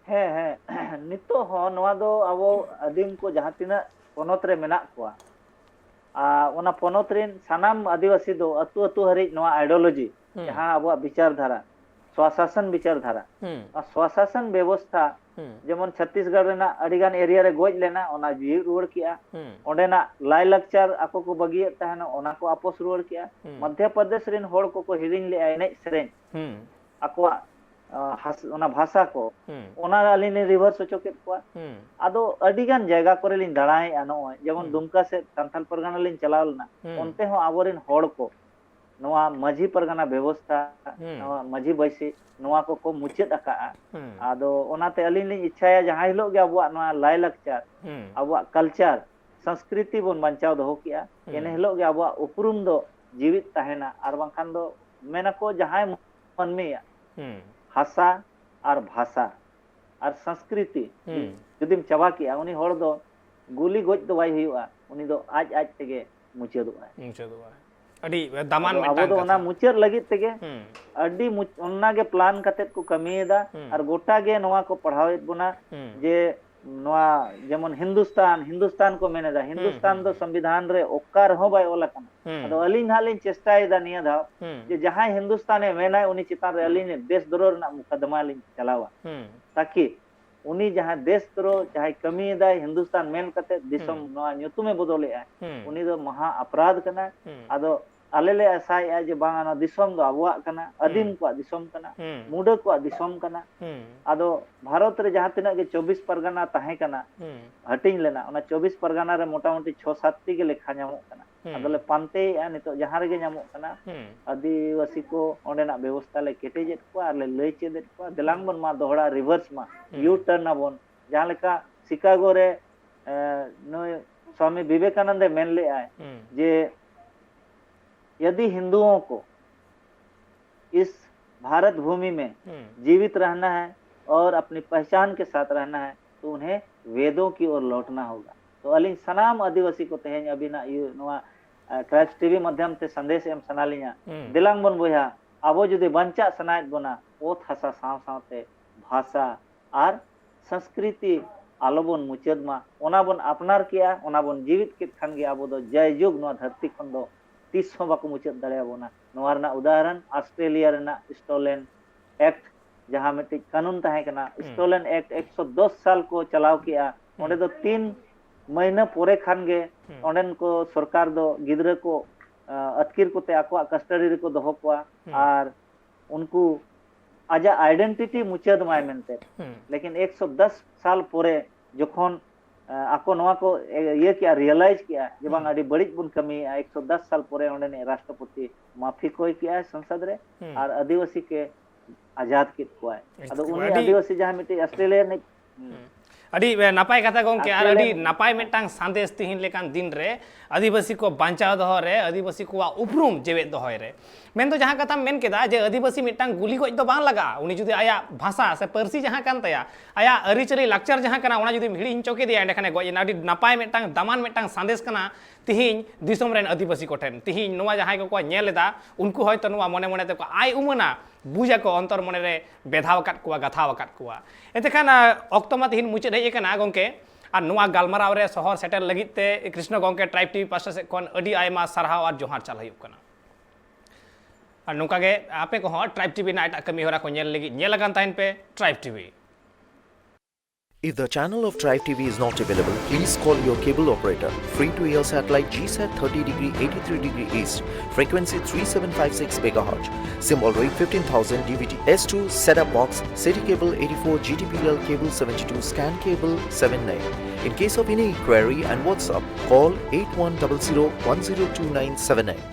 ᱦᱮᱸ, ᱦᱮᱸ᱾ ᱱᱤᱛᱚᱜ ᱦᱚᱸ ᱱᱚᱣᱟ ᱫᱚ ᱟᱵᱚ ᱟᱹᱫᱤᱢ ᱠᱚ ᱡᱟᱦᱟᱸ ᱛᱤᱱᱟᱹᱜ ᱯᱚᱱᱚᱛ ᱨᱮ ᱢᱮᱱᱟᱜ ᱠᱚᱣᱟ, ᱟᱨ ᱚᱱᱟ ᱯᱚᱱᱚᱛ ᱨᱮᱱ ᱥᱟᱱᱟᱢ ᱟᱹᱫᱤᱵᱟᱹᱥᱤ ᱫᱚ ᱟᱹᱛᱩ ᱟᱹᱛᱩ ᱦᱟᱹᱨᱤᱡ ᱱᱚᱣᱟ ideology, ᱦᱩᱸ᱾ ᱡᱟᱦᱟᱸ ᱟᱵᱚᱣᱟᱜ ᱵᱤᱪᱟᱨ ᱫᱷᱟᱨᱟ, ᱥᱣᱟᱥᱟᱥᱚᱱ ᱵᱤᱪᱟᱨ ᱫᱷᱟᱨᱟ, ᱦᱩᱸ᱾ ᱚᱱᱟ ᱥᱣᱟᱥᱟᱥᱚᱱ ᱵᱮᱵᱚᱥᱛᱷᱟ, ᱦᱩᱸ᱾ ᱡᱮᱢᱚᱱ ᱪᱷᱚᱛᱤᱥᱜᱚᱲ ᱨᱮᱱᱟᱜ ᱟᱹᱰᱤᱜᱟᱱ area ᱨᱮ ᱜᱚᱡ ᱞᱮᱱᱟ, ᱚᱱᱟ ᱡᱤᱣᱤᱫ ᱨᱩᱣᱟᱹᱲ ᱠᱮᱜᱼᱟ᱾ ᱦᱩᱸ᱾ ᱚᱸᱰᱮᱱᱟᱜ ᱞᱟᱭᱼᱞᱟᱠᱪᱟᱨ ᱟᱠᱚ ᱠᱚ ᱵᱟᱹᱜᱤᱭᱮᱫ ᱛᱟᱦᱮᱱᱟ, ᱚᱱᱟ ᱠᱚ ᱟᱯᱚᱥ ᱨᱩᱣᱟᱹᱲ ᱠᱮᱜᱼᱟ᱾ ᱦᱩᱸ᱾ ᱢᱚᱫᱽᱫᱷᱚ ᱯᱨᱚᱫᱮᱥ ᱨᱮᱱ ᱦᱚᱲ ᱠᱚᱠᱚ ᱦᱤᱲᱤᱧ ᱞᱮᱜᱼᱟ ᱮᱱᱮᱡ ᱥᱮᱨᱮᱧ, ᱦᱩᱸ᱾ ᱟᱠᱚᱣᱟᱜ, ᱟ, ᱦᱟᱥ-, ᱚᱱᱟ ᱵᱷᱟᱥᱟ ᱠᱚ, ᱦᱩᱸ᱾ ᱚᱱᱟ ᱟᱹᱞᱤᱧ ᱞᱤᱧ reverse ᱦᱚᱪᱚ ᱠᱮᱫ ᱠᱚᱣᱟ᱾ ᱦᱩᱸ᱾ ᱟᱫᱚ ᱟᱹᱰᱤ ᱜᱟᱱ ᱡᱟᱭᱜᱟ ᱠᱚᱨᱮ ᱞᱤᱧ ᱫᱟᱬᱟᱭᱮᱫᱼᱟ, ᱱᱚᱜᱼᱚᱭ ᱡᱮᱢᱚᱱ ᱦᱩᱸ᱾ ᱫᱩᱢᱠᱟ ᱥᱮᱫ ᱥᱟᱱᱛᱟᱞ ᱯᱟᱨᱜᱟᱱᱟ ᱞᱤᱧ ᱪᱟᱞᱟᱣ ᱞᱮᱱᱟ, ᱦᱩᱸ᱾ ᱚᱱᱛᱮ ᱦᱚᱸ ᱟᱵᱚᱨᱮᱱ ᱦᱚᱲ ᱠᱚ ᱱᱚᱣᱟ ᱢᱟᱹᱡᱷᱤ ᱯᱟᱨᱜᱟᱱᱟ ᱵᱮᱵᱚᱥᱛᱷᱟ, ᱦᱩᱸ᱾ ᱱᱚᱣᱟ ᱢᱟᱹᱡᱷᱤ ᱵᱟᱹᱭᱥᱤ, ᱱᱚᱣᱟ ᱠᱚᱠᱚ ᱢᱩᱪᱟᱹᱫ ᱟᱠᱟᱜᱼᱟ᱾ ᱦᱩᱸ᱾ ᱟᱫᱚ ᱚᱱᱟᱛᱮ ᱟᱹᱞᱤᱧ ᱞᱤᱧ ᱤᱪᱪᱷᱟᱭᱟ, ᱡᱟᱦᱟᱸ ᱦᱤᱞᱳᱜ ᱜᱮ ᱟᱵᱚᱣᱟᱜ ᱱᱚᱣᱟ ᱞᱟᱭᱼᱞᱟᱠᱪᱟᱨ, ᱦᱩᱸ᱾ ᱟᱵᱚᱣᱟᱜ culture, ᱥᱚᱝᱥᱠᱨᱤᱛᱤ ᱵᱚᱱ ᱵᱟᱧᱪᱟᱣ ᱫᱚᱦᱚ ᱠᱮᱜᱼᱟ, ᱦᱩᱸ᱾ ᱮᱱ ᱦᱤᱞᱳᱜ ᱜᱮ ᱟᱵᱚᱣᱟᱜ ᱩᱯᱨᱩᱢ ᱫᱚ ᱡᱤᱣᱤᱫ ᱛᱟᱦᱮᱱᱟ᱾ ᱟᱨ ᱵᱟᱝᱠᱷᱟᱱ ᱫᱚ ᱢᱮᱱᱟᱠᱚ, ᱡᱟᱦᱟᱸᱭ ᱢᱟᱹᱱᱢᱤᱭᱟᱜ ᱦᱩᱸ᱾ ᱦᱟᱥᱟ ᱟᱨ ᱵᱷᱟᱥᱟ ᱟᱨ ᱥᱚᱝᱥᱠᱨᱤᱛᱤ ᱦᱩᱸ᱾ ᱡᱩᱫᱤᱢ ᱪᱟᱵᱟ ᱠᱮᱜᱼᱟ, ᱩᱱᱤ ᱦᱚᱲ ᱫᱚ ᱜᱩᱞᱤ ᱜᱚᱡ ᱫᱚ ᱵᱟᱭ ᱦᱩᱭᱩᱜᱼᱟ, ᱩᱱᱤ ᱫᱚ ᱟᱡ ᱟᱡ ᱛᱮᱜᱮ ᱢᱩᱪᱟᱹᱫᱚᱜᱼᱟᱭ᱾ ᱢᱩᱪᱟᱹᱫᱚᱜᱼᱟ᱾ ᱟᱹᱰᱤ ᱫᱟᱢᱟᱱ ᱟᱫᱚ ᱟᱵᱚ ᱢᱤᱫᱴᱟᱝ ᱫᱚ ᱚᱱᱟ ᱠᱟᱛᱷᱟ᱾ ᱢᱩᱪᱟᱹᱫ ᱞᱟᱹᱜᱤᱫ ᱛᱮᱜᱮ ᱦᱩᱸ᱾ ᱟᱹᱰᱤ ᱢᱩᱪ-, ᱚᱱᱟ ᱜᱮ plan ᱠᱟᱛᱮᱫ ᱠᱚ ᱠᱟᱹᱢᱤᱭᱮᱫᱟ᱾ ᱦᱩᱸ᱾ ᱟᱨ ᱜᱚᱴᱟ ᱜᱮ ᱱᱚᱣᱟ ᱠᱚ ᱯᱟᱲᱦᱟᱣᱮᱫ ᱵᱚᱱᱟ ᱦᱩᱸ᱾ ᱡᱮ ᱱᱚᱣᱟ ᱡᱮᱢᱚᱱ ᱦᱤᱱᱫᱩᱥᱛᱟᱱ, ᱦᱤᱱᱫᱩᱥᱛᱟᱱ ᱠᱚ ᱢᱮᱱᱮᱫᱟ, ᱦᱤᱱᱫᱩᱥᱛᱟᱱ ᱦᱩᱸ, ᱫᱚ ᱦᱩᱸ᱾ ᱥᱚᱝᱵᱤᱫᱷᱟᱱ ᱨᱮ ᱚᱠᱟ ᱨᱮᱦᱚᱸ ᱵᱟᱭ ᱚᱞ ᱟᱠᱟᱱᱟ᱾ ᱦᱩᱸ᱾ ᱟᱫᱚ ᱟᱹᱞᱤᱧ ᱱᱟᱦᱟᱜ ᱞᱤᱧ ᱪᱮᱥᱴᱟᱭᱮᱫᱟ ᱱᱤᱭᱟᱹ ᱫᱷᱟᱣ ᱦᱩᱸ᱾ ᱡᱮ ᱡᱟᱦᱟᱸᱭ ᱦᱤᱱᱫᱩᱥᱛᱟᱱᱮ ᱢᱮᱱᱟᱭ, ᱩᱱᱤ ᱪᱮᱛᱟᱱ ᱨᱮ ᱟᱹᱞᱤᱧ ᱫᱮᱥ ᱫᱨᱳᱦᱚ ᱨᱮᱱᱟᱜ ᱢᱩᱠᱟᱫᱫᱟᱢᱟ ᱞᱤᱧ ᱪᱟᱞᱟᱣᱟ, ᱦᱩᱸ᱾ ᱛᱟᱠᱤ ᱩᱱᱤ ᱡᱟᱦᱟᱸ ᱫᱮᱥ ᱫᱨᱳᱦᱚ, ᱡᱟᱦᱟᱸᱭ ᱠᱟᱹᱢᱤᱭᱮᱫᱟᱭ ᱦᱤᱱᱫᱩᱥᱛᱟᱱ ᱢᱮᱱ ᱠᱟᱛᱮ ᱫᱤᱥᱚᱢ ᱦᱩᱸ᱾ ᱱᱚᱣᱟ ᱧᱩᱛᱩᱢᱮ ᱵᱚᱫᱚᱞᱮᱜᱼᱟ, ᱦᱩᱸ᱾ ᱩᱱᱤ ᱫᱚ ᱢᱟᱦᱟ ᱚᱯᱨᱟᱫᱷ ᱠᱟᱱᱟ᱾ ᱦᱩᱸ᱾ ᱟᱫᱚ ᱟᱞᱮ ᱞᱮ ᱟᱥᱟᱭᱮᱫᱼᱟ ᱡᱮ ᱵᱟᱝ, ᱚᱱᱟ ᱫᱤᱥᱚᱢ ᱫᱚ ᱟᱵᱚᱣᱟᱜ ᱠᱟᱱᱟ, ᱟᱹᱫᱤᱢ ᱦᱩᱸ᱾ ᱠᱚᱣᱟᱜ ᱫᱤᱥᱚᱢ ᱠᱟᱱᱟ, ᱦᱩᱸ᱾ ᱢᱩᱰᱟᱹ ᱠᱚᱣᱟᱜ ᱫᱤᱥᱚᱢ ᱠᱟᱱᱟ᱾ ᱦᱩᱸ᱾ ᱟᱫᱚ ᱵᱷᱟᱨᱚᱛ ᱨᱮ ᱡᱟᱦᱟᱸ ᱛᱤᱱᱟᱹᱜ ᱜᱮ ᱪᱚᱵᱵᱤᱥ ᱯᱟᱨᱜᱟᱱᱟ ᱛᱟᱦᱮᱸ ᱠᱟᱱᱟ, ᱦᱩᱸ᱾ ᱦᱟᱹᱴᱤᱧ ᱞᱮᱱᱟ, ᱚᱱᱟ ᱪᱚᱵᱵᱤᱥ ᱯᱟᱨᱜᱟᱱᱟ ᱨᱮ ᱢᱚᱴᱟᱢᱩᱴᱤ ᱪᱷᱚ ᱥᱟᱛ ᱴᱤ ᱜᱮ ᱞᱮᱠᱷᱟ ᱧᱟᱢᱚᱜ ᱠᱟᱱᱟ᱾ ᱦᱩᱸ᱾ ᱟᱫᱚᱞᱮ ᱯᱟᱱᱛᱮᱭᱮᱫᱼᱟ, ᱱᱤᱛᱚᱜ ᱡᱟᱦᱟᱸ ᱨᱮᱜᱮ ᱧᱟᱢᱚᱜ ᱠᱟᱱᱟ, ᱦᱩᱸ᱾ ᱟᱹᱫᱤᱵᱟᱹᱥᱤ ᱠᱚ ᱚᱸᱰᱮᱱᱟᱜ ᱵᱮᱵᱚᱥᱛᱷᱟ ᱞᱮ ᱠᱮᱴᱮᱡᱮᱫ ᱠᱚᱣᱟ ᱟᱨ ᱞᱮ ᱞᱟᱹᱭ ᱪᱮᱫᱮᱫ ᱠᱚᱣᱟ, ᱫᱮᱞᱟᱝ ᱵᱚᱱ ᱢᱟ ᱫᱚᱦᱲᱟ reverse ᱢᱟ, ᱦᱩᱸ᱾ U-turn ᱟᱵᱚᱱ᱾ ᱡᱟᱦᱟᱸ ᱞᱮᱠᱟ ᱥᱤᱠᱟᱜᱳ ᱨᱮ, ᱮ, ᱱᱩᱭ ᱥᱣᱟᱢᱤ ᱵᱤᱵᱮᱠᱟᱱᱚᱱᱫᱮ ᱢᱮᱱ ᱞᱮᱫᱼᱟᱭ ᱦᱩᱸ᱾ ᱡᱮ यदि हिंदुओं को इस भारत भूमि में हम्म। जीवित रहना है और अपनी पहचान के साथ रहना है, तो उन्हें वेदों की ओर लौटना होगा। तो ᱟᱹᱞᱤᱧ ᱥᱟᱱᱟᱢ ᱟᱹᱫᱤᱵᱟᱹᱥᱤ ᱠᱚ ᱛᱮᱦᱮᱧ ᱟᱹᱵᱤᱱᱟᱜ ᱤᱭᱟᱹ, ᱱᱚᱣᱟ, ᱟ, ᱠᱨᱟᱭᱤᱵᱥ ᱴᱤᱵᱷᱤ ᱢᱟᱫᱽᱫᱷᱚᱢ ᱛᱮ ᱥᱟᱸᱫᱮᱥ ᱮᱢ ᱥᱟᱱᱟ ᱞᱤᱧᱟ᱾ ᱦᱩᱸ᱾ ᱫᱮᱞᱟᱝ ᱵᱚᱱ ᱵᱚᱭᱦᱟ, ᱟᱵᱚ ᱡᱩᱫᱤ ᱵᱟᱧᱪᱟᱜ ᱥᱟᱱᱟᱭᱮᱫ ᱵᱚᱱᱟ, ᱚᱛ ᱦᱟᱥᱟ ᱥᱟᱶ ᱥᱟᱶᱛᱮ ᱵᱷᱟᱥᱟ ᱟᱨ ᱥᱚᱝᱥᱠᱨᱤᱛᱤ ᱟᱞᱚᱵᱚᱱ ᱢᱩᱪᱟᱹᱫ ᱢᱟ᱾ ᱚᱱᱟ ᱵᱚᱱ ᱟᱯᱱᱟᱨ ᱠᱮᱜᱼᱟ, ᱚᱱᱟ ᱵᱚᱱ ᱡᱤᱣᱤᱫ ᱠᱮᱫ ᱠᱷᱟᱱ ᱜᱮ ᱟᱵᱚ ᱫᱚ ᱡᱟᱭᱡᱩᱜᱽ ᱱᱚᱣᱟ ᱫᱷᱟᱹᱨᱛᱤ ᱠᱷᱚᱱ ᱫᱚ ᱛᱤᱥ ᱦᱚᱸ ᱵᱟᱠᱚ ᱢᱩᱪᱟᱹᱫ ᱫᱟᱲᱮᱭᱟᱵᱚᱱᱟ᱾ ᱱᱚᱣᱟ ᱨᱮᱱᱟᱜ ᱩᱫᱟᱦᱚᱨᱚᱱ ᱚᱥᱴᱨᱮᱞᱤᱭᱟ ᱨᱮᱱᱟᱜ ᱥᱴᱚᱞᱮᱱ ᱮᱠᱴ, ᱡᱟᱦᱟᱸ ᱢᱤᱫᱴᱤᱡ ᱠᱟᱹᱱᱩᱱ ᱛᱟᱦᱮᱸ ᱠᱟᱱᱟ, ᱦᱩᱸ᱾ ᱥᱴᱚᱞᱮᱱ ᱮᱠᱴ ᱮᱠᱥᱚ ᱫᱚᱥ ᱥᱟᱞ ᱠᱚ ᱪᱟᱞᱟᱣ ᱠᱮᱜᱼᱟ᱾ ᱦᱩᱸ᱾ ᱚᱸᱰᱮ ᱫᱚ ᱛᱤᱱ ᱢᱟᱹᱦᱱᱟᱹ ᱯᱚᱨᱮ ᱠᱷᱟᱱ ᱜᱮ ᱦᱩᱸ᱾ ᱚᱸᱰᱮᱱ ᱠᱚ ᱥᱚᱨᱠᱟᱨ ᱫᱚ ᱜᱤᱫᱽᱨᱟᱹ ᱠᱚ, ᱟ, ᱟᱹᱛᱠᱤᱨ ᱠᱚᱛᱮ ᱟᱠᱚᱣᱟᱜ ᱠᱟᱥᱴᱟᱰᱤ ᱨᱮᱠᱚ ᱫᱚᱦᱚ ᱠᱚᱣᱟ᱾ ᱦᱩᱸ᱾ ᱟᱨ ᱩᱱᱠᱩ ᱟᱡᱟᱜ ᱟᱭᱰᱮᱱᱴᱤᱴᱤ ᱢᱩᱪᱟᱹᱫ ᱢᱟᱭ ᱢᱮᱱᱛᱮ᱾ ᱦᱩᱸ᱾ ᱞᱮᱠᱤᱱ ᱮᱠᱥᱚ ᱫᱚᱥ ᱥᱟᱞ ᱯᱚᱨᱮ ᱡᱚᱠᱷᱚᱱ, ᱟ, ᱟᱠᱚ ᱱᱚᱣᱟ ᱠᱚ, ᱮ, ᱤᱭᱟᱹ ᱠᱮᱜᱼᱟ, ᱨᱤᱭᱟᱞᱟᱭᱤᱡᱽ ᱠᱮᱜᱼᱟ ᱡᱮ ᱵᱟᱝ, ᱦᱩᱸ᱾ ᱟᱹᱰᱤ ᱵᱟᱹᱲᱤᱡ ᱵᱚᱱ ᱠᱟᱹᱢᱤᱭᱮᱜᱼᱟ, ᱮᱠᱥᱚ ᱫᱚᱥ ᱥᱟᱞ ᱯᱚᱨᱮ ᱚᱸᱰᱮᱱᱤᱡ ᱨᱟᱥᱴᱨᱚᱯᱚᱛᱤ ᱢᱟᱯᱷᱤ ᱠᱚᱭ ᱠᱮᱜᱼᱟ ᱥᱚᱝᱥᱚᱫ ᱨᱮ, ᱦᱩᱸ᱾ ᱟᱨ ᱟᱹᱫᱤᱵᱟᱹᱥᱤ ᱠᱮ ᱟᱡᱟᱫ ᱠᱮᱫ ᱠᱚᱣᱟᱭ᱾ ᱟᱫᱚ ᱟᱹᱰᱤ ᱩᱱᱤ ᱟᱹᱫᱤᱵᱟᱹᱥᱤ ᱡᱟᱦᱟᱸ ᱢᱤᱫᱴᱤᱡ ᱚᱥᱴᱨᱮᱞᱤᱭᱟ ᱨᱤᱱᱤᱡ, ᱦᱩᱸ᱾ ᱦᱩᱸ᱾ ᱟᱹᱰᱤ, ᱮ, ᱱᱟᱯᱟᱭ ᱠᱟᱛᱷᱟ ᱜᱚᱢᱠᱮ, ᱟᱨ ᱟᱹᱰᱤ ᱱᱟᱯᱟᱭ ᱢᱤᱫᱴᱟᱝ ᱥᱟᱸᱫᱮᱥ ᱛᱤᱦᱤᱧ ᱞᱮᱠᱟᱱ ᱫᱤᱱ ᱨᱮ ᱟᱹᱫᱤᱵᱟᱹᱥᱤ ᱠᱚ ᱵᱟᱧᱪᱟᱣ ᱫᱚᱦᱚ ᱨᱮ, ᱟᱹᱫᱤᱵᱟᱹᱥᱤ ᱠᱚᱣᱟᱜ ᱩᱯᱨᱩᱢ ᱡᱮᱣᱮᱫ ᱫᱚᱦᱚᱭ ᱨᱮ᱾ ᱢᱮᱱᱫᱚ ᱡᱟᱦᱟᱸ ᱠᱟᱛᱷᱟᱢ ᱢᱮᱱ ᱠᱮᱫᱟ ᱡᱮ ᱟᱹᱫᱤᱵᱟᱹᱥᱤ ᱢᱤᱫᱴᱟᱝ ᱜᱩᱞᱤ ᱜᱚᱡ ᱫᱚ ᱵᱟᱝ ᱞᱟᱜᱟᱜᱼᱟ, ᱩᱱᱤ ᱡᱩᱫᱤ ᱟᱭᱟᱜ ᱵᱷᱟᱥᱟ ᱥᱮ ᱯᱟᱹᱨᱥᱤ ᱡᱟᱦᱟᱸ ᱠᱟᱱ ᱛᱟᱭᱟ, ᱟᱭᱟᱜ ᱟᱹᱨᱤᱪᱟᱹᱞᱤ ᱞᱟᱠᱪᱟᱨ ᱡᱟᱦᱟᱸ ᱠᱟᱱᱟ, ᱚᱱᱟ ᱡᱩᱫᱤᱢ ᱦᱤᱲᱤᱧ ᱦᱚᱪᱚ ᱠᱮᱫᱮᱭᱟ, ᱮᱸᱰᱮᱠᱷᱟᱱᱮ ᱜᱚᱡ ᱮᱱᱟ᱾ ᱟᱹᱰᱤ ᱱᱟᱯᱟᱭ ᱢᱤᱫᱴᱟᱝ ᱫᱟᱢᱟᱱ ᱢᱤᱫᱴᱟᱝ ᱥᱟᱸᱫᱮᱥ ᱠᱟᱱᱟ ᱛᱤᱦᱤᱧ ᱫᱤᱥᱚᱢ ᱨᱮᱱ ᱟᱹᱫᱤᱵᱟᱹᱥᱤ ᱠᱚᱴᱷᱮᱱ᱾ ᱛᱤᱦᱤᱧ ᱱᱚᱣᱟ ᱡᱟᱦᱟᱸᱭ ᱠᱚᱠᱚ ᱧᱮᱞ ᱮᱫᱟ, ᱩᱱᱠᱩ ᱦᱚᱭᱛᱳ ᱱᱚᱣᱟ ᱢᱚᱱᱮ ᱢᱚᱱᱮ ᱛᱮᱠᱚ ᱟᱭ ᱩᱢᱟᱹᱱᱟ, ᱵᱩᱡᱽ ᱟᱠᱚ, ᱚᱱᱛᱚᱨ ᱢᱚᱱᱮ ᱨᱮ ᱵᱮᱫᱷᱟᱣ ᱟᱠᱟᱫ ᱠᱚᱣᱟ, ᱜᱟᱛᱷᱟᱣ ᱟᱠᱟᱫ ᱠᱚᱣᱟ᱾ ᱮᱱᱛᱮ ᱠᱷᱟᱱ, ᱟ, ᱚᱠᱛᱚ ᱢᱟ ᱛᱤᱦᱤᱧ ᱢᱩᱪᱟᱹᱫ ᱦᱮᱡ ᱟᱠᱟᱱᱟ ᱜᱚᱢᱠᱮ, ᱟᱨ ᱱᱚᱣᱟ ᱜᱟᱞᱢᱟᱨᱟᱣ ᱨᱮ ᱥᱚᱦᱚᱨ ᱥᱮᱴᱮᱨ ᱞᱟᱹᱜᱤᱫ ᱛᱮ ᱠᱨᱤᱥᱱᱚ ᱜᱚᱢᱠᱮ ᱴᱨᱟᱭᱤᱵᱽ ᱴᱤᱵᱷᱤ ᱯᱟᱥᱴᱟ ᱥᱮᱫ ᱠᱷᱚᱱ ᱟᱹᱰᱤ ᱟᱭᱢᱟ ᱥᱟᱨᱦᱟᱣ ᱟᱨ ᱡᱚᱦᱟᱨ ᱪᱟᱞ ᱦᱩᱭᱩᱜ ᱠᱟᱱᱟ᱾ ᱟᱨ ᱱᱚᱝᱠᱟ ᱜᱮ ᱟᱯᱮ ᱠᱚᱦᱚᱸ ᱴᱨᱟᱭᱤᱵᱽ ᱴᱤᱵᱷᱤ ᱨᱮᱱᱟᱜ ᱮᱴᱟᱜ ᱠᱟᱹᱢᱤ ᱦᱚᱨᱟ ᱠᱚ ᱧᱮᱞ ᱞᱟᱹᱜᱤᱫ ᱧᱮᱞ ᱟᱠᱟᱱ ᱛᱟᱦᱮᱱ ᱯᱮ tribe TV. If the channel of Tribe T V is not available, please call your cable operator. Free to air satellite G sat thirty degree eighty-three degree east, frequency three seven five six megahertz, symbol rate fifteen thousand D V D, S two setup box, city cable eighty-four, G T P L cable seventy-two, scan cable seven nine. In case of any inquiry and WhatsApp, call eight one double zero one zero two nine seven nine.